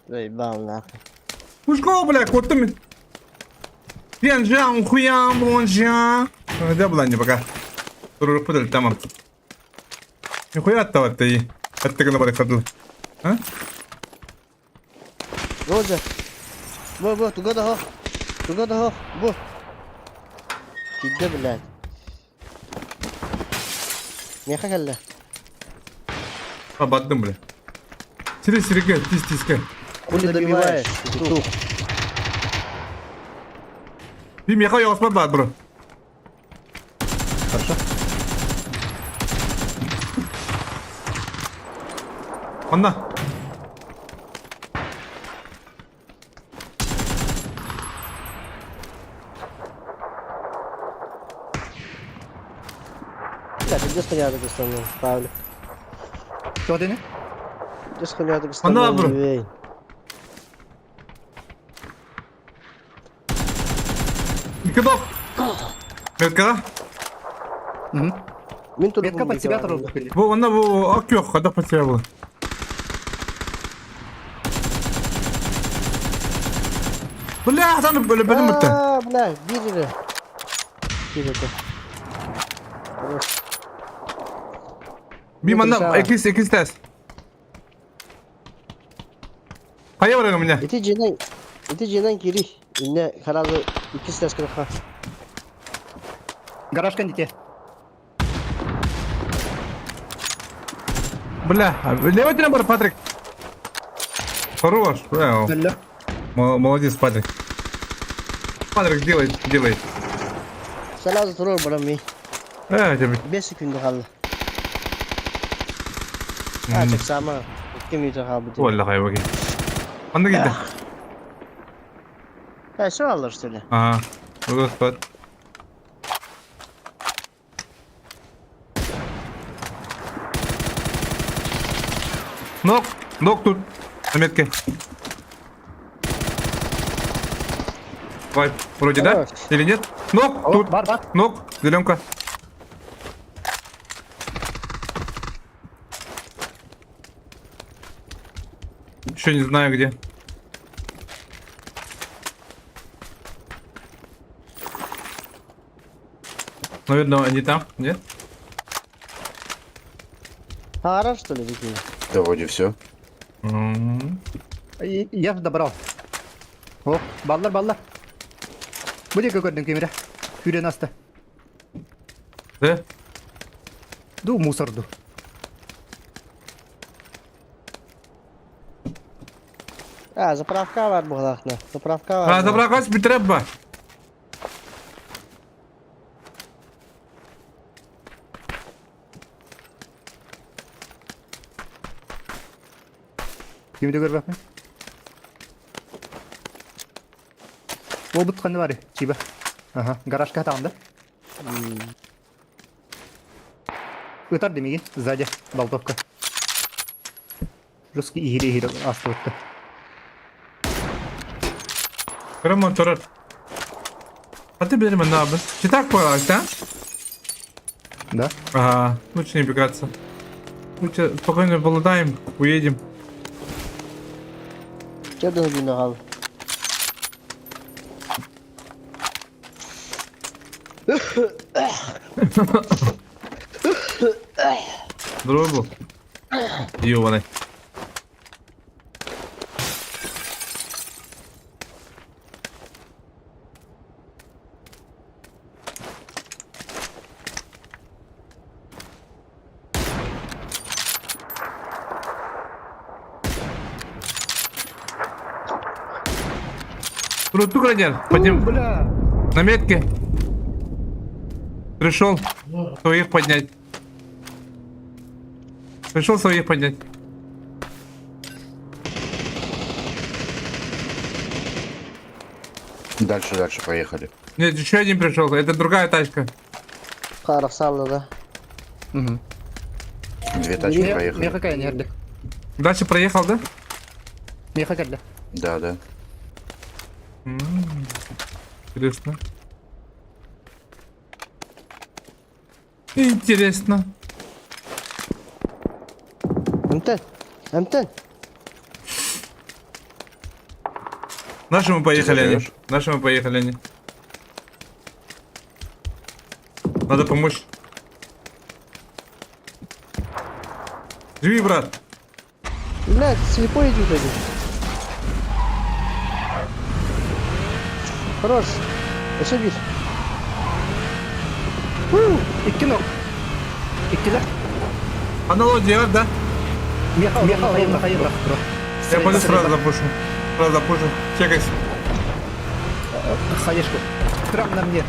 Заебал нахуй. Пушко, бля, куттым. Пенжан, хуян, бонжан. Где была не пока. Турурук пыдыл, тамам. Нихуя оттават ты. Аттыгына барак сатыл. А? Роза. Бу, бу, туга да хох. Туга да хох. Бу. Кидде, блядь. Меха кэллэ. А, баттым, бля. Сири, сирике, тис, тиске. Хули добиваешь, петух. Би меха яспат бар, бро. Хорошо. Анна. Так, где стояли основной, Павлик? Что ты не? Где стояли Анна, бро. Кидок. Метка? Угу. Мин тут Метка под себя тоже Бу, онна бу, ак yok, хада под себя было. Бля, там бля, бля, бля. А, бля, били. Били. Би манна, экис, экис тест. Хайа барыгы меня. Ити жинен, ити жинен кири. Инне харазы икис тест кырха. Гараж кандите. Бля, левый ты набор, Патрик. Хорош, бля. Молодец, Патрик. Патрик, делай, делай. Сразу турор барам ми. Э, тебе. 5 секунд қалды. А, так сама. 2 минут қалды. Валла хайваги. Анда китте. Э, все алыр, что ли? Ага. Господь. Нок, нок тут. На метке. Вайп, вроде, да? Или нет? Нок, тут. Бар, бар. Нок, зеленка. Еще не знаю где. Наверное, они там, нет? Хаарар что ли такие? Да вроде все. Я ж добрал. О, баллар, баллар. Бу диэки көрдүм кимирэ. Күүрэн аста. Да? Ду мусор ду. А, заправка бар буолахна. Заправка бар. А, заправка бүтэрэ Кимди көрбөппүн? Уолбут ханна бары? Чиба. Ага, гаражка таанда. Ытар демигин, сзади, болтовка. Русский иһире-иһире астыбытта. Кыра мотор. А ты бери на бы. Ты так понял, да? Да? Ага, лучше не бегаться. Лучше спокойно полутаем, уедем. Че дылгын ағал? Здорово был. Ёбаный. Круту градер, подним. Бля! На метке. Пришел своих поднять. Пришел своих поднять. Дальше, дальше, поехали. Нет, еще один пришел. Это другая тачка. Харах да. Угу. Две тачки проехали. Меха какая нерды. Дальше проехал, да? Меха кэллэ. Да, да. Интересно. Интересно. Эмтен. Эмтен. Наши мы поехали они. зовешь? Наши мы поехали они. Надо помочь. Живи, брат. Блядь, слепой идет один. Хорош. Ошибись. Икки ног. Иккилэр. Аналогия, да? Меха, меха, меха, меха. Я пойду сразу запушу. Сразу запушу. Чекайся. Хаешку. Прям на мне.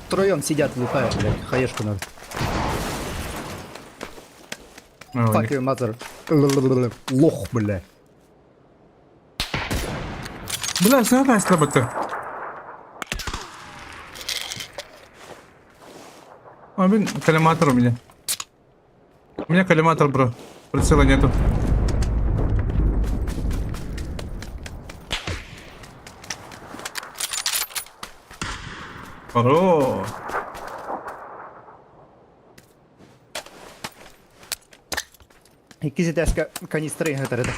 Втроем сидят, лутают, блядь. Хаешку надо. Fuck you, mother. Лох, бля. Бля, все равно слабо-то. А, блин, коллиматор у меня. У меня коллиматор, бро. Прицела нету. Хорош. Икки этээскэ канистры это.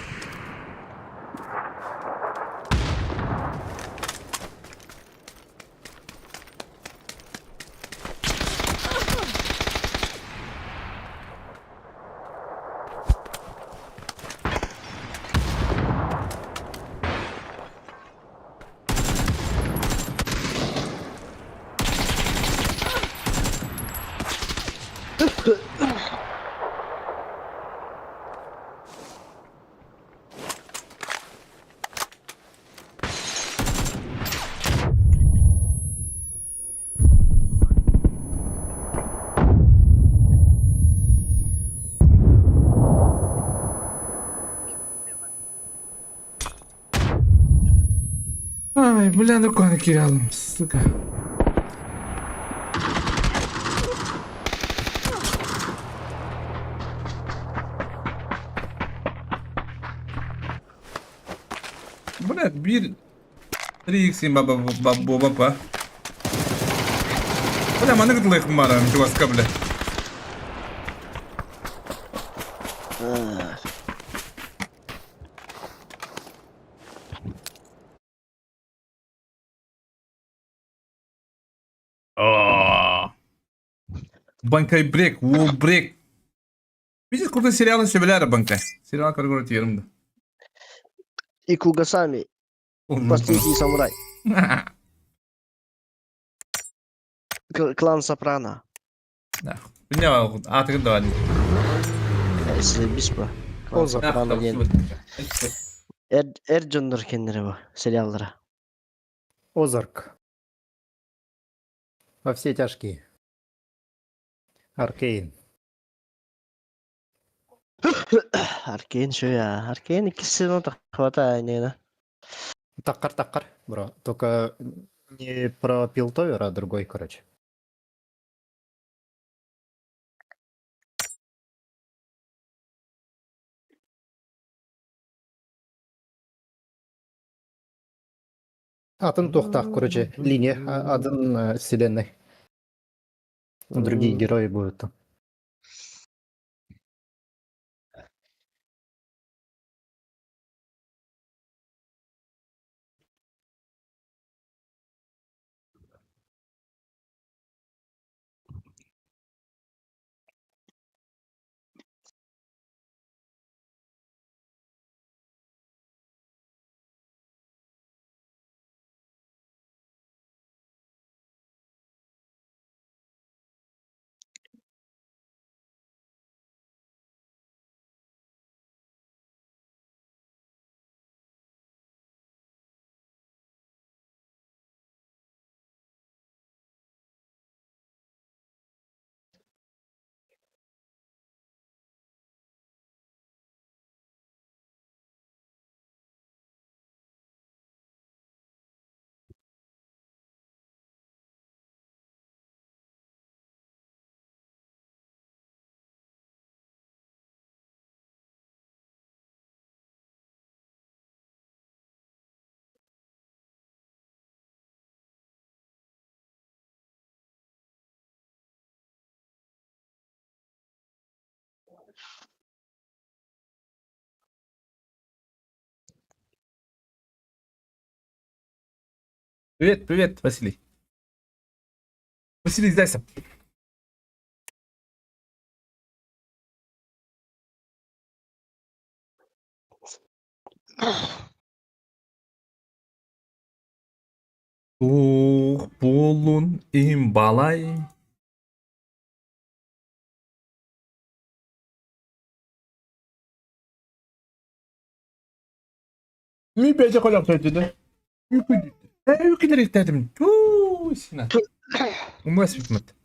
Ай, бля, ну куда кирялым, сука. Бля, биир 3 х баба баба баба. Бля, маннык тылык бара, чуваска, бля. Банкай брек, Wall Break. Видишь, крутой сериалы сөбүлээр Банкай. Сериал көргөрө тиэрим да. Икугасами, последний самурай. Клан Сопрано. Билне аатыгын да бар. Заебись бу. Клан Сопрано диэн. Эр, эр дьоннор кеннere бу сериаллара. Озарк. Во все тяжкие. Аркейн. Аркейн шо я. Аркейн иккис сезон хватает, не Таккар, таккар, бро. Только не про Пилтовер, а другой, короче. Атын туохтаах, короче, линия, атын вселенной. Другие герои будут там. Привет, привет, Василий. Василий, сдайся. Туох буоллун иһин балай. Ми бэйдэ колякта Үкүнэр Туу, сина. Умас битмэт.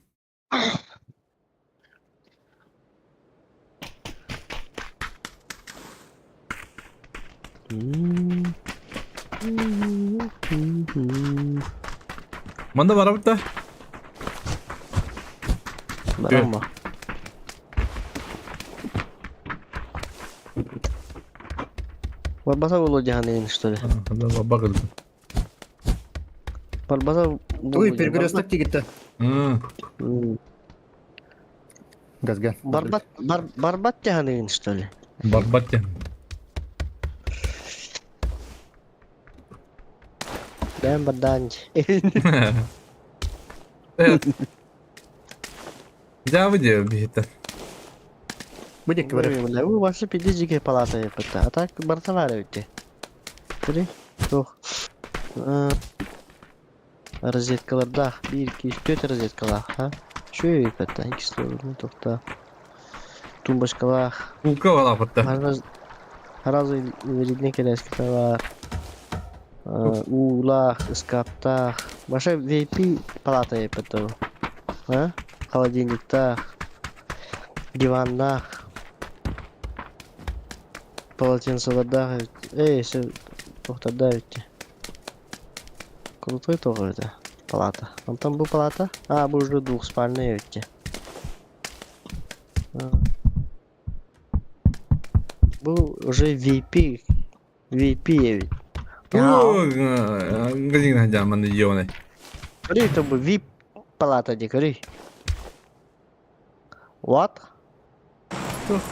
Манна барабыт да? Барамма. Барбаса Володя что ли? Да, бабагылдым. Барбаса Ой, перекресток тигитте. Газга. Барбат, бар, барбат тяганыгын, что ли? Барбат тяганыгын. Бэм барданч. Дьэ, выйди, биһиттэн. Будет говорю. У вас пиздец палата это. А так бартовары ведь. Три, туох. Розеткалардаах биир, икки, үс, түөрт розеткалаах, ха? Үчүгэй это, кислородный тохта. Тумбочкалаах. Кулка балаапытта. Сразу инвалидный коляскалаах. Уулаах, ыскааптаах. Ваша VIP палата это. А? Холодильниктаах. Диваннаах. Полотенцелардаах. Эй, все, тохтардаах ведь. Крутой тоже это палата. Вон там был палата. А, был уже двухспальная ведь. Был уже VIP. VIP ведь. Газин хадьаман йоны. Көрүй, это был VIP палата, де көрүй. What?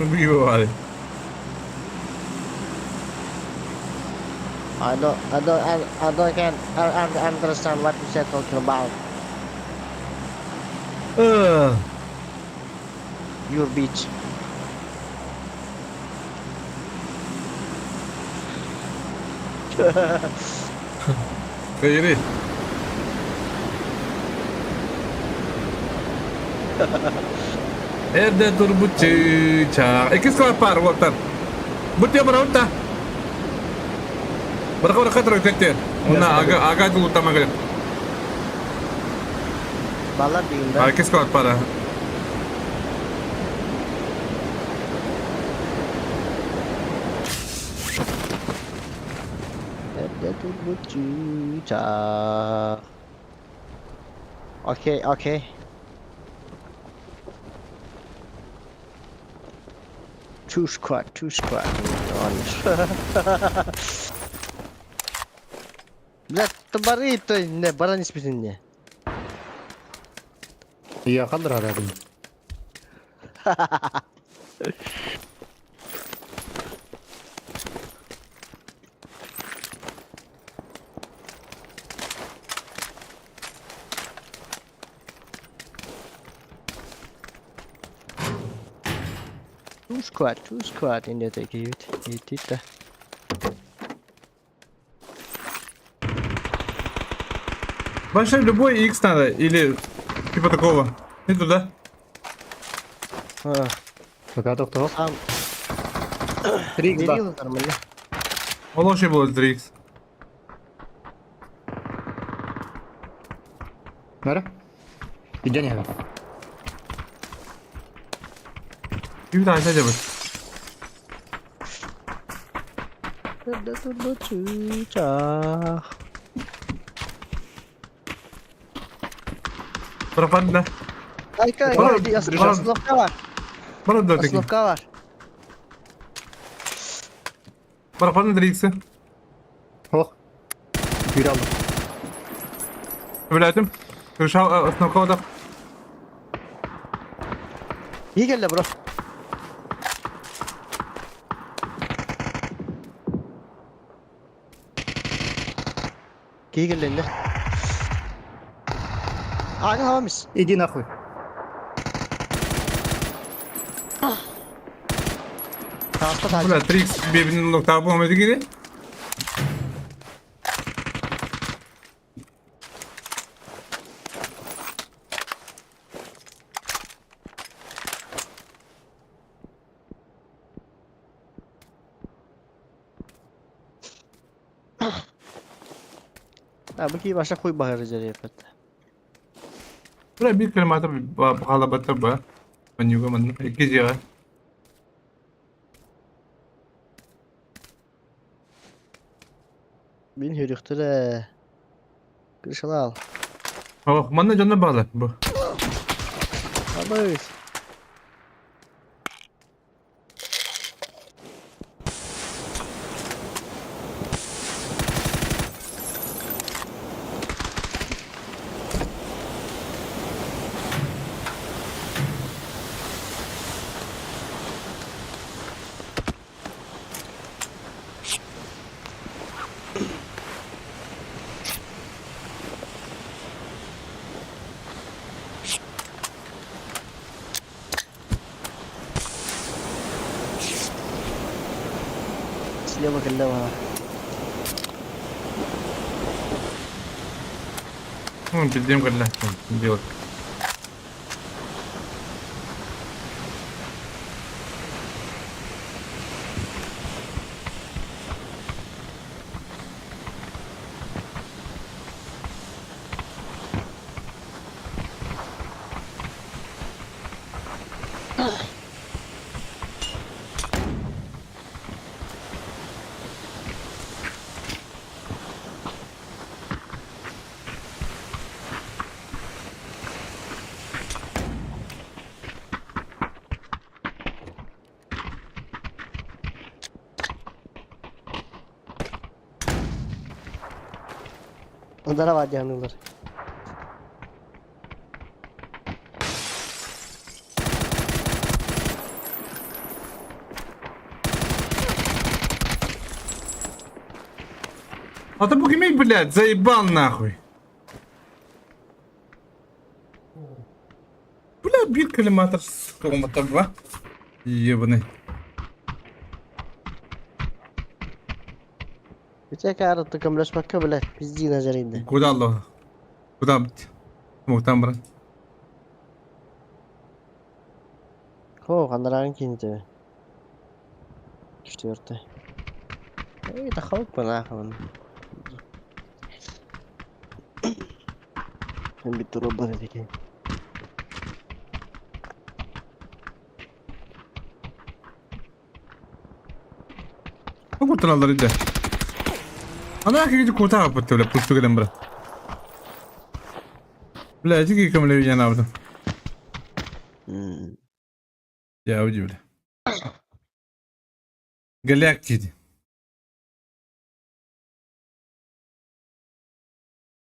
Убивали. I don't can I understand what you said talking about. Your bitch. Кыйырый. Эрдэ турбут чыычаах. Иккис клаппар уоттар. Бу тиэ барабыт да. Барака барака турар көттөр. Уна ага ага дулутама келет. Балар дейм да. Иккис клаппара. Эрдэ турбут чыычаах. Окей, окей. Two squad, two squad. Блядь, табары то не баран испитинне. Я хандра рядом. Two squad in the take it. It. Большой любой X надо или типа такого. И туда. А, Пока доктор. Сам 3 х Берил нормально. Олоши было 3X. Нара? Иди не. Bir tane acaba. Эрдэ турбут чыычаах. Пропадна. Айка, Баран, айка, остановка бар. Баран да таки. Остановка бар. Пропадна 3X. Ох. Бир алды. Билетим. Крыша остановка да. İyi geldi bro. İyi geldi indi. Ага, хавамис. Иди нахуй. Таста та. Бля 3X birbirinin nokta bu olmadı gibi. Ha bu ki başa koy bahar üzeri yaptı. Бля bir kilometre бахала бата ба. Манюга ман. İki ya. Bin hürüktüre. Kırışal. Oh, манна жонно баала бу. Абыз. Слева кэллэ Ну, билдем кэллэ. Делать. Onlara var yanıyorlar. А ты погимей, блядь, заебал нахуй. Бля, бир. Коллиматор сука, Ебаный. Бүтэ каарытты көмөлөспөккө, блядь, пизди назаринды. Куда алло? Куда? Муктан брат. Хо, хандараагын кините. Четвертый. Эй, это хауп нахуй. Бит турбан экен. Куртаналлар иде. Ана киги курта аппыт бля, пусту келем брат. Бля, эти көмөлө виден абды. Я уйди, бля. Голяк киди.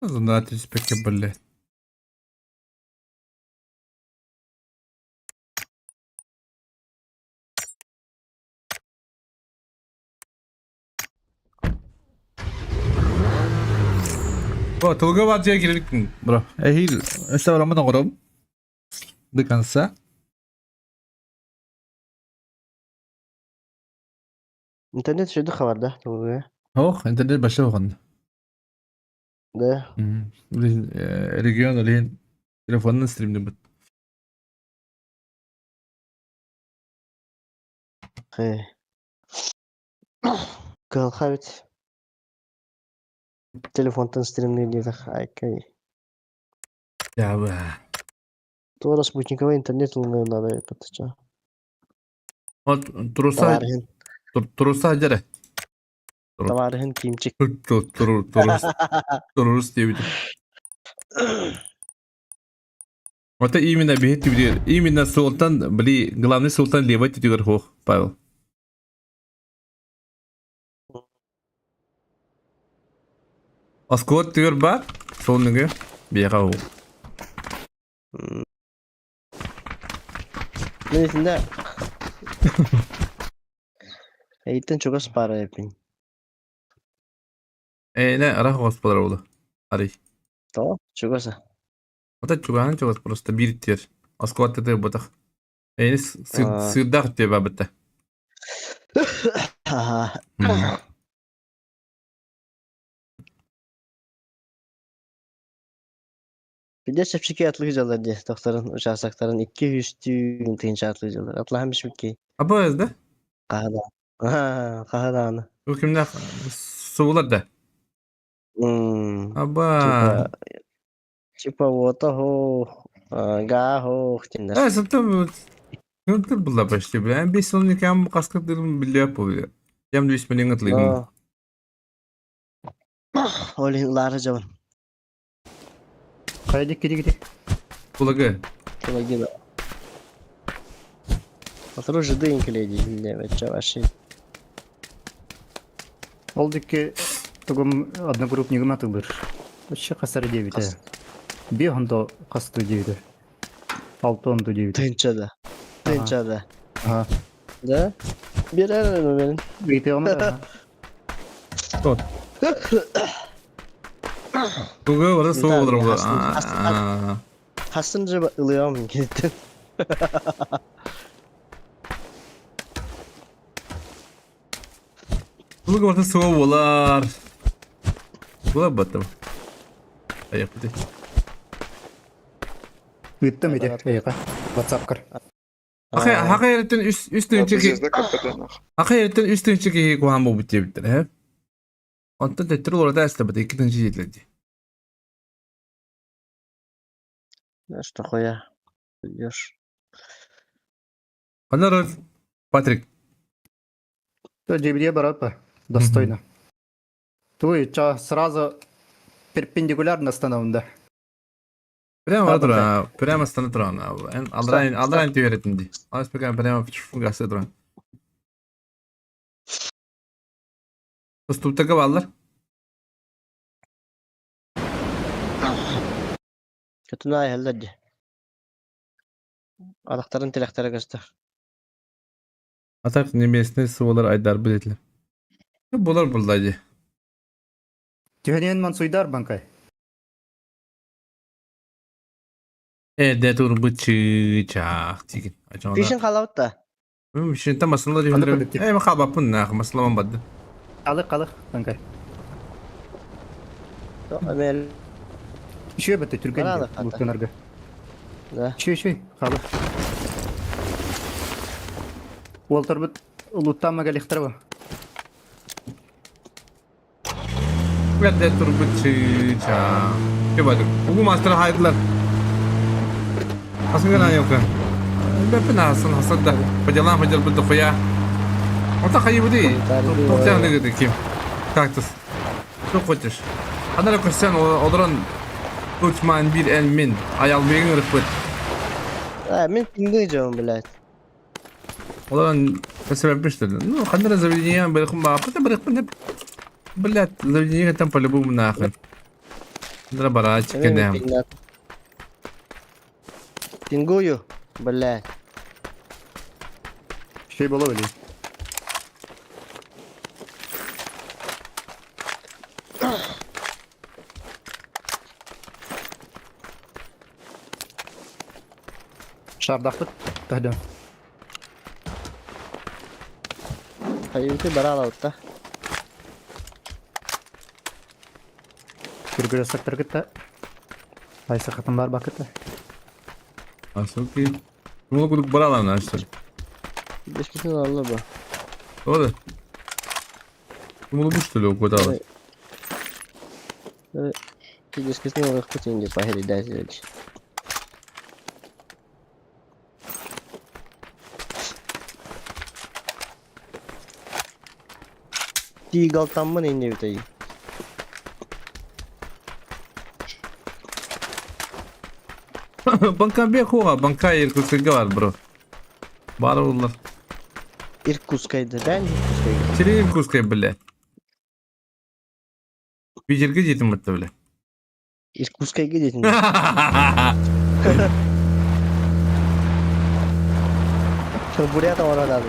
Знать, спеке, блядь. Бо, тылга бар жер керек, бро. Эхил, өсө барамын оҕором. До конца. Интернет шөйдү хабарда. Ох, интернет башы оҕон. Да. Регион олин телефонун стримни бут. Хэ. Кылхабит. Телефонтан стримни дедах. Айкай. Я ба. Туора спутниковый интернет улны надо подча. Вот труса Товарыһын. труса жere. Товарыһын кимчик. Турус турус диэбит. Вот именно бихит именно султан, бли, главный султан левый тигр хох, Павел. Оскот тигр бар, солныгы, бияга ол. Мен Эйтен чугас пара эпин. Э, не, арах господар oldu. Арый. То, чугаса. Вот чугаан чугас просто бир тер. Оскот тете ботах. Э, сырдах тебе бабыта. Ага. Bir de çepçiki atlı жалар де, докторын участактарын 200 түйін тыйынча атлы жалар. Атлахам бишмикки. Аба да? Кахада. Ага, кахаданы. Бу кимнә суулар да. Аба. Типа вот хо, га хо, тендер. Э, сатым Кымтыр була почти, бля. Бес сыл никам каскырдырым биле бу. Ям дүйс менен атлыгым. Олин лары жабын. Кайда кири Кулагы. Кулагина. Отру жиды инкледи, не вачаваши. Ол дикки тугум одногруппнигым атылыр. Вообще касары дебите. Би хондо касту дебите. Алты онду дебите. Тынчада. Тынчада. Ага. Да? Берер менен. Бейте оны да. Тот. Тугы ора суу болор. Хасын же ылыям кетти. Тугы ора суу болар. Була баттым. Аяк бите. Ыттым иде. Эйка. WhatsApp кыр. Аха, хака ереттен үс үстүнчеки. Аха ереттен үстүнчеки кухан бу бите биттер, хэ? Онтон төттөр олорда эстебет иккитинчи жетилди. Что хуя? Идешь. Анар Патрик. То жебиде барат Достойно. Туй, ча сразу перпендикулярно становында. Прямо тура, прямо стана тура. Алдрайн, алдрайн түйеретинди. Алыс пока прямо гасы тура. Туступтага баллар. Kötü ay hellerdi. Alaktarın tilakları göster. Атак немесine суолар айдар билетлер. Булар булдайды. Түһенен мансуйдар банкай. Эрдэ турбут чыычаах диигин. Фишин халабыт да. Фишинтэн масыла диэн Ээ хаалбаппын наах масыламан барды. Халык халык таңкай. Эмэл. Үшөө бөттө түргэн луттанарга. Да. Үшөө үшөө халык. Уолтарбыт луттаама галихтар ба. Эрдэ турбут чыычаах. Кебадык. Угу мастера хайдылар. Хасыгын айылка. Бэппин аһасын хасад да. По делам ходил бы дохуя. Ота хайыбыды. Тоқтян ким. Кактус. Что хочешь? Анара көстен олорон Учман бир эн мин. Аял бегин ырыппыт. А, мин пингы жон, блядь. Олорон көсөбөппүш Ну, ханнара заведение барыхын бааппыт, барыхпын Блядь, заведение там по-любому нахуй. Андра барачик кенем. Пингую, блядь. Şey бола били. Шардахпыт тахда. Хайыты баралабыт да. Күргүрө сактар кытта. Айса хатын бар бакыта. Асылки. Муну кудук баралам значит. Бешкитин алла ба. Doğru. Муну бу что ли укуталась? Бешкитин алла кутин деп ахири дәзелч. Тигалтаммын инде бит Банка бе хуа, банка Иркутскайга бар, бро. Бар олар. Иркутскайда, да? Иркутскайда. Сири Иркутскай, бля. Питерге жетим бітті, бля. Иркутскайга дейтин. Бурята барады.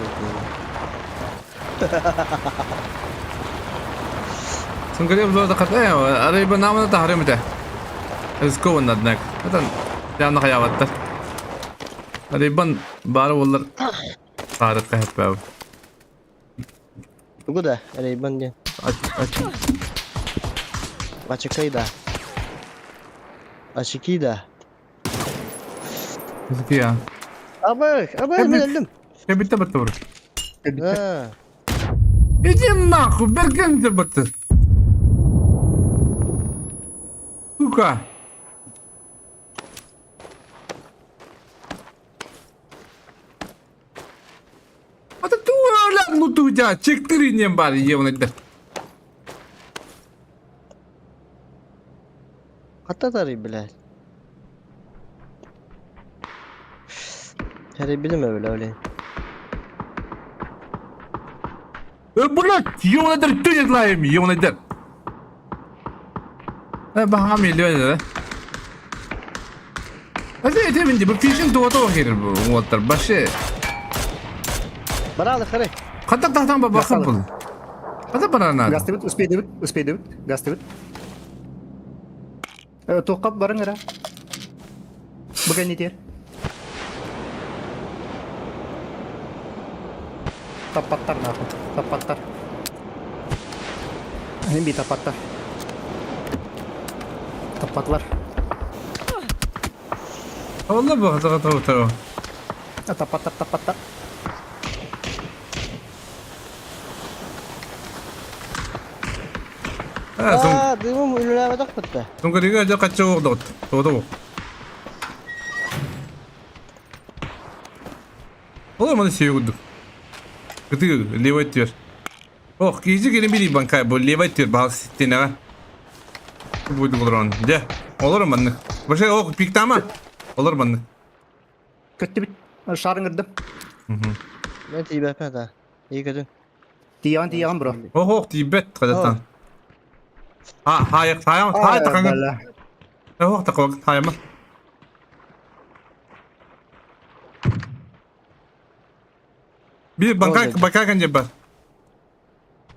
Сыңгырем зорда қата, арайба намына тахарым бите. Исковын однако. Это явно хаяваттар. Арайбан бары олар тарык кахатпау. Тугу да, арайбан ден. Ачыкайда. Ачыкида. Я. Абы, абы, мен өлдүм. Битте битте бр. Иди нахуй, берген битте. Сука. А ты ну тудя, чектыри не бар, евнайда. Хаттатары, блядь. Хәрі білме бля, блин. Блядь, ёбаный тюнет лаем, ёбаный Баха миллион, да? Это это мен bu фишин туото хер уоттар баше. Баралы хары. Ката тахтан ба бахын бул. Ката барана. Газ тебит, успей дебит, успей дебит, газ тебит. Тоққап барың ара. Бүгін не тер? Таппаттар нахуй, таппаттар. Хем би таппаттар. Таппатлар. والله бахта та та. Таппаттар, таппаттар. Аа, дымым үлеләбе бітті. Соңгы жа кача оғдот. Тоғды. Олар маны сүйегүдүк. Кыты левой тер. Ох, кийзи келин били банкай бу левой тер бал ситтенега. Буду олар Де, олар манны. Баша ох пиктама. Олар манны. Көтті бит. Шарын кірді. Мен тиибәппин да. Икөтүн. Тияган, тияган, бро. Ох, ох, тибет кадаттан. Ha, hayır, hayır, hayır, takangın. Ох, таког, хайма. Bir banka banka kan бар.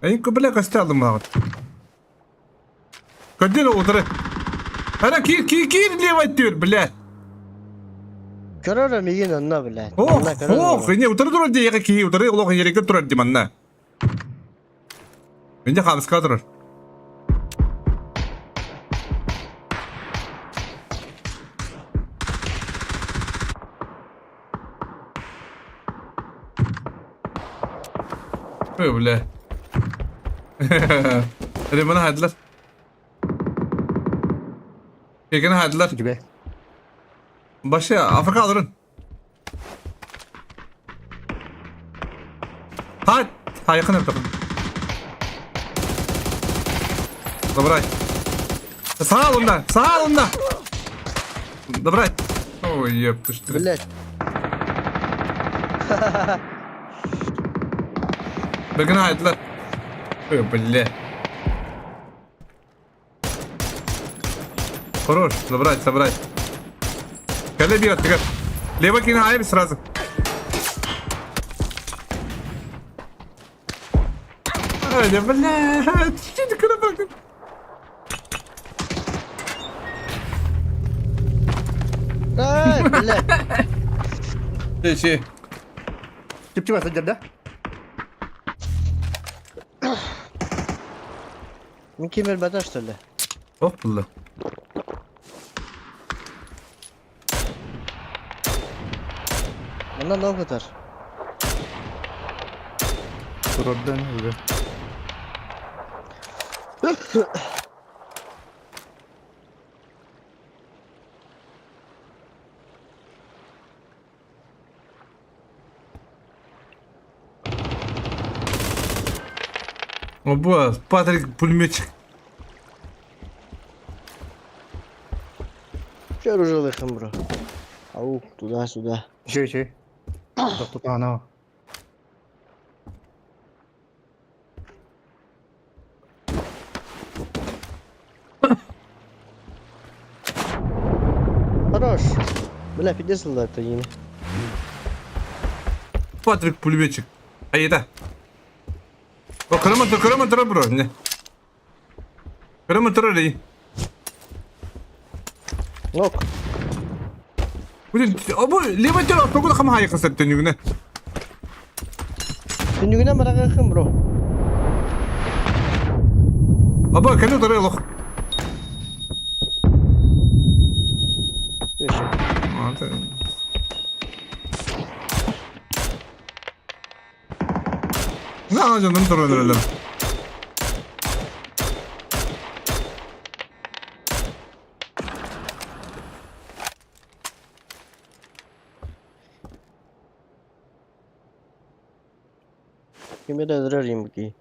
Ayın kubile kaçtı aldım bağır. Көдел отыры. Ана кир кир кир левой төр, бля. Көрөр миигин онно, блядь. Ох, Манна көрөр ох, олорор. не утары турар диэхэ киһи, утары олох ерекке турар ди манна. Инде хамска турар. Ой, бля. Ремона хайдылар. Кекeni хайдылар. Үчүгэй. Башы Африка алырын. Хат! Хайқын өттіқін. Забирай. Сал онда! Сал онда! Забирай. Ой, ёптыш ты. Блядь. Бігін хайдылар. Ой, бля. Хорош, забрать, забрать. Кәле бират, тигәр. Лево кине айып сразу. Ай, да блядь, что ты куда Ай, блядь. Че, Чип-чип сылдьар да? Мин ким өлбөтө, что ли? Ох, булла. Манна ног ытар. Турардан уже. Оба, Патрик пулеметчик. Че оружие бро? Ау, туда-сюда. Еще, еще. Тут она. Хорош. Бля, пиздец это имя. Патрик пулеметчик. А это? О, кырымы тұр, кырымы тұр, бро. Не. Кырымы тұр, рей. Нок. Блин, обу, лево тұр, тоғы да қама хайқын сәт түнігіне. Түнігіне барағақын, бро. Аба, кәне тұр, лох. Ne anacağım tur öldürelim. Kimi de öldüreyim ki.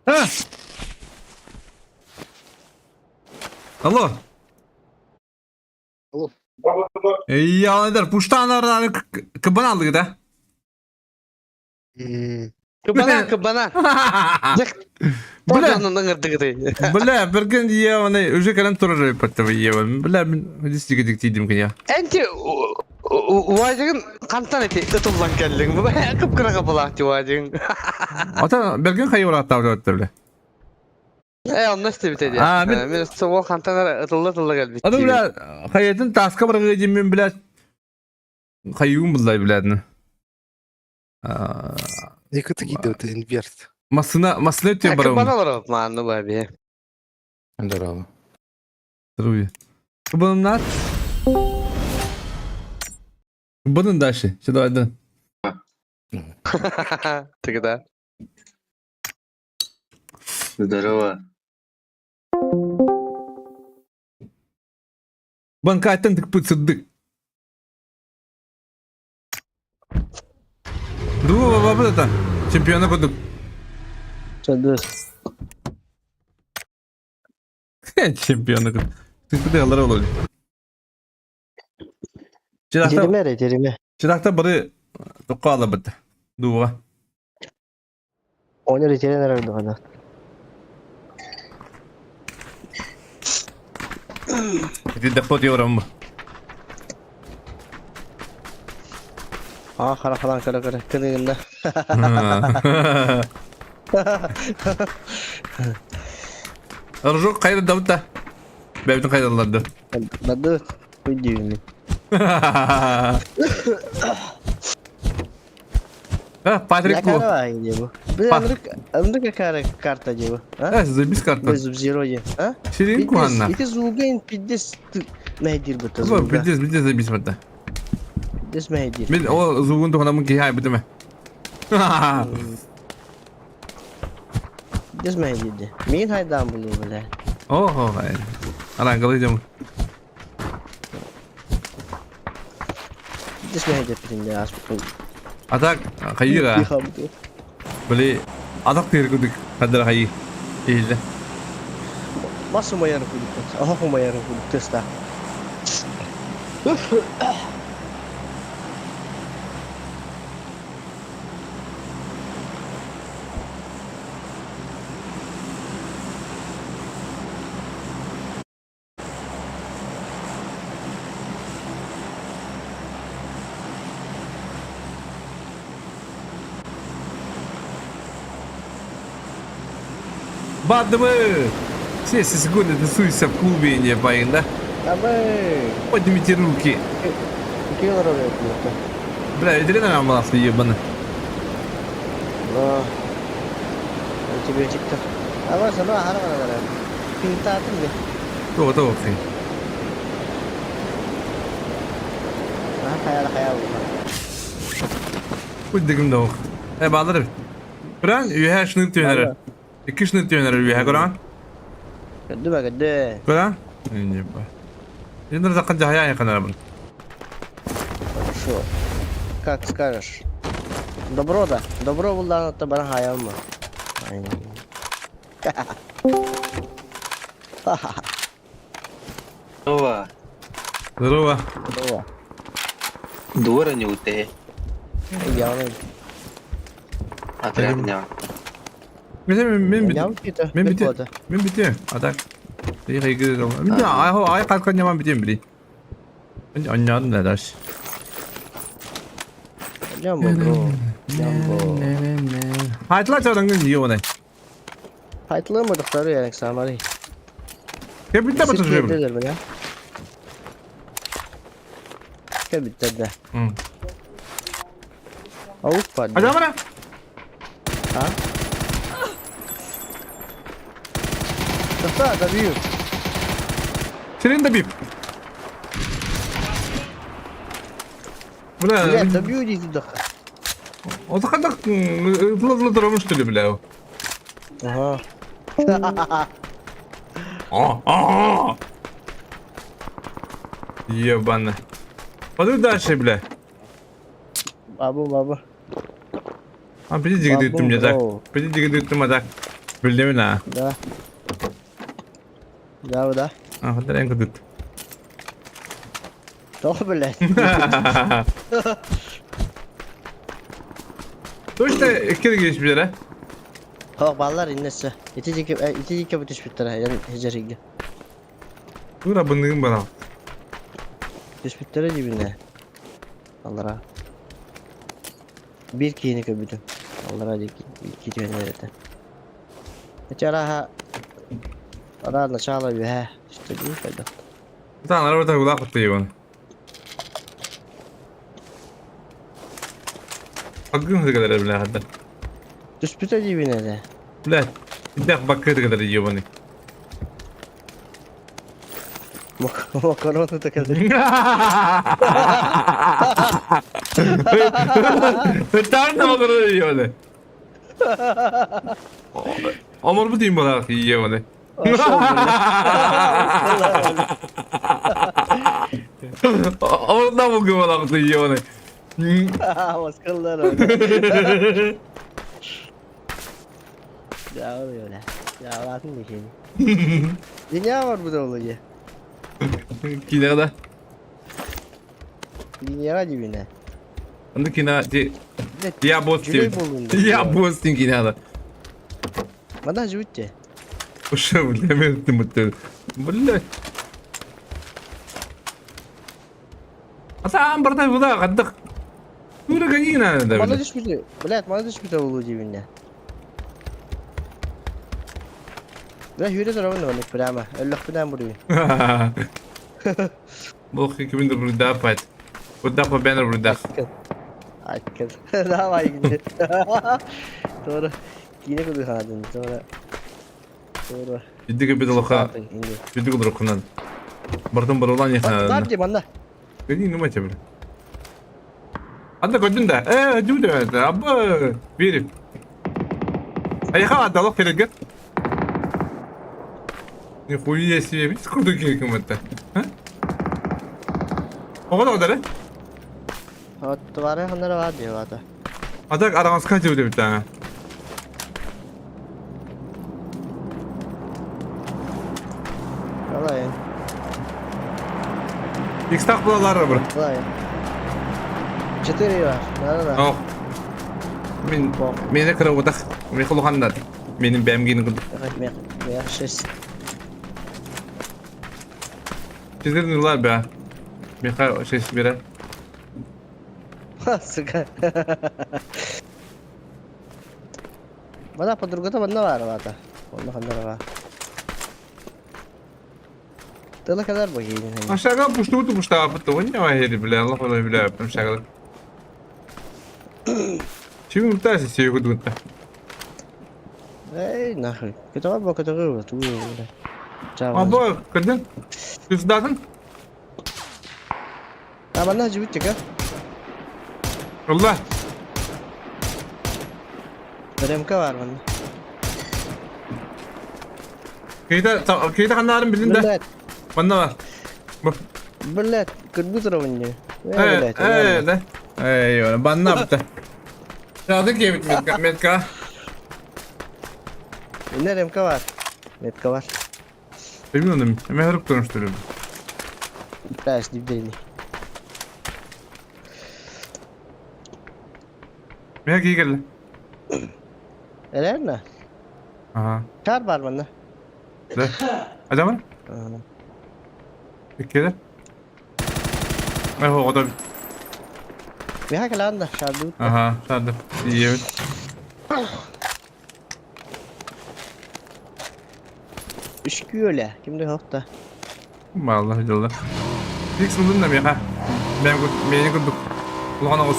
Ha! Алло. Алло. Я eder. Пуштанардан кыбан алдык да. Кыбана, кыбана. Бля. Бля. Бля, берген ебаный уже кэлэн турар эппэттэ ебан. Бля, мин дистиге тиидим кин я. Энти уазигин кантан эти ытыллан келдиң. Кып-кыра капалаах уазигин. Ата берген хайы бараттабыт бля. Э, онно истибит эди. А, мин- Мин ол хантан ытылла-ытылла келбит. Аны бля, хайытын таска баргы дим бля. Хайуун буллай бля. Екі тігиді өті инверт. Масына, масына өтен барам. Кыбана барап мааны баби. Здорово. Здоровье. Кыбаным нат. Кыбанын дальше. Сюда, да. Тогда. Здорово. Банкайтан тыкпыт сырдык. Дуба баба это. Чемпиона кудук. Чөдүс. Чемпиона кудук. Тыкпыт алар олар. Чыракта Тереме, тереме. Чыракта бары тоққа алабыт. Дуға. Ойнар терене арады. Ити депот yorам. А, хара халан кара кара. Кыныгында. Рожок хайда да Бэбитин хайдалларды. Бады хуйдүүнү. А, Патрик бу. Бу. Андык какая карта дебу? А, заебись карта. Зуб-зеро а? Сирин куанна. Ити зугайн пиздец мәйдир быта зуга. Пиздец, пиздец заебись быта. Пиздец мәйдир. Мен о зугун туханамын киһи айбытым. Пиздец мәйдирди. Мин хайдан булу бля. Ого, Ара, идем. Пиздец мәйдир питинде ас. А так, хайыра. Били, атак тир кудик, хаддар хайы. Иһиллэ. Мас умайар кудик. Охох умайар кудик теста. Бадымы! Все секунды тусуйся в клубе не байын, да? Абы! Поднимите руки. Бля, ветеринар амбуланс ебаный. Но... Антибиотиктар. Ама сама харана Пинтатын бе. То, то, окей. Хайа хайа Путь дегим да ох. Э, балдыр. Kurан, ühe şunu tüyöneri. İki şunu tüyöneri ühe Kurан. Кәдді ба кәдді. Kurан? Не ба. Енді закан жая якын бұл. Хорошо. Как скажешь. Добро да. Добро булдан атта бара хаялма. Здорово. Здорово. Здорово. Дура не уте. Я Отряд не. Мен мен бит. Мен бит. Мен бит. А так. Мен ай ай қалқан яман битем били. Мен аннан да даш. Джамбо, бро. Джамбо. Айтла чарыңын ебаный. Айтылы mı doktoru yani самари. Я бит табы жиб. Кебит да. Аук пад. Адамара. А? Да, добью. Сирин добив. Бля, Бля, добью иди туда. Он захадах, что ли, бля? Ага. О, о, Ебано. Пойду дальше, бля. Бабу, бабу. А, приди, говорит, ты мне так. Приди, говорит, ты мне так. Блин, на. Да. Да, да. А, вот это тут. Что, блядь? Точно, киргиш бері. Хок баллар иннесе. Ити жеке ити жеке бүтүш бүттөр. Ян хежериге. Тура быныгын бара. Түш бүттөр дибине. Аллара. Бир кийини көбүтүм. Аллара дики китүнөрөтө. Эчараха Ара начало бе. Что не пойду. Та, на работа куда ты его. Акын kadar бля хадда. Түш бүттөр дибине. Бля, идэх бакыр kadar ебаный. Макароны так Там на макароны ебаный. Омор бу дейм балак ебаный. Омор да бу балак ебаный. Маскалар. Я öyle. Ya Allah'ın dişini. Dünya var burada oluyor. Кинода. Dünya dibine. Аны кино Я босс Я босс кинода. Мада живите. Уша, бля, мен ты Бля. Ата бардай буда каддык. Тура гони надо, Мана блядь. түспүтэ, блядь, мана түспүтэ буолуо диибиннэ. Бля, сүүрэ турабын да маннык прямо. Өллөхпүнээн буруйун. Бог кимин да бурдапать. Бурдапа бэнер бурдах. Айкын. Давай гинде. Doğru. Киинэ курдук санаатын. Doğru. Doğru. Бидиге бидалаха. Бидиге дурукунан. Бардым барулан яхна. Бар дии манна. Гони ну мать бля. Анда көрдүн да. Э, дүү да. Абы, верю. Айха адалок керек. Нихуя себе, видишь, крутой керек это. А? Оҕо да Оттубары ханнара бар дии баата. А так араҥаска диэбит эбит аа. Давай. Икстах булалар бир. Давай. Четыре бар. Да-да-да. Ох. Мин мени кырабытах. Мен хулуханнар. Менин бәмгини кылдык. Мех шесть. Сиздердин ылар бә. Меха шесть бере. Сука. Бана подругата манна баар баата. Онно ханнара баар. Тыла кэлэр бу киинин. Ашага пуштууту пуштаапыт. Оння вахери бля. Аллах бля бля. Шагала. Чего пытайся себе кудунта? Эй, нахуй. Көтөҕөр бу көтөҕөр туу бля. Абы, көрдүн? Күздатын? А манна жибит чека. Алла. РМК бар манна. Кейде кейде ханнарын билин да. Манна бар. Бу. Блядь, көрбүт турамын Э, э, да. Эй, банна битте. Сады кебит метка, метка. Инне РМК бар. Метка бар. Bilmiyorum. Hemen hırıp dönüştürüyorum. Баш дибдейни. Мен кийгеле. Эрерна? Ага. Кар бар манна. Да. Адамыр? Иккеле. Мен ода. Миха калаанда шаардыбыт. Ага, шаардып. Иебит. Үскүөлэ. Кимде хохта. Балла дьолла. Фикс ылдым да миэхэ. Бэйэм миэни курдук. Улахан оҕус.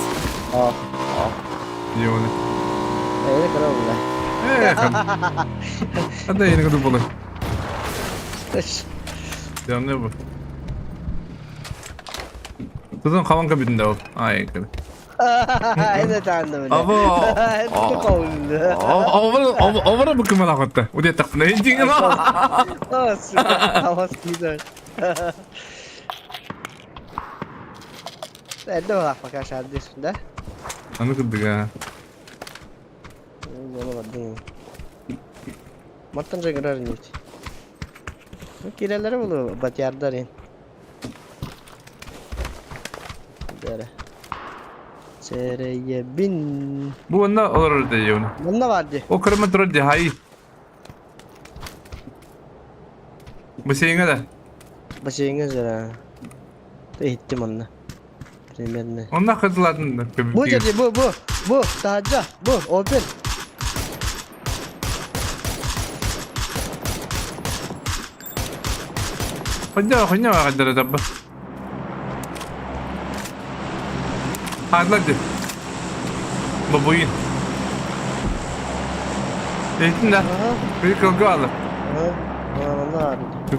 Ох. Диэҕинэ. Эйне кыра була. Ээ, Хата эйне курдук буолар. Дьонно бу. Тутун хаванка бүтүн да ол. Ай, кыр. Это таанна бile. Або. Овра овра бу кымала хотта. Удет тахпына интиң. О, сука, авас кидар. Эрдэ балах пока шаардыс, да? Аны кырдыга. Оны бардым. Маттан же көрөр нить. Кирелери булу батярдар ин. Бere. Серейебин. Бу онно олорор дии Манна бар дии. О кырма турар дии хай. Бассейҥҥэ да? Бассейҥҥа жара. Иһиттим онно. Примерно. Онно хатылаатын Бу дьэ бу бу бу таһырдьа бу open. Хонньо хонньо аҕайдара табба. Хааллар дии. Бабуин. Иһиттин да? Били кылгы аалы.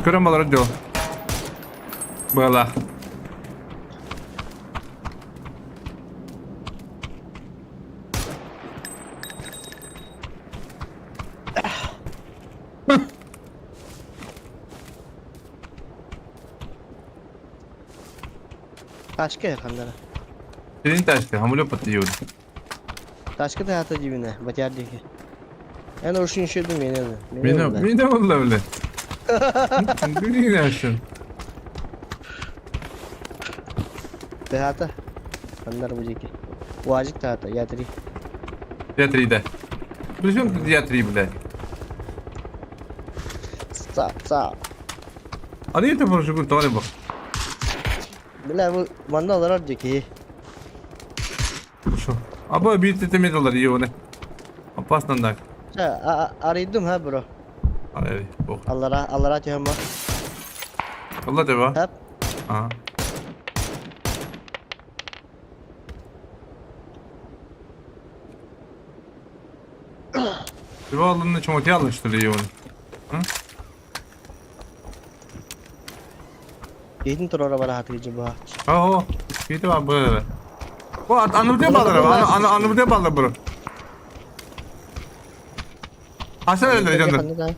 Көрөн балары дьол. Быалаах. Ташка ханнара. Сирин ташка, хамулё паттыйуд. Ташка да хата дибине, батяр диги. Эн ошин шедим мене. Мене, мене болла биле. Күнүн ашын. Tehata. Ханнар бу диги. Уазик тахата, я три. Я три, да. Причем тут я три, блядь? Са, са. А не это прошу, тоҕо бу. Бля, бу манна олорор диги. Аба биир тетемет алар ебаный. Опасно так. Арыйдым ха бро. Арый, бог. Аллара, аллара түһэн бар. Алла деба. Хап. Ага. Деба алынны чоңоти алын что ли ебаный. Киһитин турара бара хатыгы баа. Ого, киһити бар бу. Бу аны бу балар, аны аны бу балар бу. Аса эле жандар.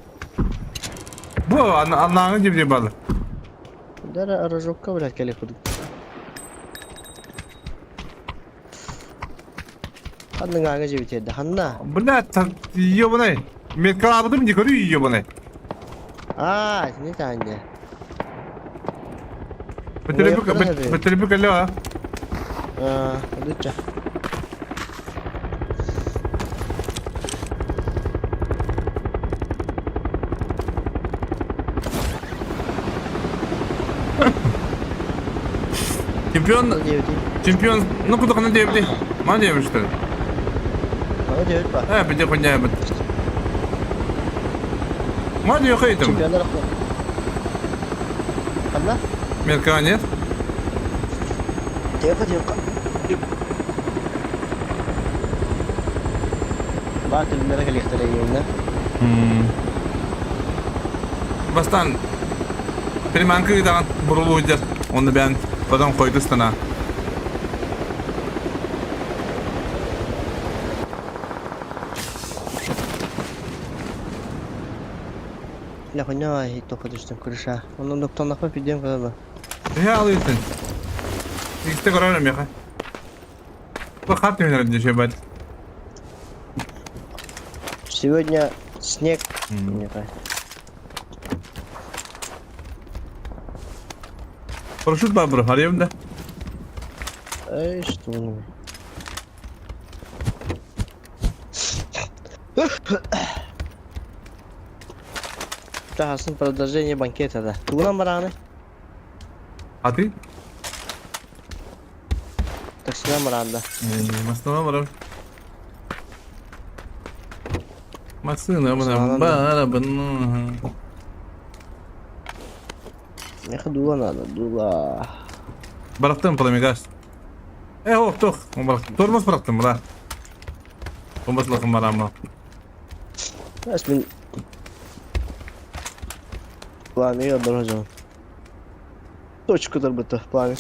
Бу аны анаңы деп балар. Дара рожокка блядь келе кудук. Ханның аңы жебит ханна. Блядь, ебаный. Метка абдым не көрү ебаный. А, не таанья. Бөтөрүбү кэллэ а? Аа, дуча. Чемпион, чемпион, ну куда кана диэбити? Ма диэбит что ли? Ма диэбит ба? Э, бите хуйня бит. Ма диэхейтим? Чемпиондар Ханна? Метка нет? Тихо, тихо. Баар түлүннэрэ кэлиэхтэрэ иһиннэ. Бастан приманка ыытаҕын бурулуу сылдьар. Онно бэйэн потом хойду ыстана. Бля, хуйня тоха түстүм крыша. Онон доктоннахпа пидем кылаба. Төһө алыытын? Иккитэ көрөр миэхэ. Бу хат түһүнэр дешебат. Сегодня снег. Мне кажется. Парашют бар бро, арыйым да. Эй, что он? Таһасын продолжение банкета да. Тугунан барааны? А ты? Таксинан бараанда. Массыына барар. Массыына барар. Барабын. Меха дула надо, дула. Барахтым пламегаз. Э, ох, тох. Тормоз барахтым, бра. Тормоз лахым барама. Бас мин Пламя дорожу. Точку дарбыта, пламя.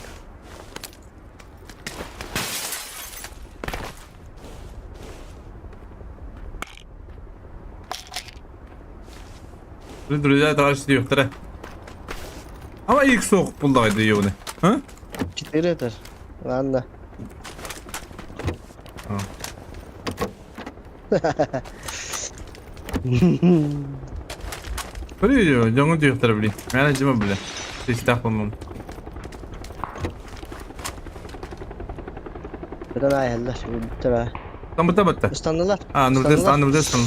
Друзья, товарищи, диэхтэрэ. Ама ик суох буллаҕай диэбини. А? Четыре этаж. Ладно. Көрү дьоҥун диэхтэрэ били. Мээнэ дьима били. Систээх булмам. Бытан айыллар, өлбүттэр Тамбыта батта. Ыстаннылар. А, нурдес, а, нурдес там.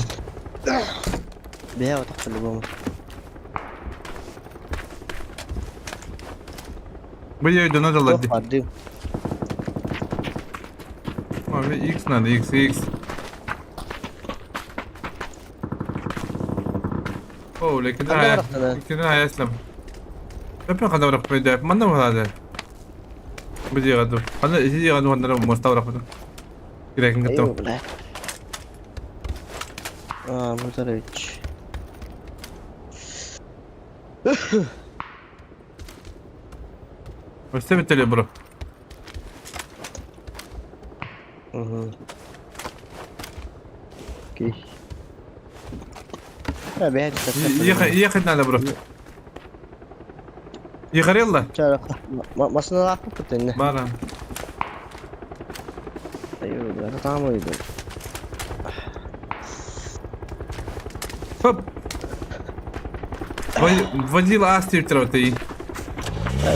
Бэйэ отох по-любому. Бу дьоно дылар ди. Бардым. А, X надо, X, X. О, лекин лекин аяслам. Өпө хана барах бөдө. Манна барады. Бу дигаду. Хана ити дигаду хана моста барах бөдө. Кирекин кытта. Бля. А, Мутарович. Өстө бителе бро. Угу. Окей. Ехать, ехать надо, бро. Ехарелла? Машина лапы путын. Бара. Там уйду. Хоп. Водила астер ты.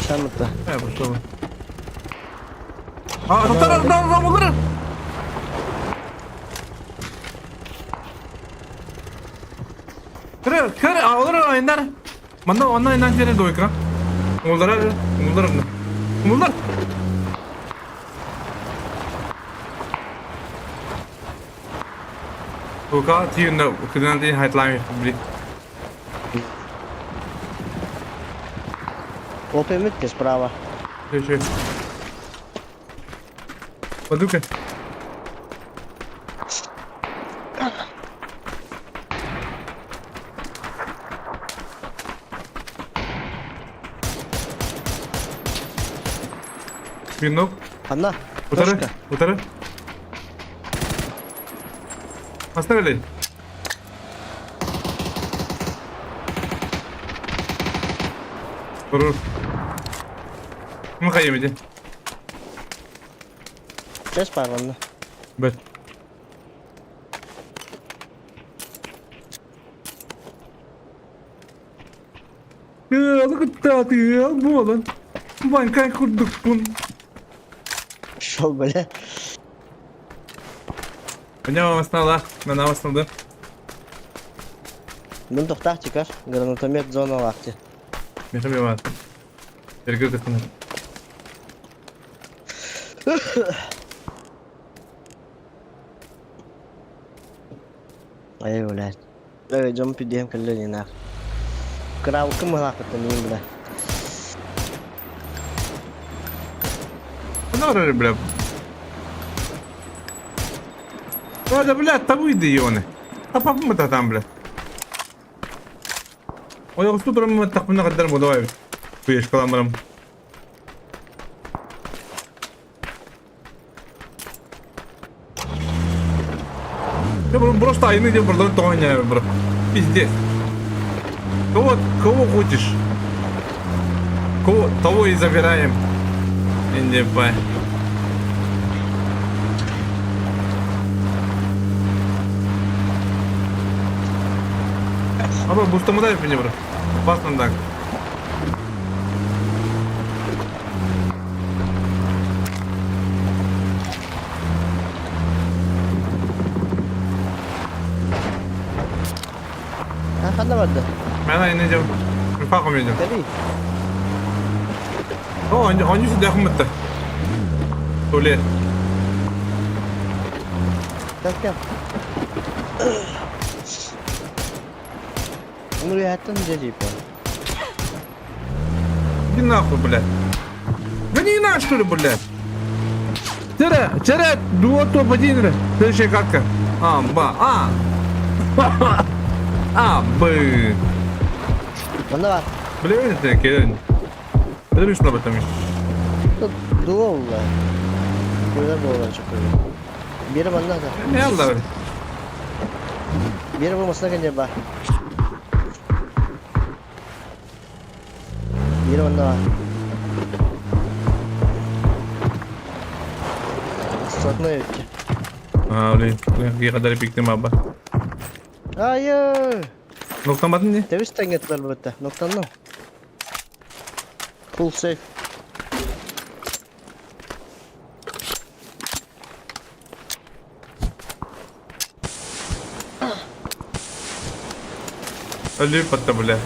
Сам это. Э, пошел. А, тар, тар, тар, Кыры, кыры, олар айындар. Манда онна айынан сері дойка. Олар, олар, олар. Лука тиийэннэ кыдан тиийэн хайтлаан били. Опемит справа. Чэ, чэ. Подука. Винок. Ханна? Утары, Точка. утары. Поставили. Турур. Мы хайым иди. Чес бар онно. Бэт. Ыалы кытта ыал буолан, банкай курдукпун. Шел, бля. Меня основала, на основда. Мин тохтаах чекар, гранатомет зоналаах ти. Меха биват. Эргир кытына. Ай, блядь. Эй, дьон пидиэм кэллэ динаах. Кыраабыккын мыһаахпыттан иин, бля. Ну, бля. Да, бля, того иди, ёны. А папа мы там, бля. Ой, я тут мы так мы гадар давай. Пуешь каламарам. Я просто айны деп бұрдан тоғаня бро. Пиздец. Кого, кого хочешь? Кого, того и забираем. Индипай. Аба, бустамы дай мне, бро. Опасно так. А, ханна барда? Мен айны идем. Пахом идем. Кали. О, они, они сюда хмыта. Туалет. Так, так. Ну, я там типа. Иди нахуй, блядь. Да не на, что ли, блядь? Тера, тера, дуо топ один, Следующая катка. А, ба, а. А, б. Манна Бля, это келин. Это лишь об этом. Тут дуо була. Куда было чукур. Бир манна да. Не алла. Бир бу масна кенде ба. Бир манна. Сотны өтті. А, блин, я kadar пиктим аба. Айы! Ноктамадın не? Тебис тәңгеттер бітті. Ноктанным. Full safe. Али патта, бля.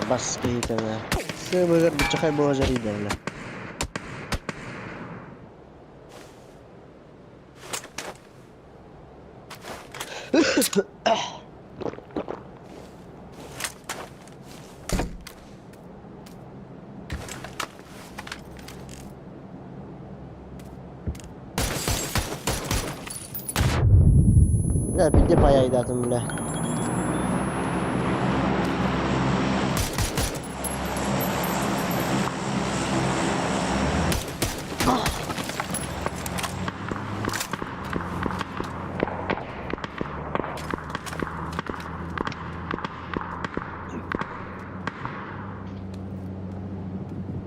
Бас кейтені. Сыбығыр бұчақай бола жариды, бля. Да, піди паяйдатым, бля.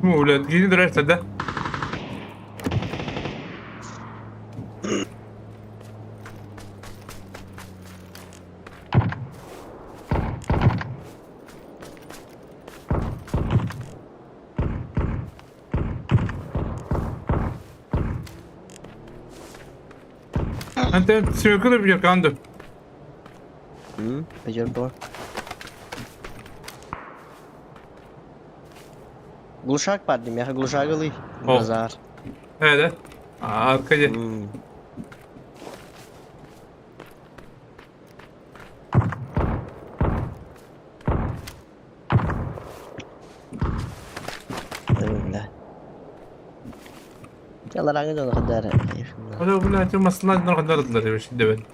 Ну, блядь, не нравится, да? Ante sürükülü bir kandı. Becerdi. Глушак бар дим, я глушак ылый. О. Базар. Эде. Аркадий. Бля. Ялараңы дьону хадара. Оля, бля, ты маслан норганардылар деп дебен.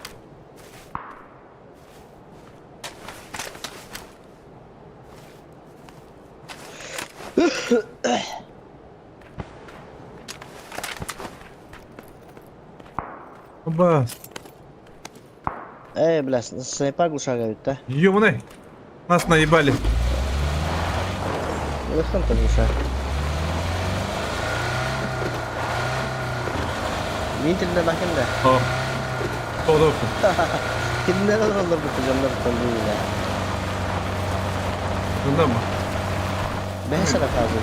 Оба. Эй, бля, снайпа глушак эбит да. Ёбаный. Нас наебали. Улахан глушак. Мин тилинэ бакын да. О. Тодоп. Кинилэр олороллор бутта дьоннор били. Bunda mı? Бэһэ сара фазы.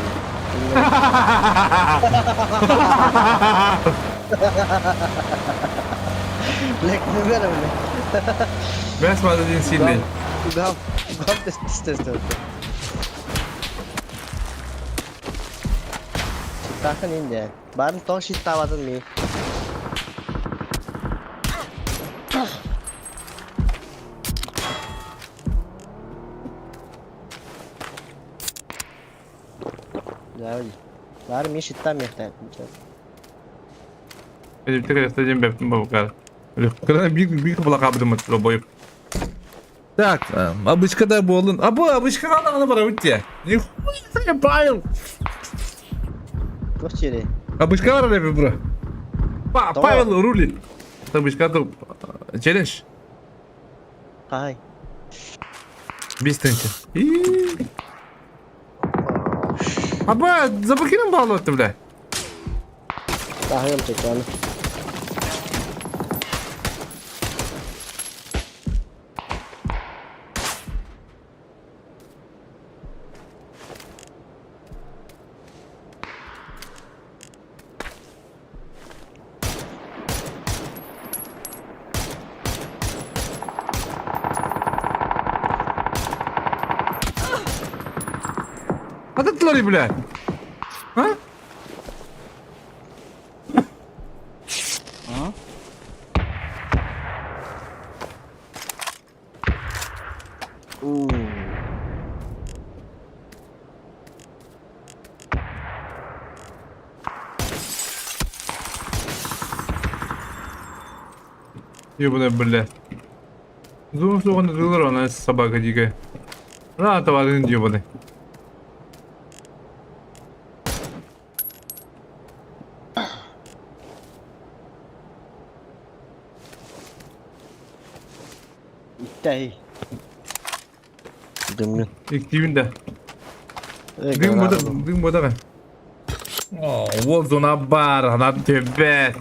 Бля, кинилэр бля. Бэс мададин сильный. Угам, угам тест тест тест. Тахын инде. Барын тоң шиттабатын ми. Бары ми шиттам мехта. Так, обычка да болын. Абы, обычка ғана бара өтте. Нихуя Павел. Туох чири. Обычка бар деп бро. Павел рулит. Обычка то челлендж. Хай. Бес тынча. Аба, заблокирован балл өтті, бля. Тахыым чечаны. Ататтылар, бля. А? Ебаная, бля. Думаю, что он дылыр, она собака дикая. На, товарищ ебаный. Тэй. Дыммын. Иктивин да. Дым бода, дым бода. О, вот зона бар, она тебе.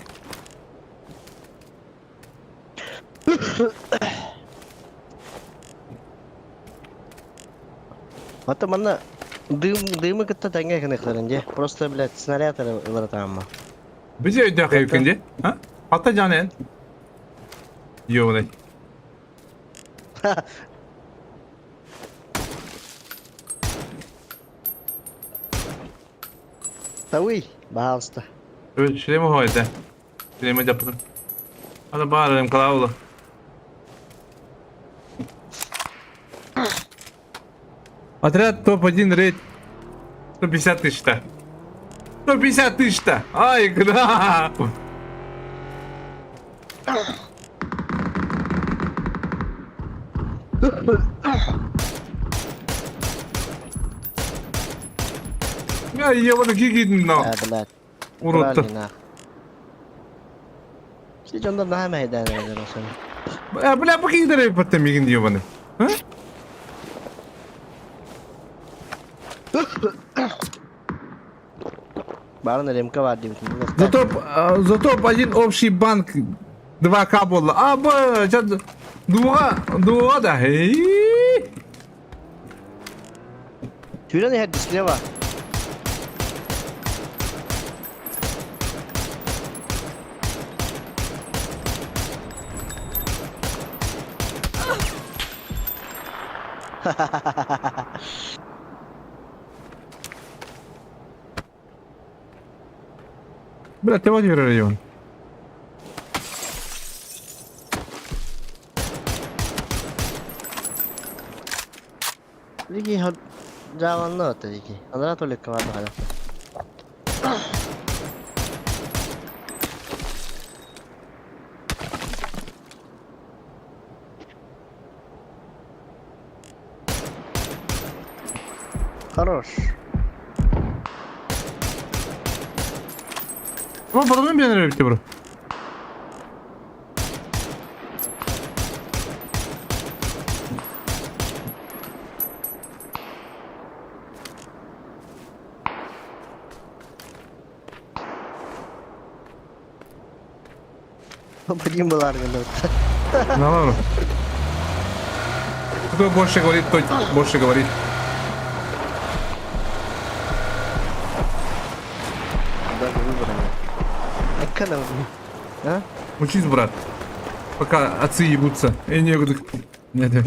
Ата манна дым дымы кытта тэҥҥэ гыныхларын дии. Просто, блядь, снаряд ыларатаамма. Бизе өйдө кайыкын А? Ата жанен. Ебаный. Тауый, баалста. Шлема хойда. Шлема жапырым. Ана баарым клаула. Отряд топ-1 рейд 150 тысяч-то. 150 тысяч-то! Ай, гра! Я ебаный гигин, но. А, блядь. Урод-то. Все дьоннор наһаа мэһэйдээн эрэллэр ошону. Бля, покидали потом мигин ебаный. А? Барын ремка бар диэбитин. Зато, зато один общий банк 2К было. А, б, сейчас дуга, дуга, да. Түрен иһэр слева. Бля, ты вот район. Лиги жаванны ота дики. Анара толик бар да. Хорош. О, потом меня бро. Блин, была Ну ладно. Кто больше говорит, тот больше говорит. Даже выбора нет. А? Учись, брат. Пока отцы ебутся. Я не буду. Нет, нет.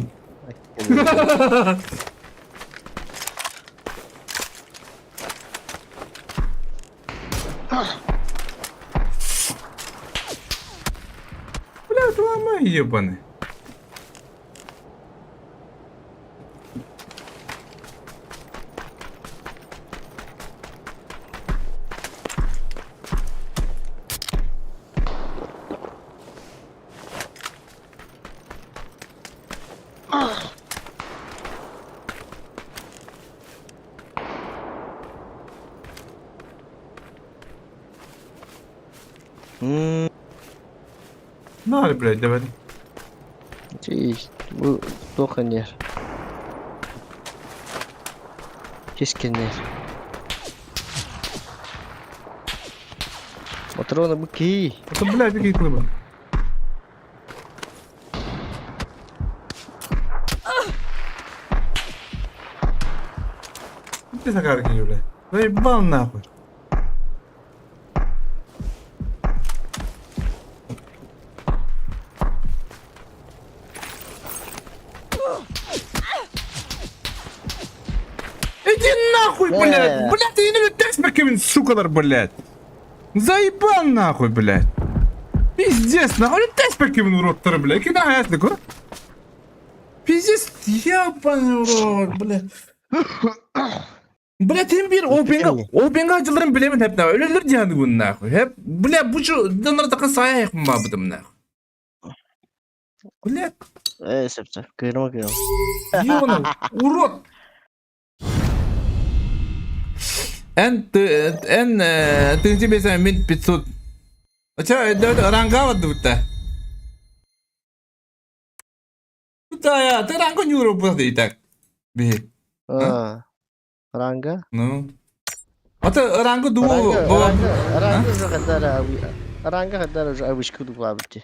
Бля, ты ломай, ебаный. На, блядь, давай. Bu тоқанер. Кескенер. Патроны быки. Это, блядь, какие клыбы. Ты закарки, блядь. Заебал нахуй. Иди нахуй, блядь! Блядь, ты не тест сукалар, блядь! Заебал нахуй, блядь! Пиздец, нахуй, тест покинул урод, блядь! Кидай, ясно, Пиздец, ебаный урод, блядь! Блядь, hem bir OP'nga acılarım bilemin hep ne? Öyledir yani bunun nahı. Hep, блядь, bu şu dınır takı saya yakın babıdım nahı. Блядь. Сөп, кыйрыма кыйрыма. Ебаный урод. Эн, ты, эн, ты тебе сам 500. А чё, это ранга вот тут-то? Да, я, ты рангу не урубил и так. Би. А, ранга? Ну. А ты рангу думал, Ранга, ранга уже хадара, ранга хадара уже авышку дуглабыти.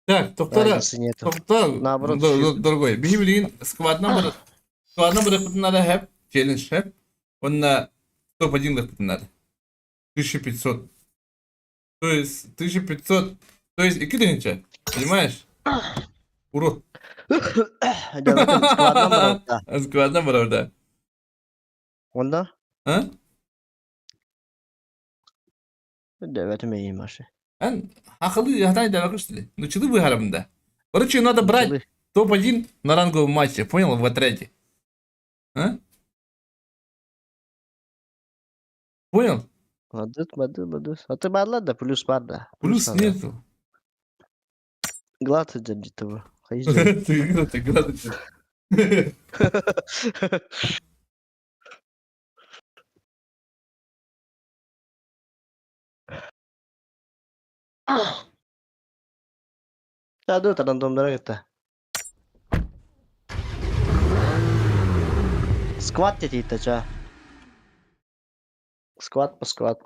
Так, доктора, доктор, Наоборот, дорогой, бихи билигин сквадна бар, сквадна бар надо хэп, челлендж хэп, он на топ-1 лыхпытын надо. 1500. То есть 1500, то есть 2000, понимаешь? Урод. Сквадна бар, да. Онда? А? Девять машы. Эн, акылы хатай да что ли? Ну чылы выхарабында. Короче, надо брать топ-1 на ранговом матче, понял, в отряде. А? Понял? Мадут, мадут, мадут. А ты бадла да плюс бада. Плюс нету. Глад того. Ты глад. Да, рандомдара кетті. Скват дейді ча. Скват по скват.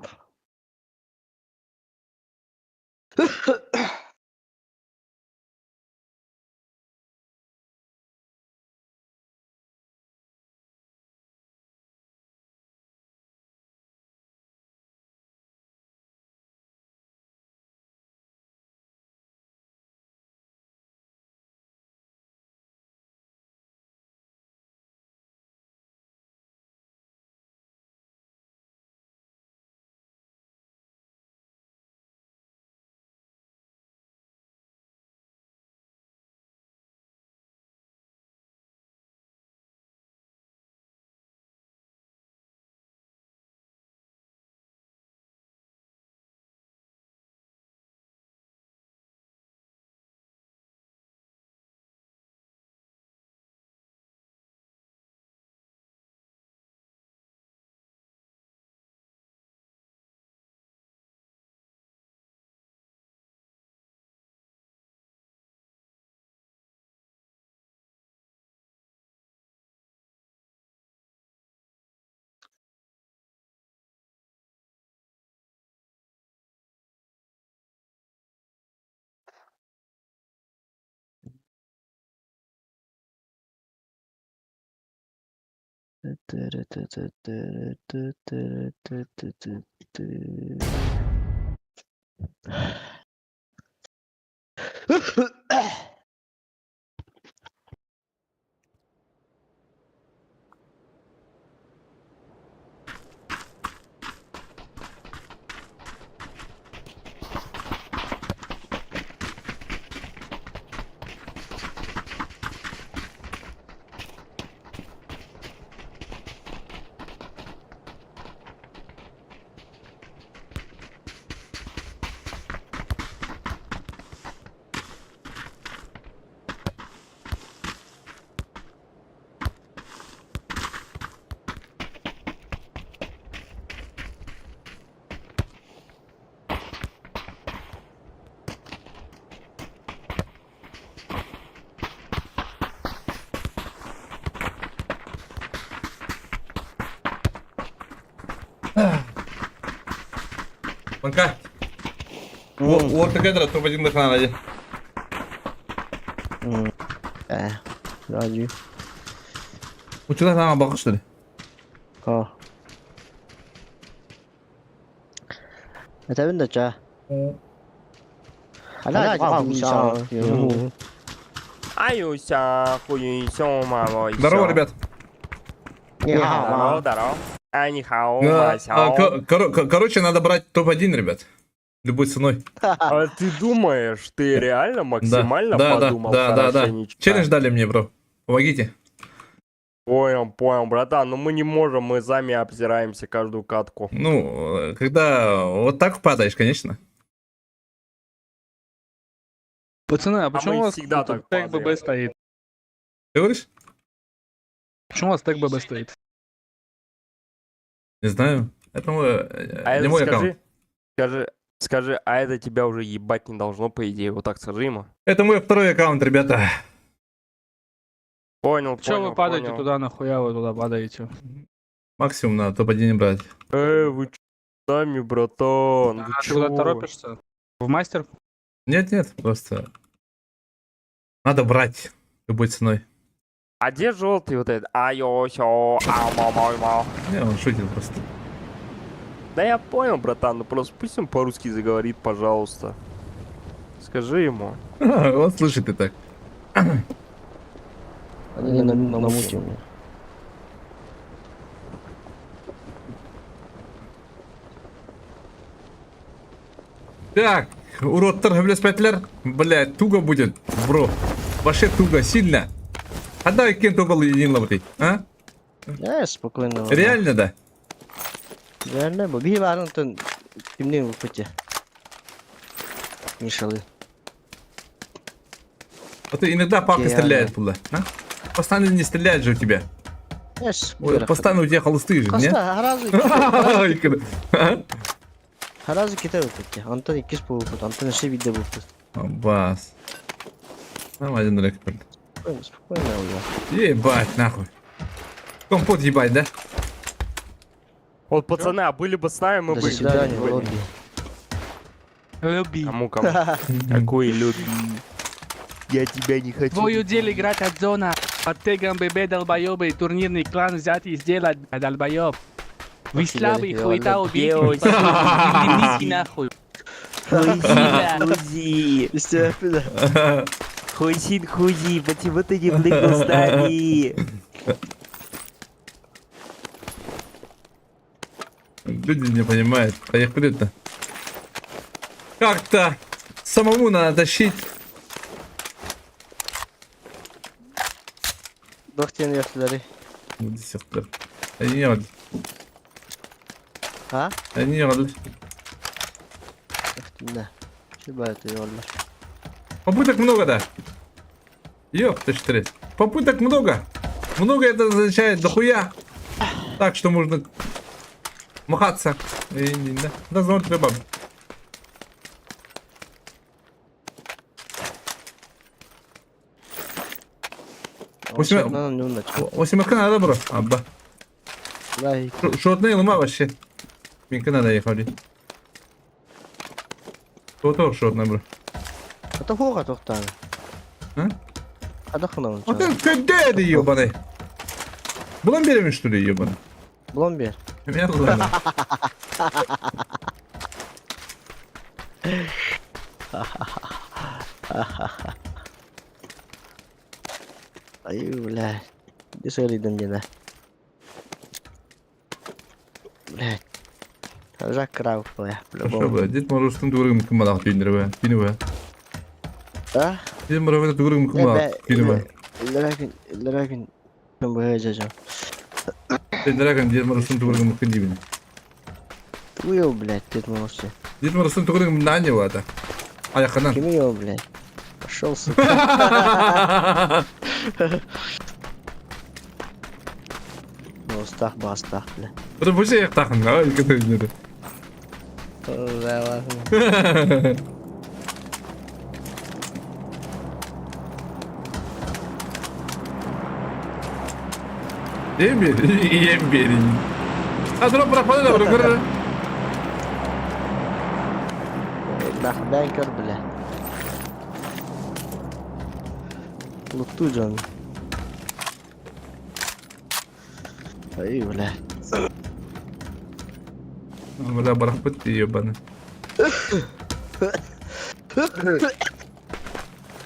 Манка. War Together топ-1 на Э, радио. Учила саҥа бакыш что ли? О. Этэбин да ча. Здорово, ребят. Здорово, здорово. А, не хао, Короче, надо брать топ-1, ребят. Любой ценой. А ты думаешь, ты реально максимально да, подумал да, да, да, да. Челлендж дали мне, бро. Помогите. Понял, понял, братан, но мы не можем, мы сами обзираемся каждую катку. Ну, когда вот так падаешь, конечно. Пацаны, а почему мы у вас всегда тут так тег падаем. ББ стоит? Ты говоришь? Почему у вас тег ББ стоит? Не знаю. Это мой, А не это мой скажи, аккаунт. скажи, скажи, а это тебя уже ебать не должно, по идее, вот так скажи ему. Это мой второй аккаунт, ребята. Понял, Че понял, вы падаете понял. туда, нахуя вы туда падаете? Максимум на топ-1 брать. Вы чё сами, братан, вы А ты куда чё? торопишься? В мастер? Нет, нет, просто надо брать любой ценой. А где желтый вот этот? Айо, сё, а, ма, ма, ма. Не, он шутит просто. Да я понял, братан, ну просто пусть он по-русски заговорит, пожалуйста. Скажи ему. Он слышит и так. Они на, на муте у меня. Так, урод торговля Блядь, туго будет, бро. Вообще туго, сильно. Отдай кем был един а? Я спокойно. Реально, да? Реально, бу биһи баарын тон кимнин укпутя. Мишалы. Вот иногда папка стреляет туда, а? Постоянно не стреляет же у тебя. Ой, постоянно у тебя холостые же, нет? Харазы ките укпутя. Антон иккис буупут, Антон эше виде буупут. Бас. Нам один рекорд. Спокойно, спокойно уже. Ебать, нахуй. Компот ебать, да? Вот, пацаны, а были бы с нами, мы До бы... свидания, лобби. Люби. Кому, кому? Какой люби? Я тебя не хочу. Твою дело играть от зона. Под тегом ББ долбоебы, турнирный клан взять и сделать, долбоеб. Вы слабые, хуета убейте, нахуй. Хузи, Хусин, хузи, почему ты не прыгал с нами? Люди не понимают. Поехали-то. Как-то самому надо тащить. Дохтен яхтылары. Они А? Они Да. Попыток много, да? Ёпта что Попыток много. Много это означает дохуя. Так что можно махаться. Да, да, зон треба. Восемь надо, бро. Абба. Шотный лума вообще. Минка надо ехали. То шотный, бро. Это хора тохтан. А? А да хна А ты куда ты, ёбаный? Булан биэрэбин что ли, ебаный? Булан биэр. Эмиэ ыллана. Ай, бля. Де сырыйдым диэн Блядь. Жак Крауф, бля, Хорошо, бля. Дед Морозтың түгіргі мүмкін балақ түйіндірі бә. Түйіні бә. А? Дед Морозтың түгіргі мүмкін балақ түйіні бә. Иллерәкин, иллерәкин. Бә жажам. Иллерәкин Дед Морозтың түгіргі мүмкін деймін. Туйо, блядь, Дед Мороз. Дед Морозтың түгіргі мүмкін не болады? Аяқынан. Ким его, блядь? Пошел, сука. Устах бастах, бля. Бұны бұл жай аяқтақын, ай, көтөрүнөрү. Ем бер, ем берин. А дроп пропады да, бро, көр. Нахдан көр, бля. Луту дьон. Ай, бля. Бля, барахпыт ебаный.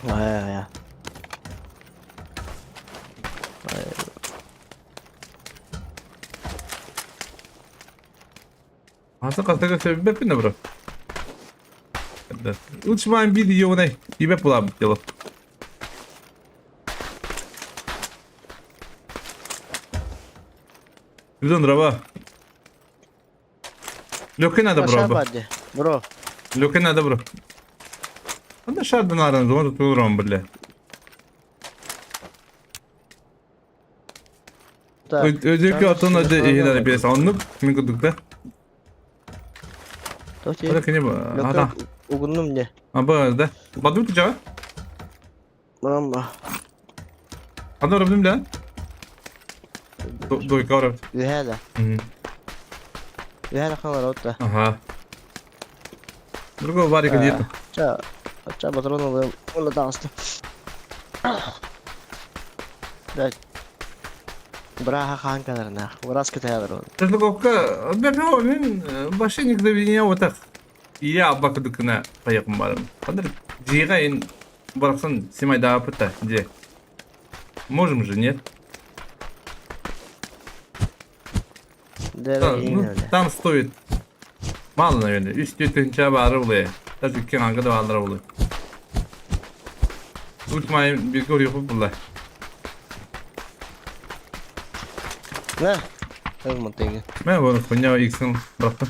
Ай, ай, ай. Аса кастага себеппин бро. Лучше вам биди ебаный. Ебе була дело. Людон дрова. Лёгкий надо, бро. Бро. Лёгкий надо, бро. Анда шардан аран, зон тут бля. Өзөкө отон өдө иһинер бес оннук мин курдук да. Ада кини ада. Угуннум не. Аба да. Баду тжа. Мама. Ада рабдым да. Дойка рабд. Үһәдә. Үһәдә халар отта. Ага. Другого варика нет. Ча, ча патрон алып, ула тагысты. Блядь. Браха хан кадарна. Урас кытаялар. Шашлыковка, бәпе мен вообще никогда меня вот так. Я бакыдыкына таяқым барым. Қандыр жиға ен барақсан семайда апыта, где? Можем же, нет? Да, ну, там стоит мало, наверное. Үс түйетінші бары бұлы. Даже үлкен аңғы да балдыра бұлы. Ұлтмайым bir gör yapıp бұлы. На. Ылмын Мен бұны хуйня иксін бұрақтым.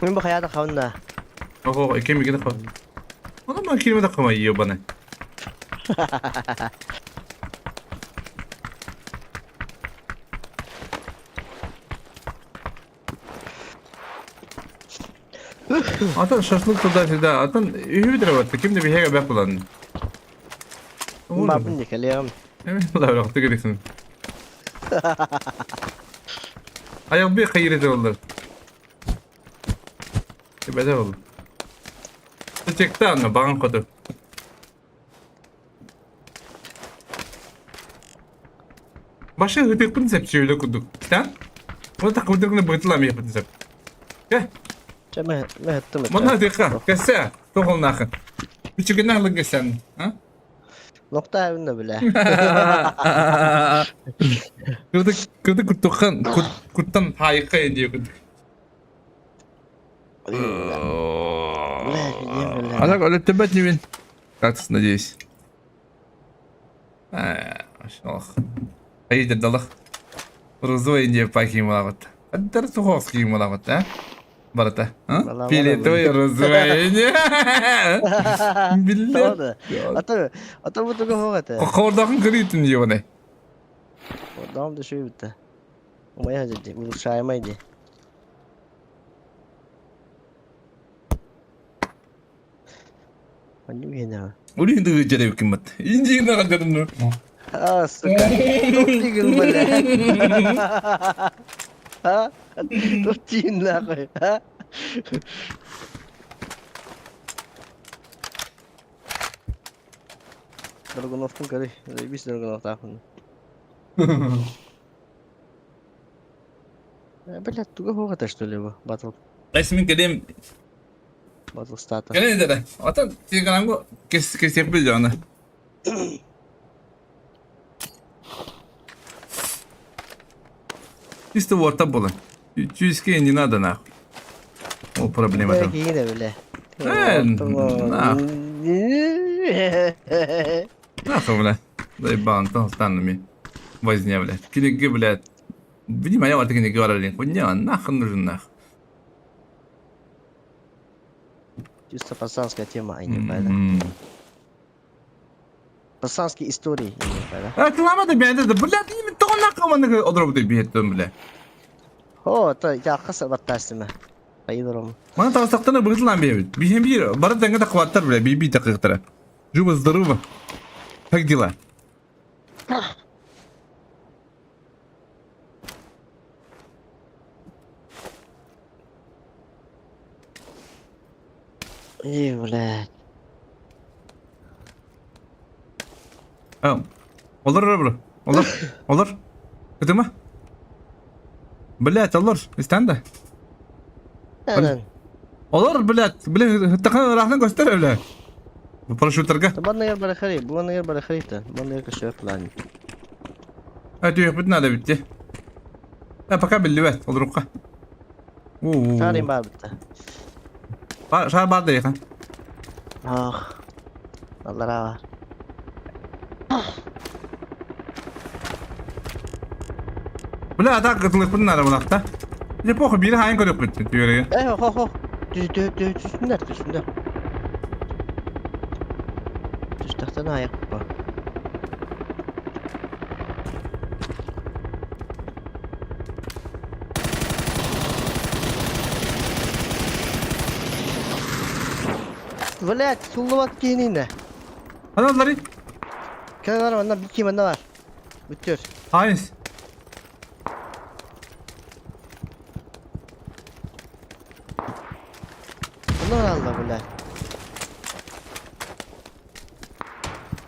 Мин бу хаята хавна. Ого, екем екені қал. Оны мен келмеді қамай ебаны. Atan шашлык туда-сюда. Atan үйі бітіріп Кімде бейхеге бәк бұлан. Бабын не келем. Эми бұла бір керексің. Аяқ бей қайыр олар. Бәде ол. Чекті аны бағын қоды. Башы өтек пін сәп сүйелі күдік. Да? Оны так өтекні бұйтылам епін сәп. Ке? Мына дықа, кәсә, тоғыл нақы. Үчігі нағлы кәсән, а? Нокта әбін білә. Кырды, кырды күттіқан, күттан хайыққа енді күттік. А так, әлі төбәт не Как надеюсь. Машаллах. Айда далах. Розовый не пахи малагот. Адар суховский малагот, а? Барата, а? Фиолетовый, розовый не. Билет. Ата, ата бу туга хогата. Қордақын көрейтін ебаный. Қордағым да шөй бітті. Умай хажы, улучшаемай Они гена. Улин да жереб киммат. Инжигин ага А, сука. Туптигин, бля. А? Туптигин нахуй, а? Драгуновпун көрүй. Заебись Драгуновтаахпын. Блядь, туга суох этэ что ли бу батл Эсмин кэлиэм батл стата. кэлин этэрэ. Отон телеграмга кэс кэсиэхпит дьоно. Чисто уорта буолан. Чуйские не надо нахуй. Ол проблема там. Киинэ бile. Э, нах. Нахуй, бля. Заебал, Антон станами. Возня, блядь. Книги, блядь. Видимо, я вот такие не говорили. Хуйня, нахуй нужен, нахуй. Чисто пацанская тема, а не правда. Пацанские истории, не правда. А ты да бля, да, блядь, не то нахуй, он одробды бьет, бля. О, то я хаса баттасыма. Айдырым. Мана тавсактана быгытылан бебит. Биһен бир, бары таңга такваттар, бля, би-би такыктара. Живо здорово. Как дела? Эй, блядь. А, Олор, олор, олор, олор. Көтүмэ? Блять, олор, истэн да. Анан. Олор, блять, бля, такая рахна көстөр, бля. Парашютерга. Табанныгар барахари, буанныгар барахари-та. Банныгар көстөр план. А түһүөхпүт надо битти. А пока биллибэт, олорукка. Шарин бар битта. Шар бар да Ах. Аллара бар. Бля, так кытылыкпын надо булакта. Не похуй, бири хайын көрөкпүт түөрүгө. Э, хо хо. Түс түс түс түстүндөр, түстүндөр. Түстахтан аяк ба. Блять, суллубат киининде. Аналары. Кene var benden bir kim bende var. Bitiyor. Hayır. Bunlar aldı bile.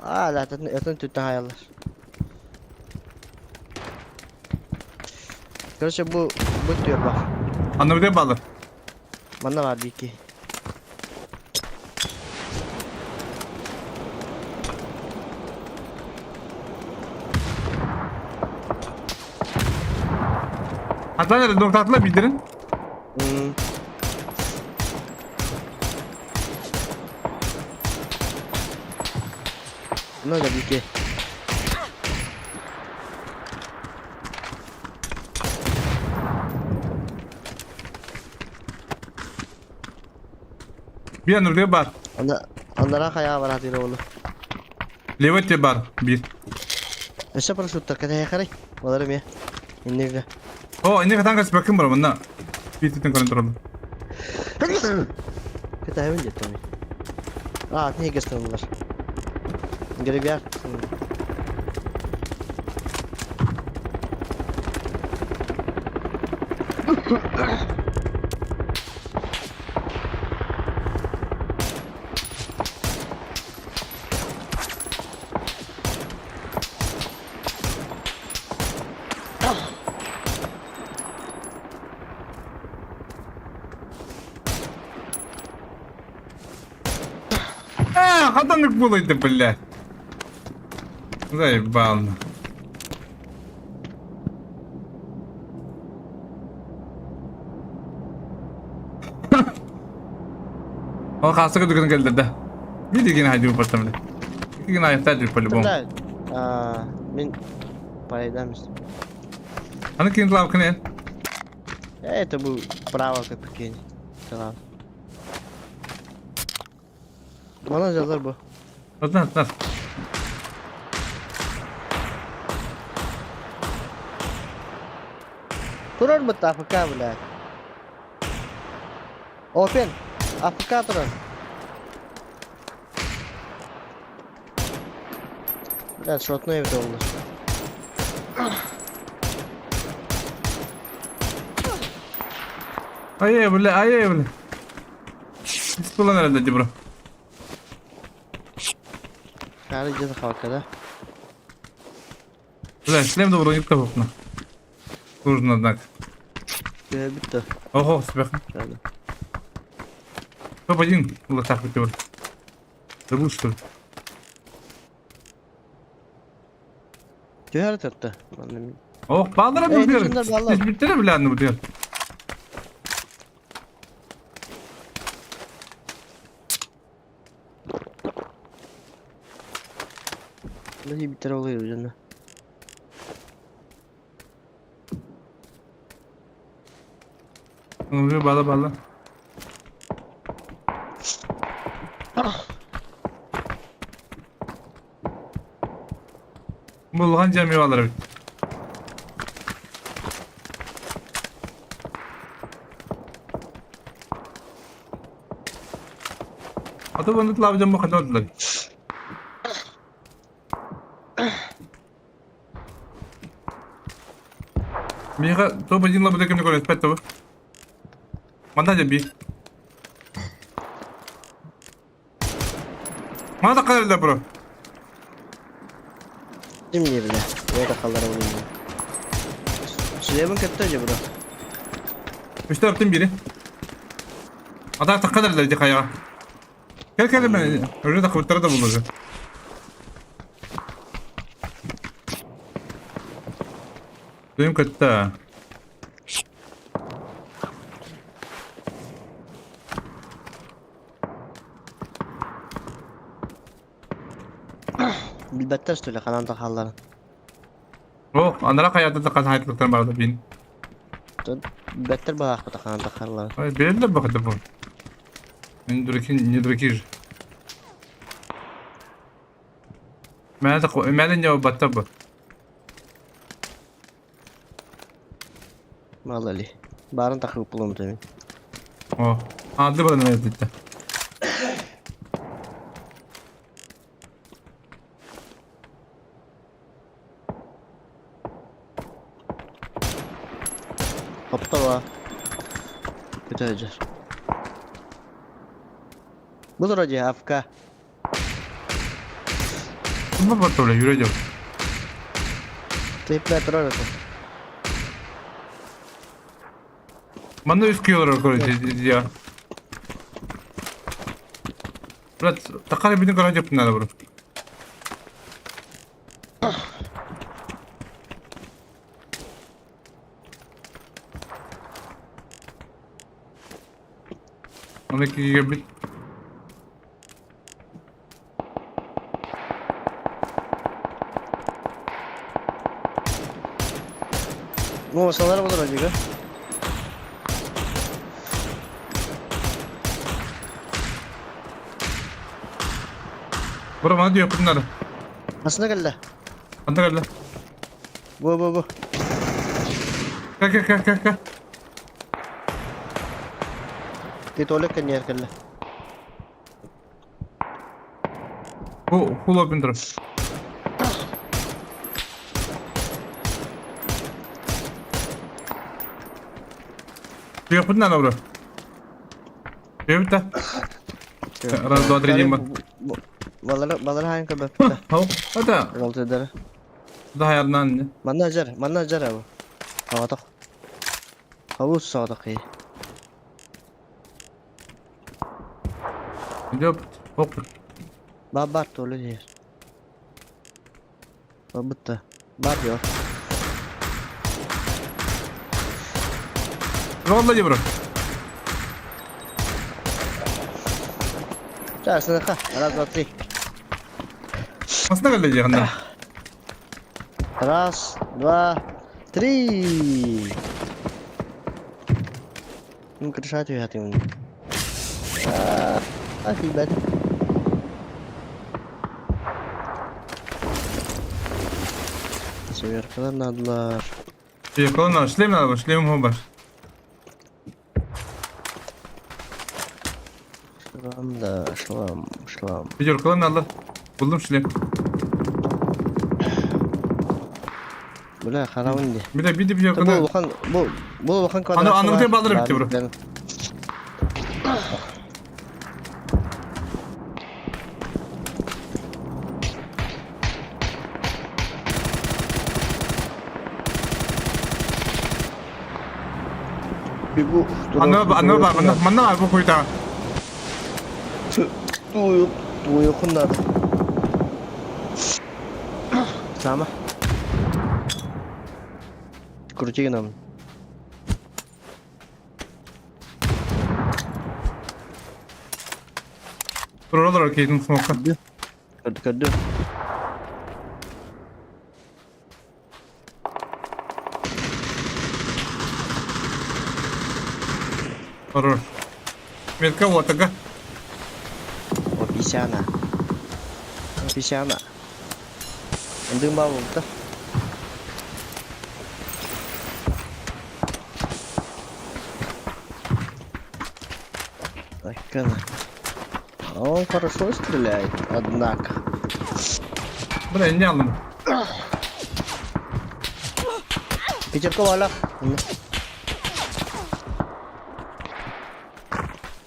Aa, zaten zaten tütten hayaller. Короче, bu bu diyor bak. Anlamı bağlı. Bende var bir iki. Hatta nerede nokta atla bildirin. Hmm. Bunlar da bir iki. Bir anır бар. Onda, onlara kaya var hadi oğlu. Левый бар bir. Өссө парашюттар кэтэһэ харай. Олар эмиэ. Иннигэ. О, инне катан кас бакым бар мында. Bir түтін көрін тұрды. Кэтэһэбин диэт Аа, не көстөннөр. Гребяр. А, хатаннык булайды, бля. Заебал. Ол қасы күдігін келдірді. Bir деген haydi bu бля. Деген аяқта жүр по-любому. Да. Аа, мен пайдамыз. Аны кейін лав кіне. Это был право как прикинь. Tamam. Bana yazar bu. Atlan atlan. Турар бит АФК, блядь. Опен. АФК турар. Блядь, шотной evde oldu. Ай-ай, бля, ай-ай, бля. Исполан эрэллэр дии, бро. Кары дьэ халка да. Бля, шлем да броник табыпна. Нужно, однако. Бүт да. Ого, успех. Топ-1 лотах битебер. Забыл, что ли? Түһэр төртө. Ох, баалара бүлгер. Бүттэрэ билээнни бутуйар. Наһи бүттэрэ олуйу дьонно. Уже бала бала. Булган жами балар бит. Ата бұны тлап жамба қадырдылар. Миха топ-1 лабыда кімді көресіп бәтті бұ. Манда жа би. Мана да бро. Ким не бля? Я да халлара буйым. Сулейман кәтті же бро. Үш тараптан бири. Ата таққадар да қаяға. Кел кел мен уже да куттара да булды. Дым кытта. Билбәттер что ли канан тахалларын. О, анара каята да кан хайтлыктан барды бин. Билбәттер баах бата канан тахалларын. Ай, белде бакыты бу. Не дураки, не дураки же. Мә да мә не батта бу. Мало ли. Барын тахып булам дemi. О, ады бар не дитте. Хоптова. Көтөжөр. Бу вроде АФК. Ким батта бля, жүрөдө. Тыпла турар это. Манда үс күйөлөр короче, я. Брат, такара бидин короче надо, бро. 12 гигабит. Ну, масалар болор ажыга. Бро, мана диyor надо. Асына келді. Анда келді. Бу бу бу. Ка ка ка ка ка. Ти толек кенер келді. Бу хула біндір. Диyor надо, бро. Диyor да. Раз, два, три, Дима. Балар балар хайын көбө. Хау, ата. Ролтедер. Да хаярнан. Манна жар, манна жар абы. Саҕатах. Хабус саҕатах кии. Диyor. Хоп. Бар бар толы дер. Бутта. Бар yok. Ролла ди, бро. Часыныка. Раз, два, три. Масына келді жағында. Раз, два, три. Ну, крышать я ты. Офигеть. Сверхлар. Сверхлар, шлем надо, шлем бар. Шлам да, шлам, шлам. Пятеркалар надо. Булдым шлем. Бля, хараҕын дии. Бля, биди бия Бу кына. улахан бу бу улахан Аны аны бутен балдырып битти бро. Бегу. Аны аны бар, манна манна бу куйта. Туйук, туйукун надо. Сама. Крути гынан. Туралар кейдин смокка. Көрдү, көрдү. Хорош. Метка вот ага. Обезьяна. Обезьяна. Ындыгын баа болбута. Так, Он хорошо стреляет, однако. Бля, не алдым. Пятерка валя.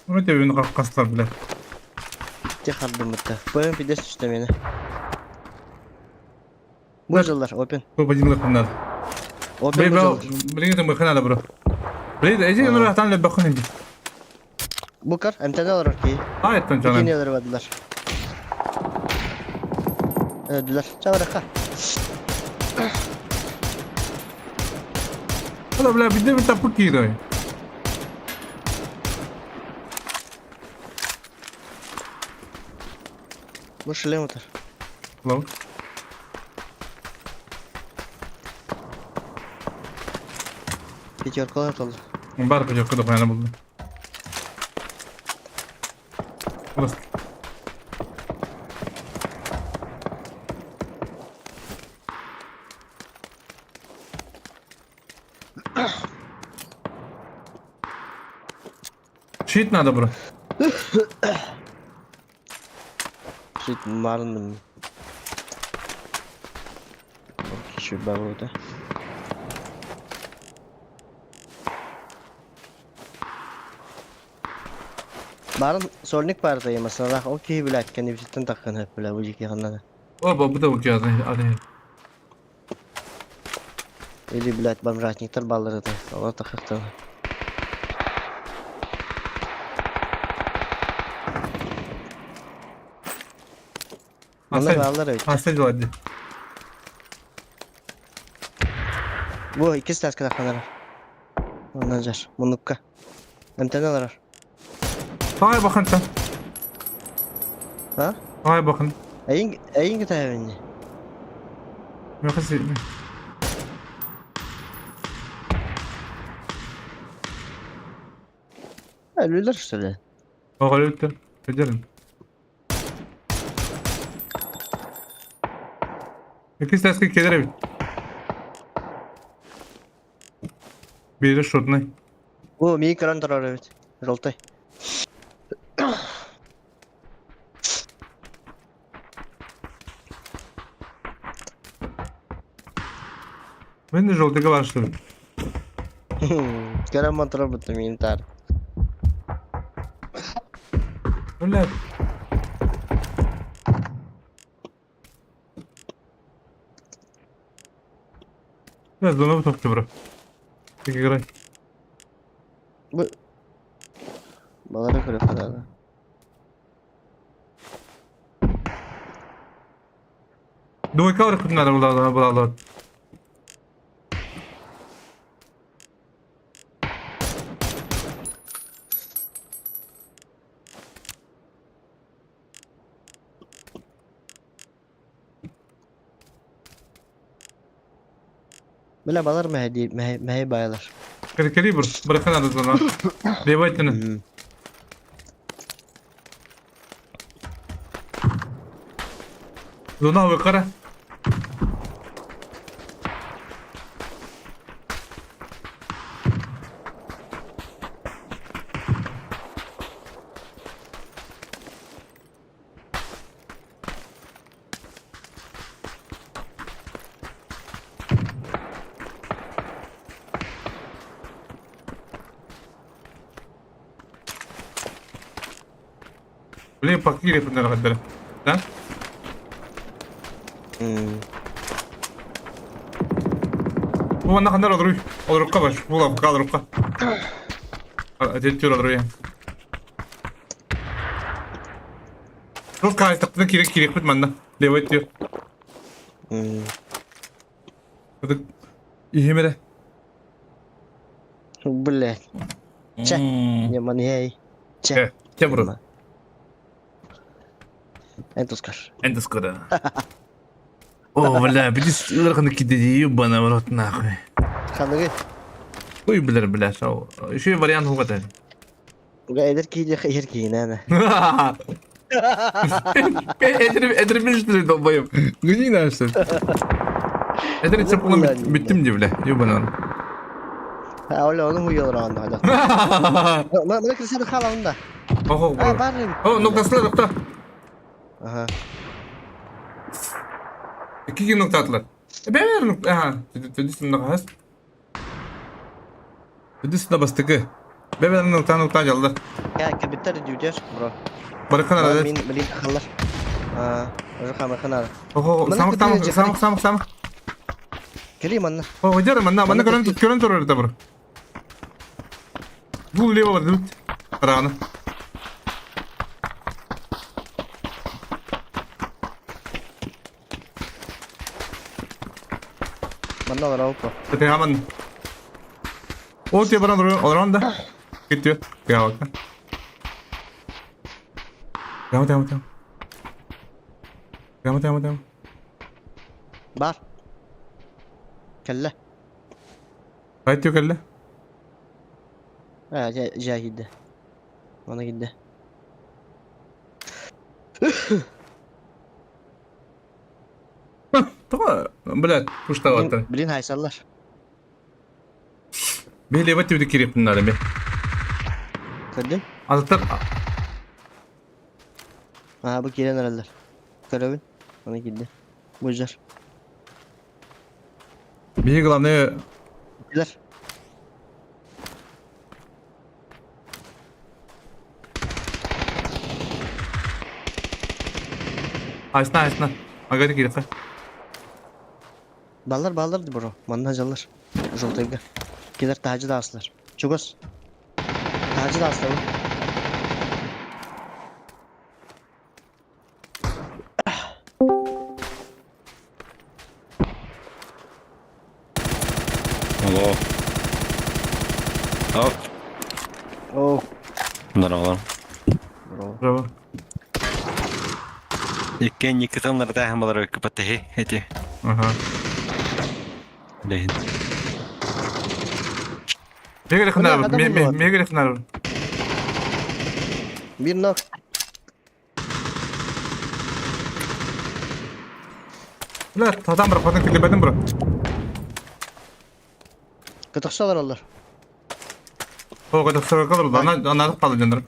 Өте өн қаққастар, бля. Те хардым бітті. ПМ пидес түсті мені. Выжилар, опен. Көп один лыхын надо. Опен Бля, блин, это мыхын надо, бро. Блин, эти ну рахтан ле бахын инди. Букар, МТД алар ки. А, это жаным. Кинелер бадылар. Öldüler. Çabuk Бля, бля, биде ми тапы кидай. Бу шлем отыр. Лоу. Пятеркалар толды. Бар пятерка да қойна болды. Просто. Щит надо, бро. Щит марным. Еще да? Барын сольник бар да масалах окей блядь, кенебиттен таккан хөп бля бу жеке ханнада. Оба, бу да окей ады. Или блядь бомжатниктер баллары да. Алар такыкты. Манна баллар бит. Аса лади. Бу икки стаска такканар. Оннан жар, мунукка. МТН алар. Ай бакын та. А? Ай бакын. Эйин эйин китабын. Мехасы. Өлүлөр что ли? Оҕолуттар. Өдөрүн. Икки стаска келер эбит. Бири шотный. Бу мии көрөн турар эбит. Желтый. Мен де желтыйга бар что ли? Көрөн турар бутта миин тар. Блядь. Бля, зона топчу, бро. Как играй. Бу Балары көрө карады. Двойка бар надо было было. Бля балар мәһи мәһи байлар. Калибр, браха надо зона. Левайтина. Зона выкара. Блин, покири пыннарахаттара. Да? Бу манна ханнар олоруй? Олорукка бар. Бу лапка олорукка. Отец олоруй. Тут каайтактына кирек кирекпит манна. Левый тиyor. Иһимере. Блять. Че, не маньяй. Че. Че бро. Эн тускар. Эн тускар. О, бля, видишь, ыараханы киди ебана в рот нахуй. Ханыгы. Ой, бля, бля, шау. Еще и вариант угадай. Эдер киһи иһэр киһинээнэ. Эдер что ли, долбоеб? Гони наш что Эдер чапкалам биттим ди, бля, ебана. А оля оны хуйолор анда. Мына кирсәне халамда. Ого, О, ноктасына нокта. Ага. Киги ноктатлар. Бәр нокта. Ага, төдүсүн нокта. Төдүсүн бастыкы. Бәбәр нокта нокта жалды. Я кабиттер дүйдер, бро. Барыкана Мин блин халлар. А, уже хамахана. Ого, самык самык самык самык самык. Кели манна. О, жар манна, манна көрөн көрөн турар да бро. Бул лево бар, дүт. Раны. Манна бар алып. Ты аман. О, те баран олорон да. Кеттиө. Кыябакта. Тема, тема, тема. Тема, тема, тема. Бар. Кэллэ. Айтты кэллэ. А, жа кидде. Она кидде. Тоҕо, блядь, пушталаттар. Блин, хайсаллар. Били бат тибди кирип надо бе. Көрдүм? Азаттар. Ага, бу кирен аралар. Көрөбүн. Аны кидде. Бужар. Бии главное. Билер. Айсна, айсна. Агады кирип. Баллар баллар бро. Манна жаллар. Желтыйга. Килер тажы да аслар. Чугас. Тажы да аслар. Алло. Ау. О. Здорово. Здорово. Иккен никытаннар тахамалар кыпаттахи эти. Ага. Лейн. Мегер хнар, мегер хнар. Бир нок. Бля, татам бро, потом килебедим бро. Кытыксалар алар. О, кытыксалар калыр, ана ана калды жандар.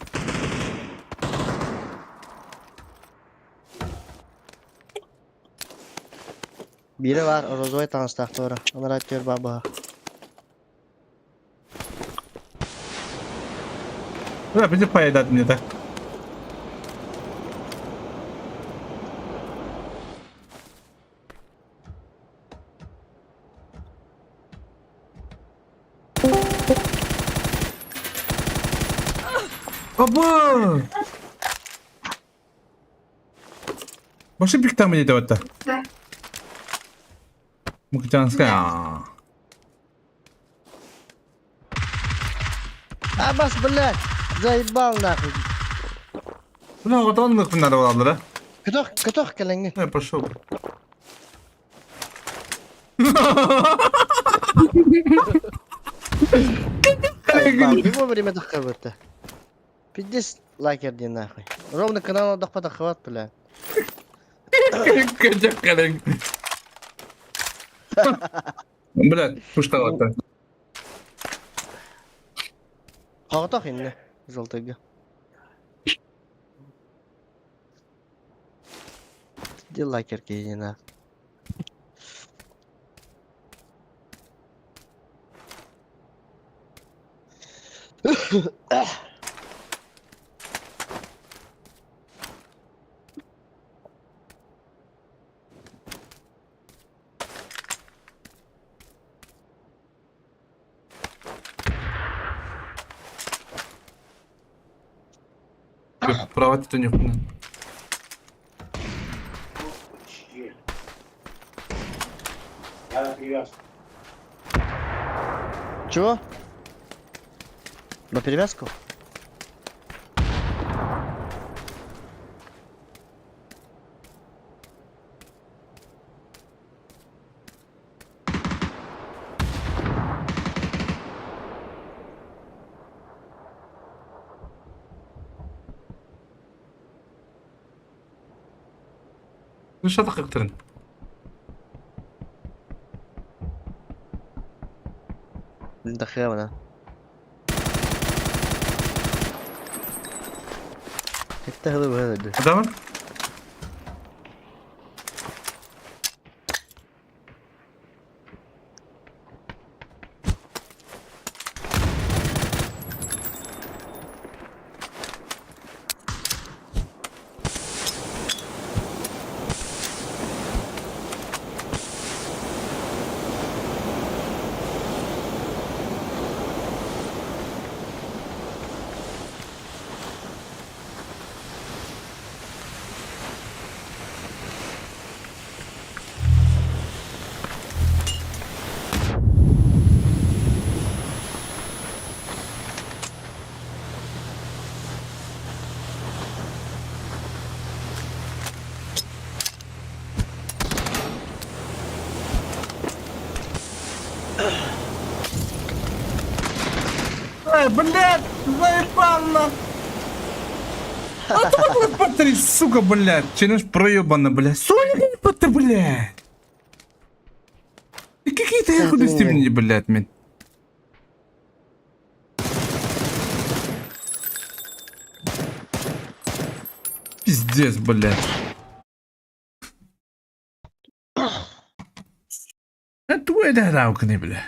Бире бар, розовый таҥастаах туора. Анараа түөр баабаһа. Бля, бизи поедат мне так. Аба! Башы пиктам дейді отта. Мукчанская. Абас, блядь! Заебал нахуй. Бля, вот он их надо было, да? Көтөх, көтөх кэлэҥҥин. Я пошел. Не вовремя таххабыта. Пиздец лайкер дин нахуй. Ровно канал дахпата хват, бля. Бля, пушталатта. Хаҕатах инне желтыйга. Ди лайкер киһи нахуй. Права түтөнүөхпүнэн. Чего? На перевязку? Үс атах ыктырын. Ндахыабына. Хэтте хылы быһа Адамын? Эй, блядь, заебал на. А ты вот сука, блядь. Челлендж проебано, блядь. Соня, ты, блядь. И какие ты худости блядь, мен. Пиздец, блядь. Это это бля.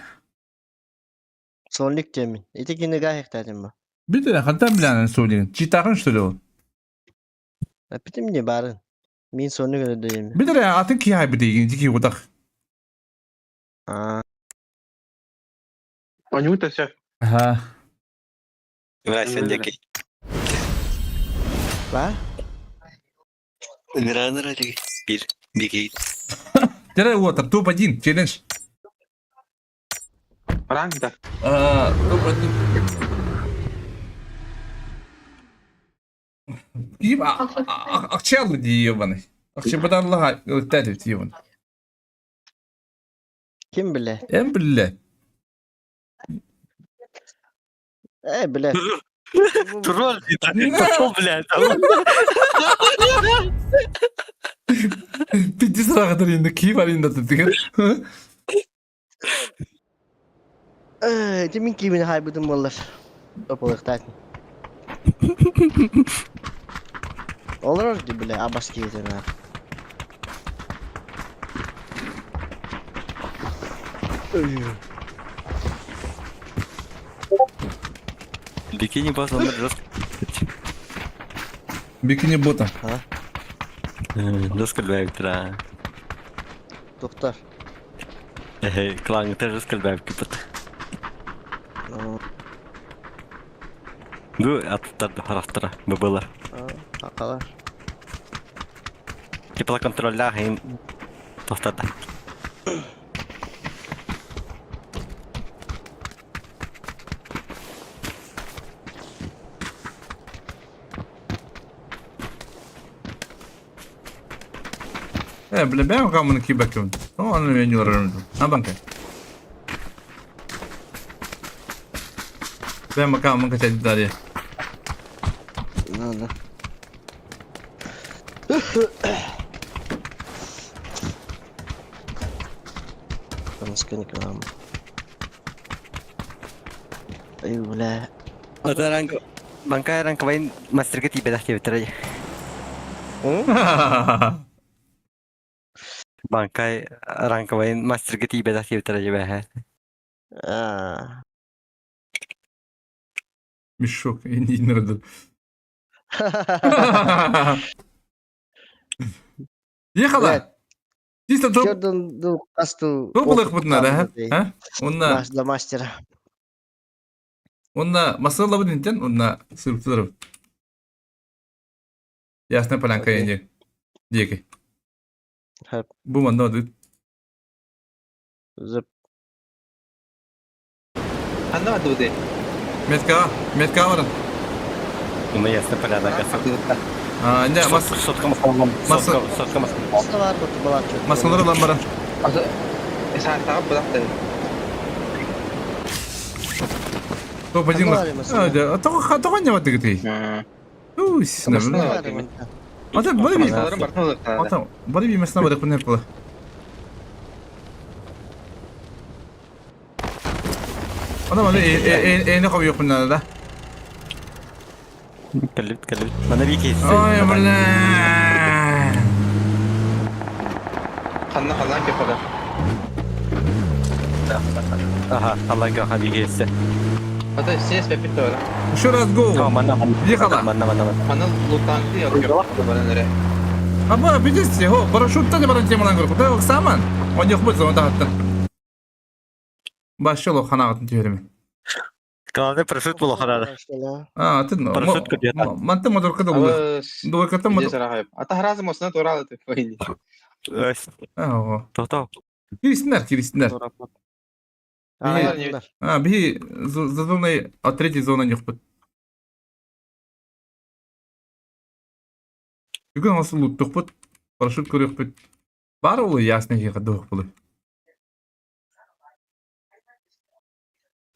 Сонник темин. Ити кинига хехтатым ба. Бит хантан бля соник. Читахын что ли ол? Апитим не барын. Мин сонник өдөйм. Бит атын ки хай бит дики удах. А. Анюта все. Ага. Нравится деки. Ба? Нра деки. Бир. Бики. Тере вот, топ-1, челлендж. Ранг да. А, топ-1. Кип, акчалы ди ебаный. Акча бадарлага тәтеп ебаный. Ким биле? Эм биле. Э, биле. Тролль, пошел, блядь. Пиздец рахатыр инде кип алинда тетигер. Э, ти мин кимин хай бутун боллар. Тополыктатын. Олар ди биле, абас киетен. Бикини босс, он жестко. Бикини бота. А? Жестко львэктра. Доктор. Клан, ты жестко львэк, Бу аттар харафтара быбылар. Акалар. Теплоконтрольлах им тохтата. Э, бля, бя камын кибекем. Ну, он меня не урожу. На банке. Бя макамын качать далее. Надо. Там скинь к нам. Ай, бля. Ранг банка ранг вайн мастерга тебе дахти битра. Банка ранг вайн мастерга тебе дахти битра жебе. А. Мешок, не надо. Ехала. Чисто топ. Чердон ду касту. Топ бутна, да? А? Онна. Для мастера. Онна масала бутин, онна сырыптырып. Ясная полянка Окей. диэки. Хөп. Бу манна одут. Зып. Ханна бардыбыт Меткаҕа, меткаҕа баран. Ну, ясно, поляна, А, не, мас... Сотка масалам. Мас... Сотка масалам. Масталар бут балаччы. Маскалары ылан баран. Топ-1 А, тоҕо тоҕо не бардыгытый? Усь, Ата бары би. Ата бары би масна бары кунер кыла. Ана маны эне хобьёк мына да. Кэлбит, кэлбит. Мана би кейс. Ой, бля. Ханна халан кепада. Ага, халан кепада би кейс. Ата сес пепитора. Еще раз голову. Манна, Ехала. манна, манна, манна. Манна лутанты я Аба, видите, хо, парашютта не баран темалан көрүк. Да, саман. Он yok bu zaman daha Башчылы ханаатын түһөрүмүн. Главное, парашют было ханада. А, ты Парашют где-то. Манты моторка да булы. Дуйката мотор. Ата харазы мосна туралы ты файни. Ага. То-то. Кирисиннер, кирисиннер. А, би за зоной, а третьей зона не хпыт. Бүгүн осы луттукпут, парашют көрүөхпүт. Бар ол ясный киһи дуох булы.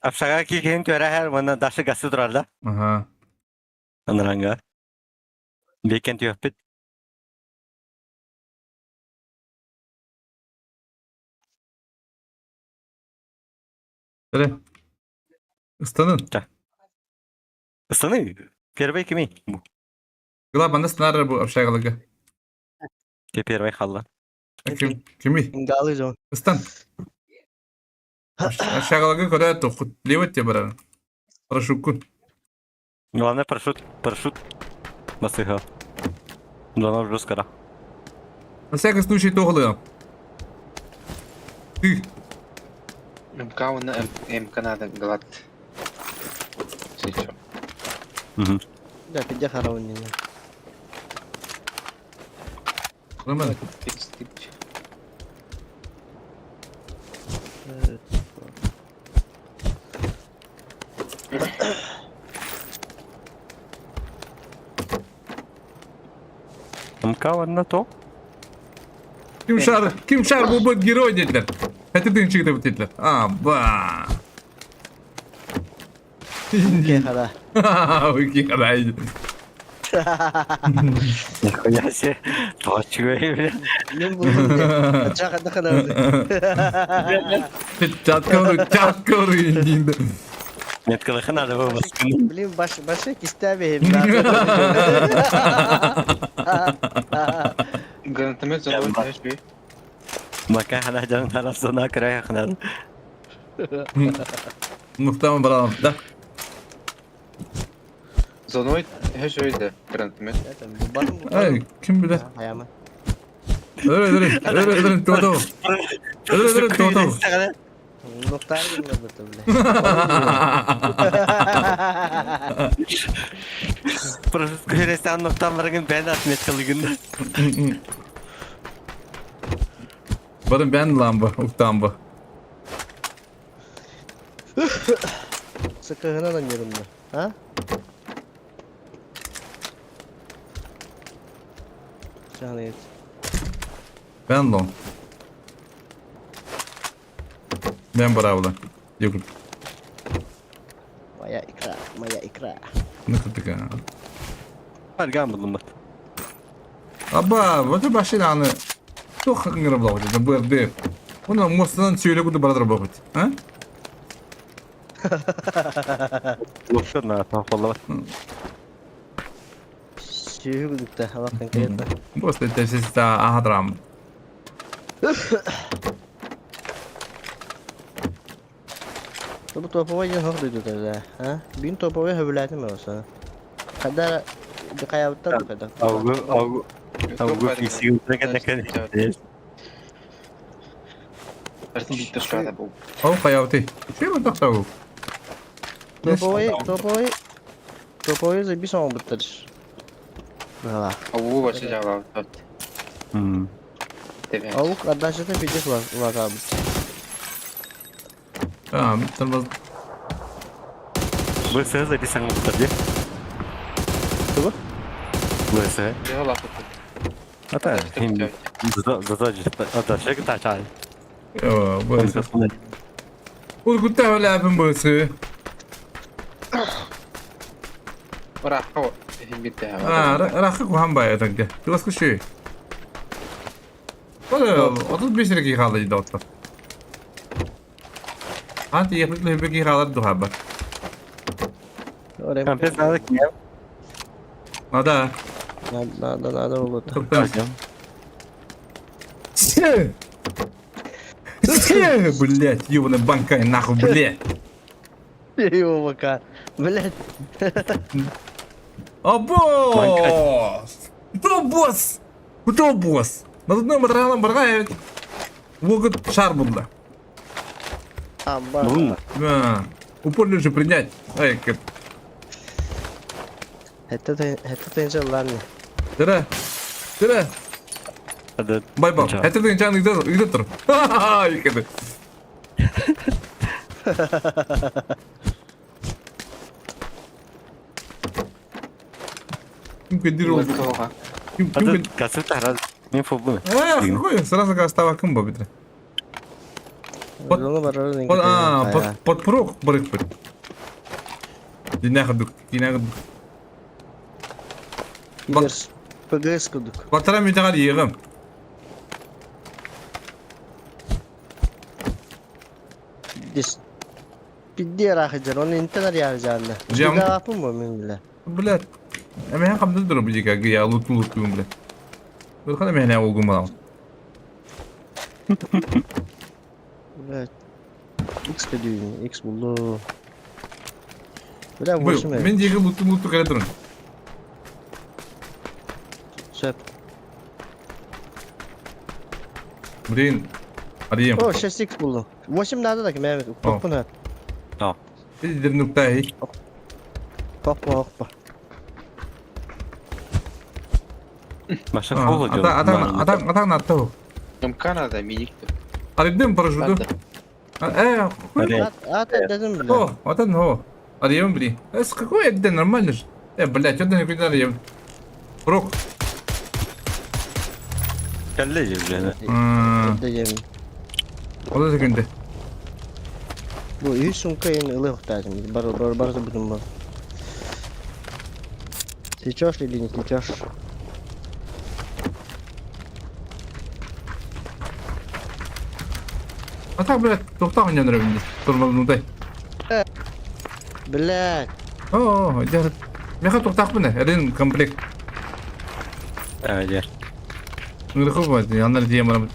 Апшага киһин түөрэ манна дашы гасы турар да. Ага. Анаранга. Бекен түөппүт. Öyle. Istanın. Ыстаны. Первый кими? Гла банда станар бу общагалыга. Те первый халла. Ким кими? Ингалы зон. Ыстан. Общагалыга көрө тохут левет те барар. Парашюткун. Главное парашют, парашют. Басыга. Главное уже скоро. На всякий случай тоғылы. Ты. МК на МК надо глад. Да, пидя хараун не. Роман. МК на то. Ким шар, ким шар бу будет герой dediler. Хәтер дин чыгды бит dediler. А, ба. Окей, хара. Окей, хара. Нихуя себе. Точка, бля. Мен булдум. Чака дахана. Чаткоры, чаткоры инде. Нет, когда надо было. Блин, баш башы кистәбе. Гранатомет Мака хана жан хана сона края хана. Мухтаман баралам, да. Зоной гранатомет. Ай, ким билер? Аяма. Öyle öyle öyle öyle toto. Öyle öyle toto. Нуктар гына бит, бля. Парашют көресен ноктамларыңын бән отметкалыгында. Барым бән ламба, уктамба. Сыкыгына да нерымны. А? Жанет. Бән лон. Бән барабыла. Yok. Моя икра, моя икра. Ne кытыка. Арган булдым бат. Аба, вот башын аны. Тух хакыңыр була бит, БРД. Оны мостынан сөйле күді барадыр була бит. А? Лучше на тахолла. Сүйгүлүктө, алак конкретно. Просто это все агадрам. Бу топовой ден хох дойду да, а? Бин топовой хөбүләтим болса. Кадар каябыттар кадар. Аугу, аугу. Аугу фиксигин трекет Ау каябыты. Шеме тохтау. Топовой, топовой. Топовой забисан буттар. Быһалаах. Уу вообще жаалаабыт. Аук отдачата пиздец улаатаабыт. А, тормоз. ВС записан где? Тугу? ВС. Ата, задача тачай. О, ВС. Ургутта өләбин ВС. А, рахы кухан бай атанке. Тугас куши. 35 эрэ киһи хаалла дии доҕоттор. Аан тиийиэхпит лүһүбүт киһи хаалар дуһаабат. Компес надо к нему. Надо. Надо, надо булута. Блять, ёбаная банка, нахуй, блять. Ёбака. Блять. О, босс! Кто босс? Кто босс? Надувной материалом барга Могут шар булла. Амба. Да. Упор же принять. Ай, как. Это это ладно. Да. Да. Бай бай. Это ты ничего не идет. Ха-ха-ха. Ким көдүр ол? Ким ким Касыта Мен фобу. Э, какой? Сразу става кым бо битре. Под а, под под прок барык бит. Динах дук, динах дук. ПГС кудук. Батара митагар егым. Дис. Пидде рахыджар, он интернет яржанды. Жам. Жампын бу мен биле. Блядь. Эме хамды дуру бижика гия луту луту блядь. Бурхана мехне олгум балам. Блядь. X көдүйін, X булду. Бля, 8 Мен жеги луту луту келе турун. Сөп. Блин. Арыйым. О, 6x булду. 8 надо так, мен поппун. Да. Бидер нуктай. Поппа, оппа. Маша фоло Ата ата ата ата натто. Там Канада миник. Арыйдым парашюту. Э, Ата дедим бля. О, ата но. Арыйым бли. Эс какой это нормально же. Э, блядь, это не куда арыйым. Рок. Калле же, блядь. Дедим. Ода секунды. Бу үс сумка эми ылы ухтадым. Бар бар бар будум бар. Сечешь или не сечешь? А так, блядь, тоқтақ ойнан рөбінде. Тормознудай. Блядь. О, дәрі. Меха тоқтақ бұны, әрін комплект. А, я. Нұрқы болады, анар дейем барамын.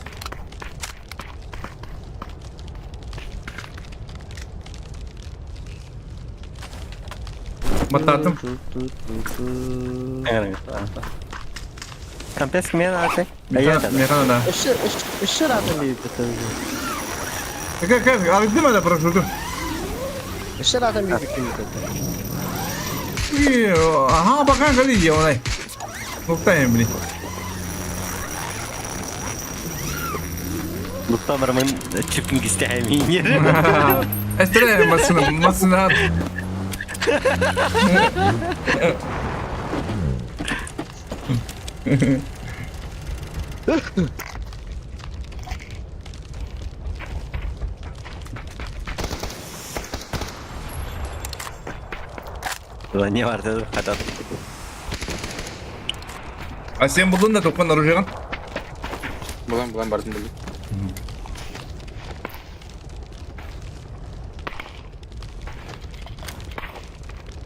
Бататым. Компес мен аты. Меха да. Үш ратын бейіп бітті. Как, как, а где надо парашюту? Үш ратын бейіп бітті. Ага, пока гали я онай. Нуктаем, блин. Нуктамыр мен чипин кистәмин. Эстре, машина, машина. Не бар деді, қайтады. А сен бұлдың да тоққан оружиеған? Булан, булан бардым булдым.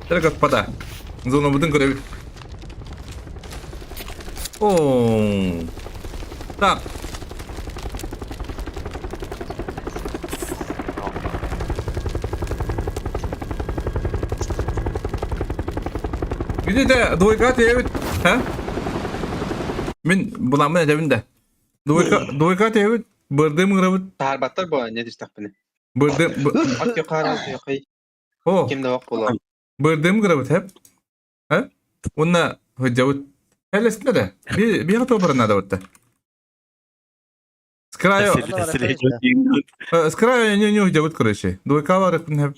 Так, господа. Зону бұдың көребі. О. Так. Где-то двойка тебит, а? Мен буламын эдебин да. Двойка, двойка тебит, бырдым грабыт. Тарбаттар бу не дистакпын. Бырдым. Ат юқары, юқай. О. Кимде бак була. Бырдым грабыт, хеп. А? Онна хөдәбит. Элестилер Биһиэхэ туох наада бутта? С краю... С краю не не уйдебут, короче. Двойка барыппын хэп.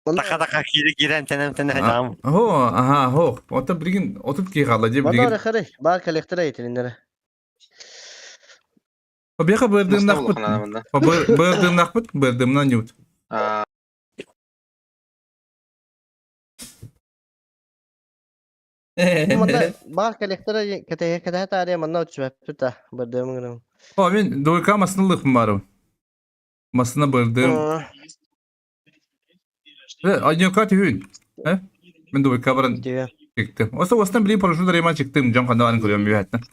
Така-така киирэ киирэн тэнэн тэнэ хаам. Хо, аха, хо. Ота билигин отут киһи хаалла дии билигин. Манна хары, баар коллектора итилиннere. Биһиэхэ бырдыыннахпыт. Бырдыыннахпыт, бырдыымнан ньут. Манна баар коллектора кэтэһэ кэтэһэ таарыйа манна өтсүбэппит да бырдыым гыным. О, мен двойка масыналык барым. Масына бырдым. Однюка түһүн. Э? Мен двойка баран чыктым. Оса остан билин парашют рема чыктым. Жон ханда барын көрөм үйәттен.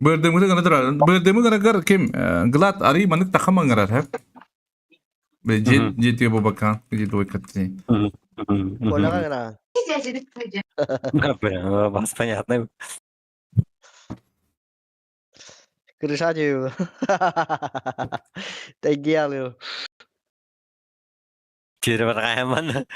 Бырдымы гына турар. Бырдымы гына гар ким Глад ари манык тахам аңарар хэ. Жет жетиге бу бака где двойка ти. Коляга гына. Вас понятно. Крыша дию. Тайгиалю. Кире баргайман.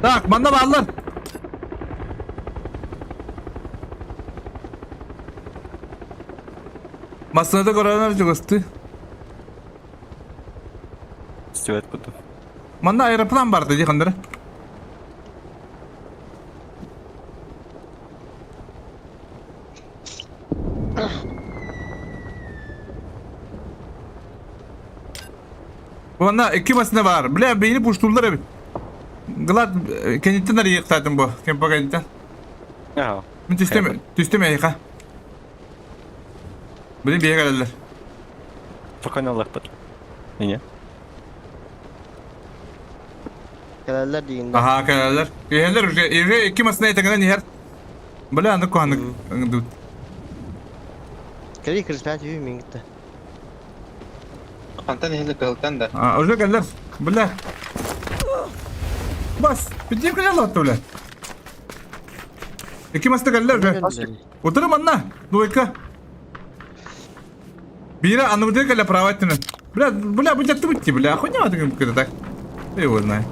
Так, манна бааллар. Массыната коронар чугасты. Стюарт куту. Манна аэроплан барды дии хандара. Манна икки массына бар. Бля, бейни пуштулар эбит. Глад кенеттен арыйыктаатым бу. Кемпо кенеттен. Мин түстем, түстем эйха. Блин, биһиги кэлэллэр. Спокойно ыллахпыт. Ине. Кэлэллэр диин да. Аха, кэлэллэр. Иһэллэр уже, уже икки массына этэгинэн иһэр. Бля, аны куһанык ыңдут. Кэри кырыспаат үһү мин кытта. Хантан иһэллэр кыһылтан да. А, уже кэллэр. Бля. Бас, битиим кэлэ лотто, бля. Икки маста кэллэр уже. Утары манна, двойка. Биирэ аныбытыгар кэлэ право өттүнэн. Бля, бля, бу дьаттыбыт дии, бля, хуйня это так. Ты его знай.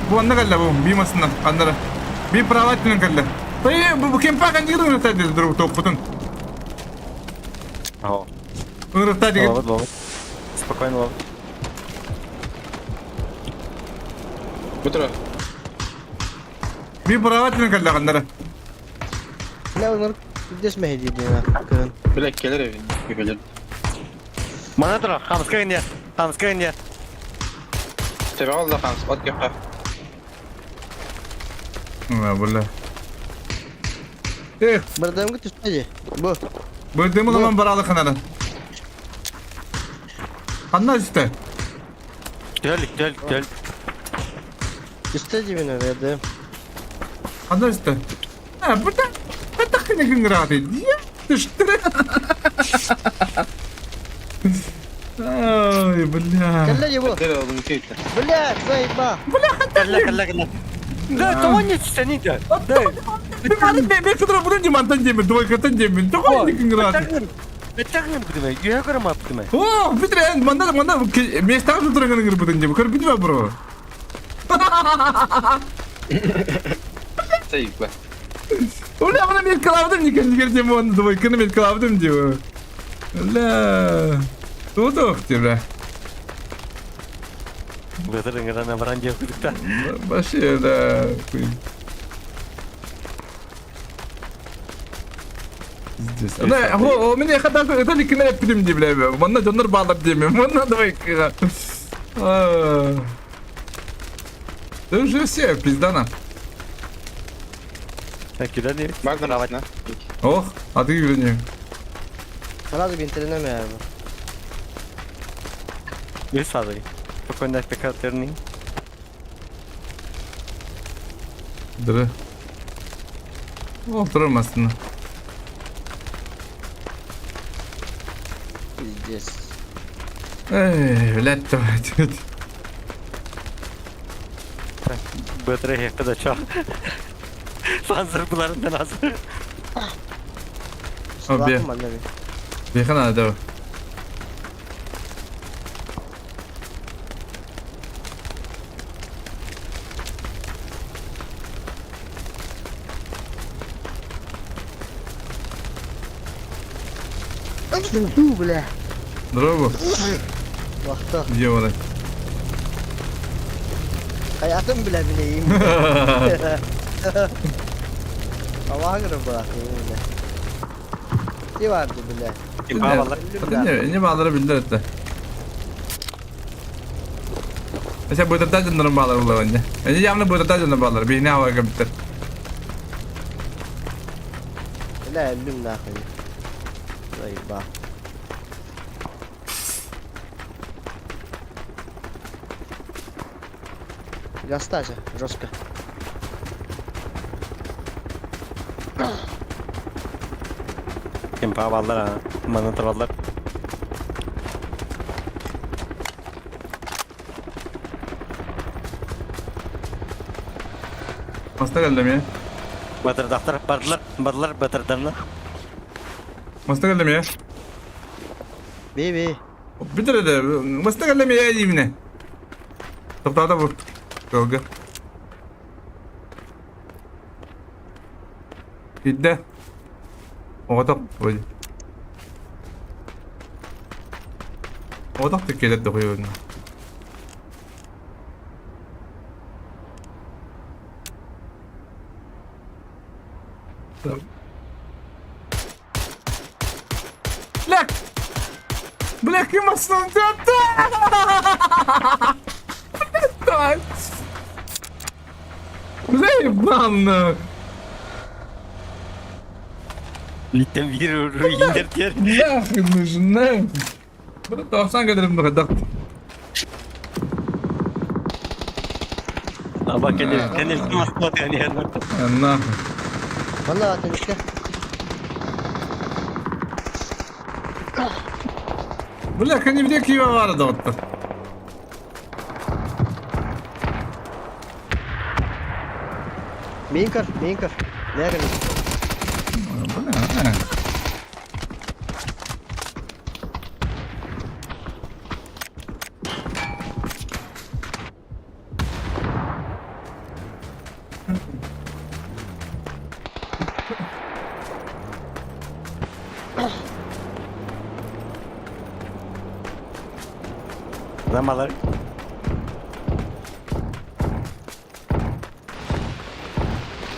Бу анна кэллэ бу, бии масынан, аннара. Бии право өттүнэн кэллэ. Эй, бу кемпа кандигир ыҥырта диэн друг топпутун. Ыҥырта деген. Ловит, ловит. Спокойно ловит. Бутро. Бии право өттүнэн кэллэ ханнара. Бля, ынырык пиздец мэһэйдиир диэн кыһын. Бля, келер эбин, келер. Мана тура, хамска гынья, хамска гынья. Тебе да хамс, от кепка. Бля. Эх. Бырдамгы түстэ дии. Бу. Бырдымы ылан баралы ханара. Ханна түстэ? Төл, төл, төл. Түстэ диибин ырыады. Ханна түстэ? А, бу да это хрен Дия? Ты что? Ай, бля. Кэллэ его. Бля, заеба. Бля, Кэллэ, кэллэ, кэллэ. Да, того не түстэ да. Мен кытара бұдан деймін, антан деймін, двойкатан деймін. Тоғы не күн Беттагын бүтүмэ, үйө көрөм аптымэ. О, бүтүрэн, манда манда местаҕа туран гыныр бүтүн деймін. Көр бүтүмэ бро. Сейпа. Бля, мына мен кылабдым никен нигер деймін, оны двойканы мен кылабдым деймін. Бля. Тудух бля. Бытырын гана баран деп күдүктө. Вообще, да. Здесь. Да, о, меня хата это не кине пидим ди, бля. Манна дьоннор баалар деймин. Манна двойка. Да уже все, пизда нам. Так, куда не? Ох, а ты не. Сразу бинтеринеме abi. Не сразу. Спокойно пекатерни. Да. Олтурам aslında. Пиздец. Эй, блядь, давай. Бытыры хекка да чо. Панзер буларından az. О, бе. Беха надо, давай. Фу, бля. Здорово. Вахта. Где он? Hayatım bile bileyim. Hava göre bırakayım bile. Ne vardı bile? Не, не bağları bildir etti. Mesela bu da canlarım bağları bular önce. Önce yamlı bu da canlarım bağları. Bir ne hava kapittir. La öldüm daha koyayım. Vay bak. Гастажа, жестко. Kim pavallar ha. Mana tavallar. Masta geldim ya. Batırdaklar, bardılar, bardılar, batırdarlar. Masta geldim ya. Би би. Bir de masta geldim ya yine. Toplarda bu. Gölge. Gitti. Оҕотох вроде. Оҕотох тиккелер дохуйуна. Бля! Бля, ким Блядь! Бля, ебан нах! Litten bir indir diyor. Нахуй нужна! Bunu 90 gelirim bu kadar. Ama kendisi kendisi masmat yani yani. Нахуй. Valla atın Бля, они где Киева да вот. Минкар, минкар. Nerede? Бля, Zamalar.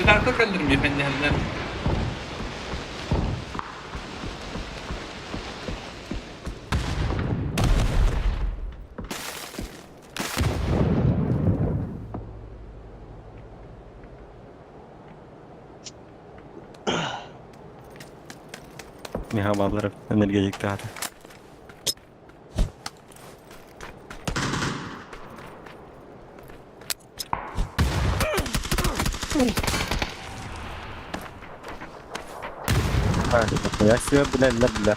Bir dakika kaldırım efendi hanımlar. Mihamalları energetik zaten. Я себе, бля, бля, бля.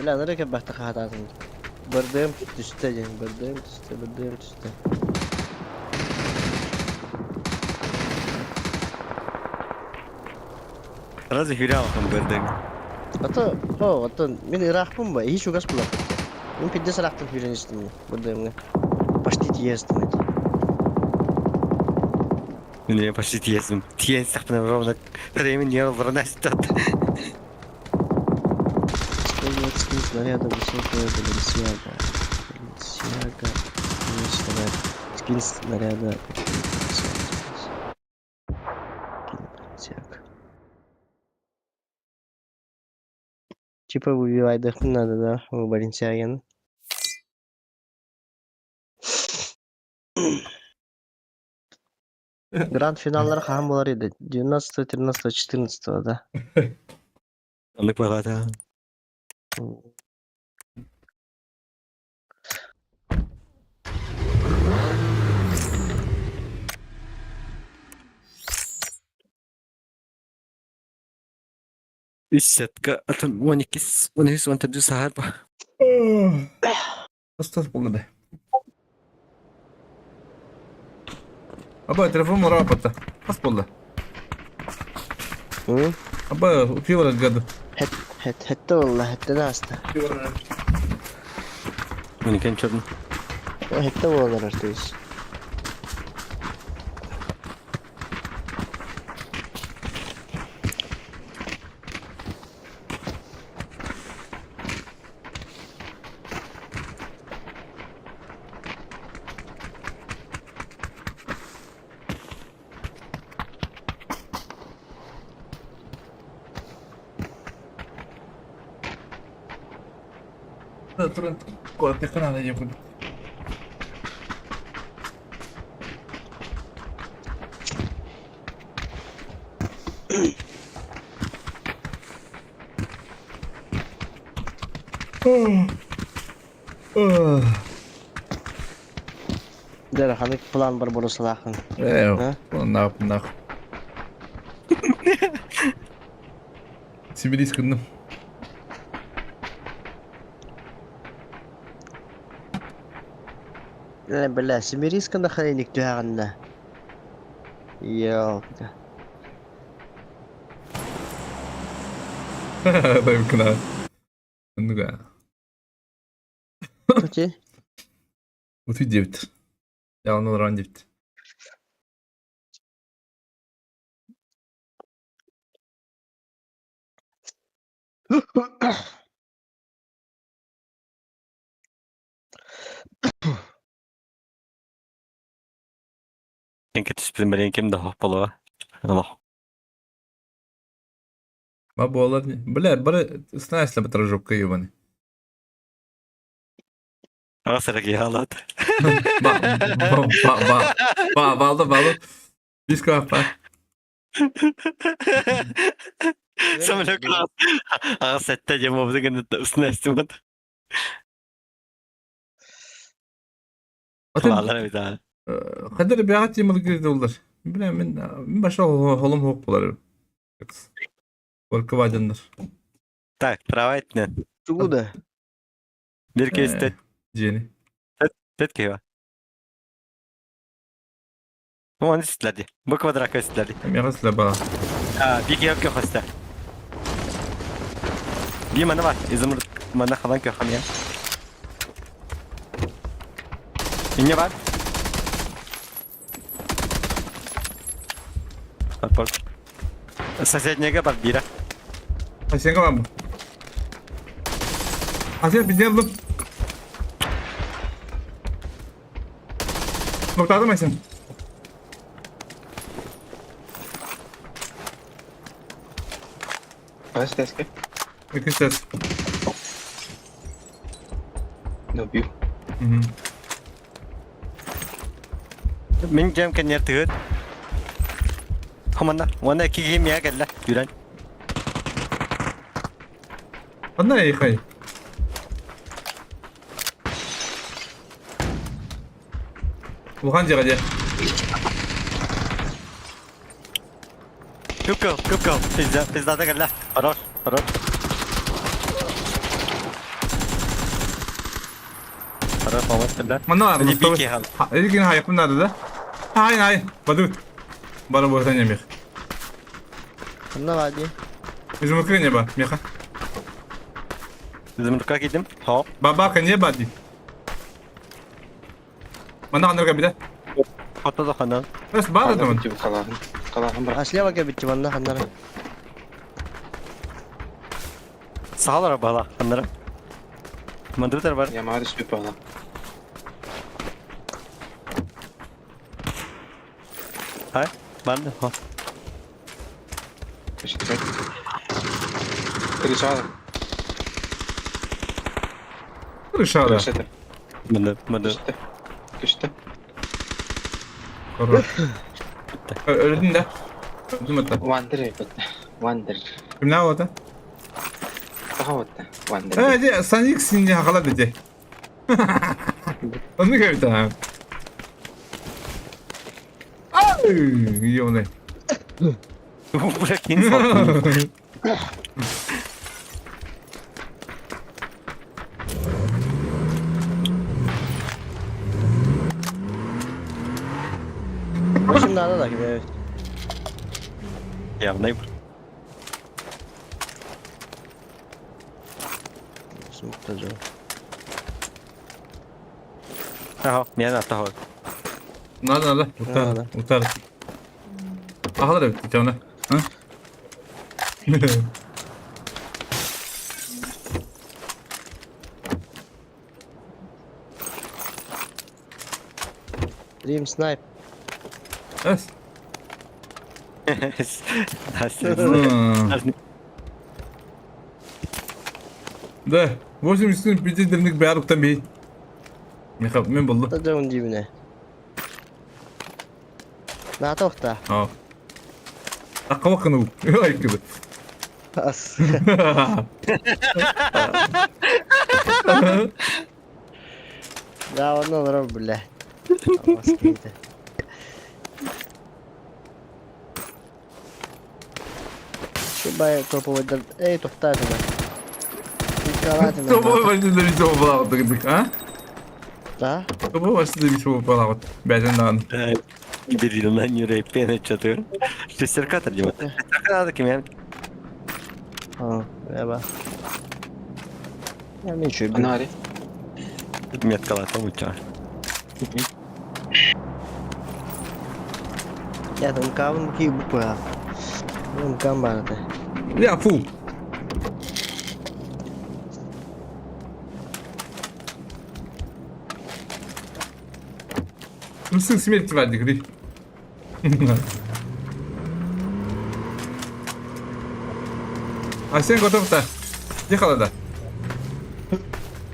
Бля, nereye baktık hatasını? Bırdığım düştü, bırdığım düştü, bırdığım düştü. Сразу хюрялком бырдык. Ата, о, ата, мен Иракпын ба, иш угас булак. Мен пидес Ирактан үйреністім, бырдığımга. Почти тиестім это. Не, почти тиесим. Тиес сахтан ровно. Времени не равно Использовать скин снаряда высокого Баленсиага. Баленсиага. Снаряд. Скин снаряда. Скин Баленсиага. Типа выбивайдыхпын надо, да, у Баленсиаганы. Гранд финаллар хаһан буолар еді? 12, 13, 14, да? Оннук баҕата. Үс сетка атын 12 13 14 саһар ба. Остас булды да. Аба телефон мура апатта. Хас булды. Аба утуйа барар Хет хет хетте болла, хетте да аста. Уникен чорн. Хетте болалар то есть. Куораттыахха наада диэн курдук. Дэр ханнык план бар боросалаахын? Ээ, нах, нах. Сибирис кынным. Э, бля, Сибириска на хренник түһэҕиннэ. Ёлка. Таймкына. Оннуга. Kuti. Утуй диэбит. Яҕын олорон диэбит. Кенке түспүтүм бэрин ким да болуа. Олох. Ма буолар. Бля, бары знаешь ли батражопка ебаный. Ага халат. Ба, ба, ба, ба, балды, балды. Диско апа. Самолет Ага сетте дем обзы гын үстүнө Балар бит аа. Хадыр бяҕа тималгыр доллар. Бля, мен мен баша холом хоп болар. Волковаденнер. Так, права этнен. Тугу да. Бир кесте. Жени. Тет кева. Оны ситлерди. Бу квадрат ситлерди. Мега слаба. А, бик yok yok хоста. Би мана бар. Изумруд мана халан көхам я. Инне бар. Бар. Соседнеге бар бира. Сенге бар. Асия бізден алып. Тоқтады ма сен? Қайсы тәске? Екі тәс. Убью. Мин жем кенер тыгыт. Хамана, уана киги мия кэллэ. Юран. Одна ехай. Улхан дьиэҕэ дьэ. Күп кыл, күп кыл. Пизда, пиздата кэллэ. Хорош, хорош. Хорош, молодец, да. Манна Иди бики хал. Илгин хайыппын наада да. Ай, ай, бадут. Бары буотан эмих. Ханна бади. Изумрукка не ба, меха. Изумрукка кидим. Хоп. Бабака не бади. Манна ханнарга бидэ. Хотто да ханан. Бес бар да мын. А слева кэбитти манна ханнара. Сахалара бала ханнара. Мандыртар бар. Я маарыс бала. Ай, бар. Хо. Кричала. Крышада. Мында, мында. Түстэ. Өлдүн да. Өлдүм это. Вандер эбит. Вандер. Кимнää ота? Саха отта. Вандер. Э, де, Саник синде хакала бите. Оны кебит Ай, ёбаный. Бля, кинь салфетку. Şimdi надо так, evet. Явный. Смуктажа. Ага, мне надо того. Надо, надо. Утар, утар. Ахалар эбит, итэ оны. Dream snipe. Эс. Да, 85 дерник бәрі бей. Мен болды. Тажа дибине. На тохта. А. Аққа Ай, кеді. Ас. Да, онно олорор бля. Шубай топовый Эй, тохтаатына. Топовый машина видео была а? Да? Топовый машина видео была вот. Бәжен дан. Бери на нюрей пены что-то. Шестерка то делать. Шестерка надо кем А, яба. Я ничего. Анари. Метка лата муча. Я там кавын ки бупа. Мкам барата. Я фу. Мсың смерть вадик, ри. А сен готов-то? Ехала да?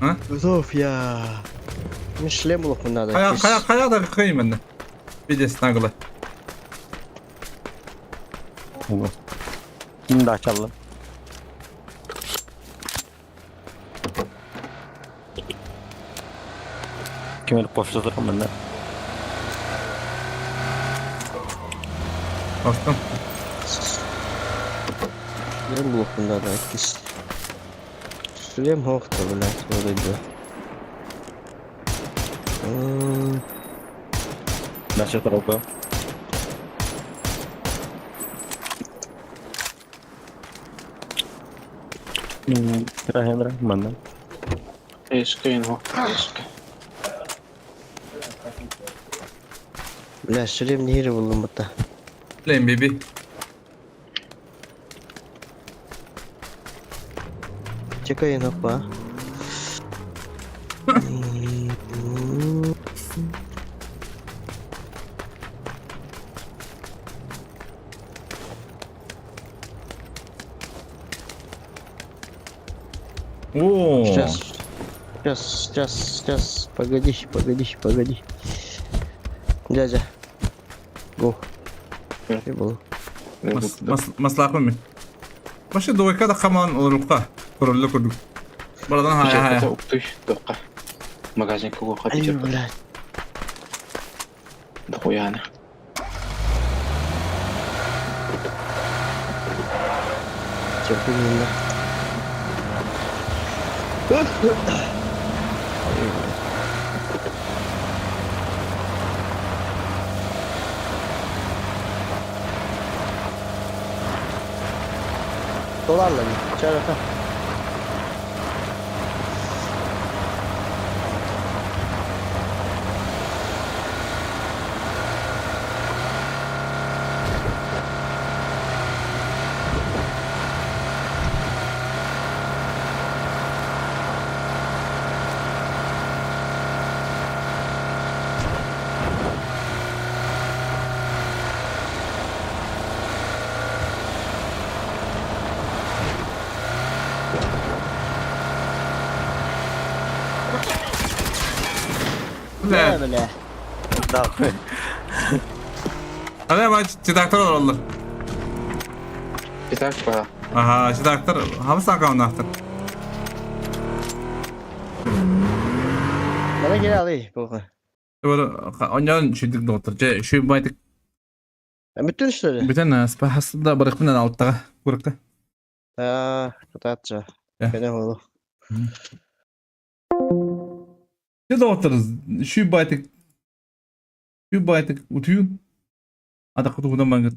А? Готов я. Мне шлем лоху надо. Кая кая кая да кыймын. Видес нагло. Да, чаллы. Кемер қошты мында. Бастым. Шлем лоху надо. Кис. Шлем хохта, блядь, вот иду. Наша дорога. Рахендра, манна. Бля, шлем не булдum бутта. Шлем, беби. Чекай, нопа. О. Сейчас. Сейчас, сейчас, сейчас. Погоди, погоди, погоди. Дядя. Го. Не было. Маслахым. Башы двойка да хаман олорукка. Королло көрдүк. Барадан хая хая. Магазин кого Ай, блядь. Дохуяна. Терпение. Dolarla bir. Çaraka. Да, бля. Да. Ана бач читактар олороллор. Читак па. Аха, читактар хабыс аккауннаахтар. Мана кире алый, плохо. Онньон шүдүк доктор. Же шүй байтык. Бүтүн что ли? Бүтэн спахасында барыкпынан алтыга курыкта. Аа, кытаатча. Кене болу. Же доктор, шүй байтык. Шүй байтык утуйун. Ата кутугунан бангыт.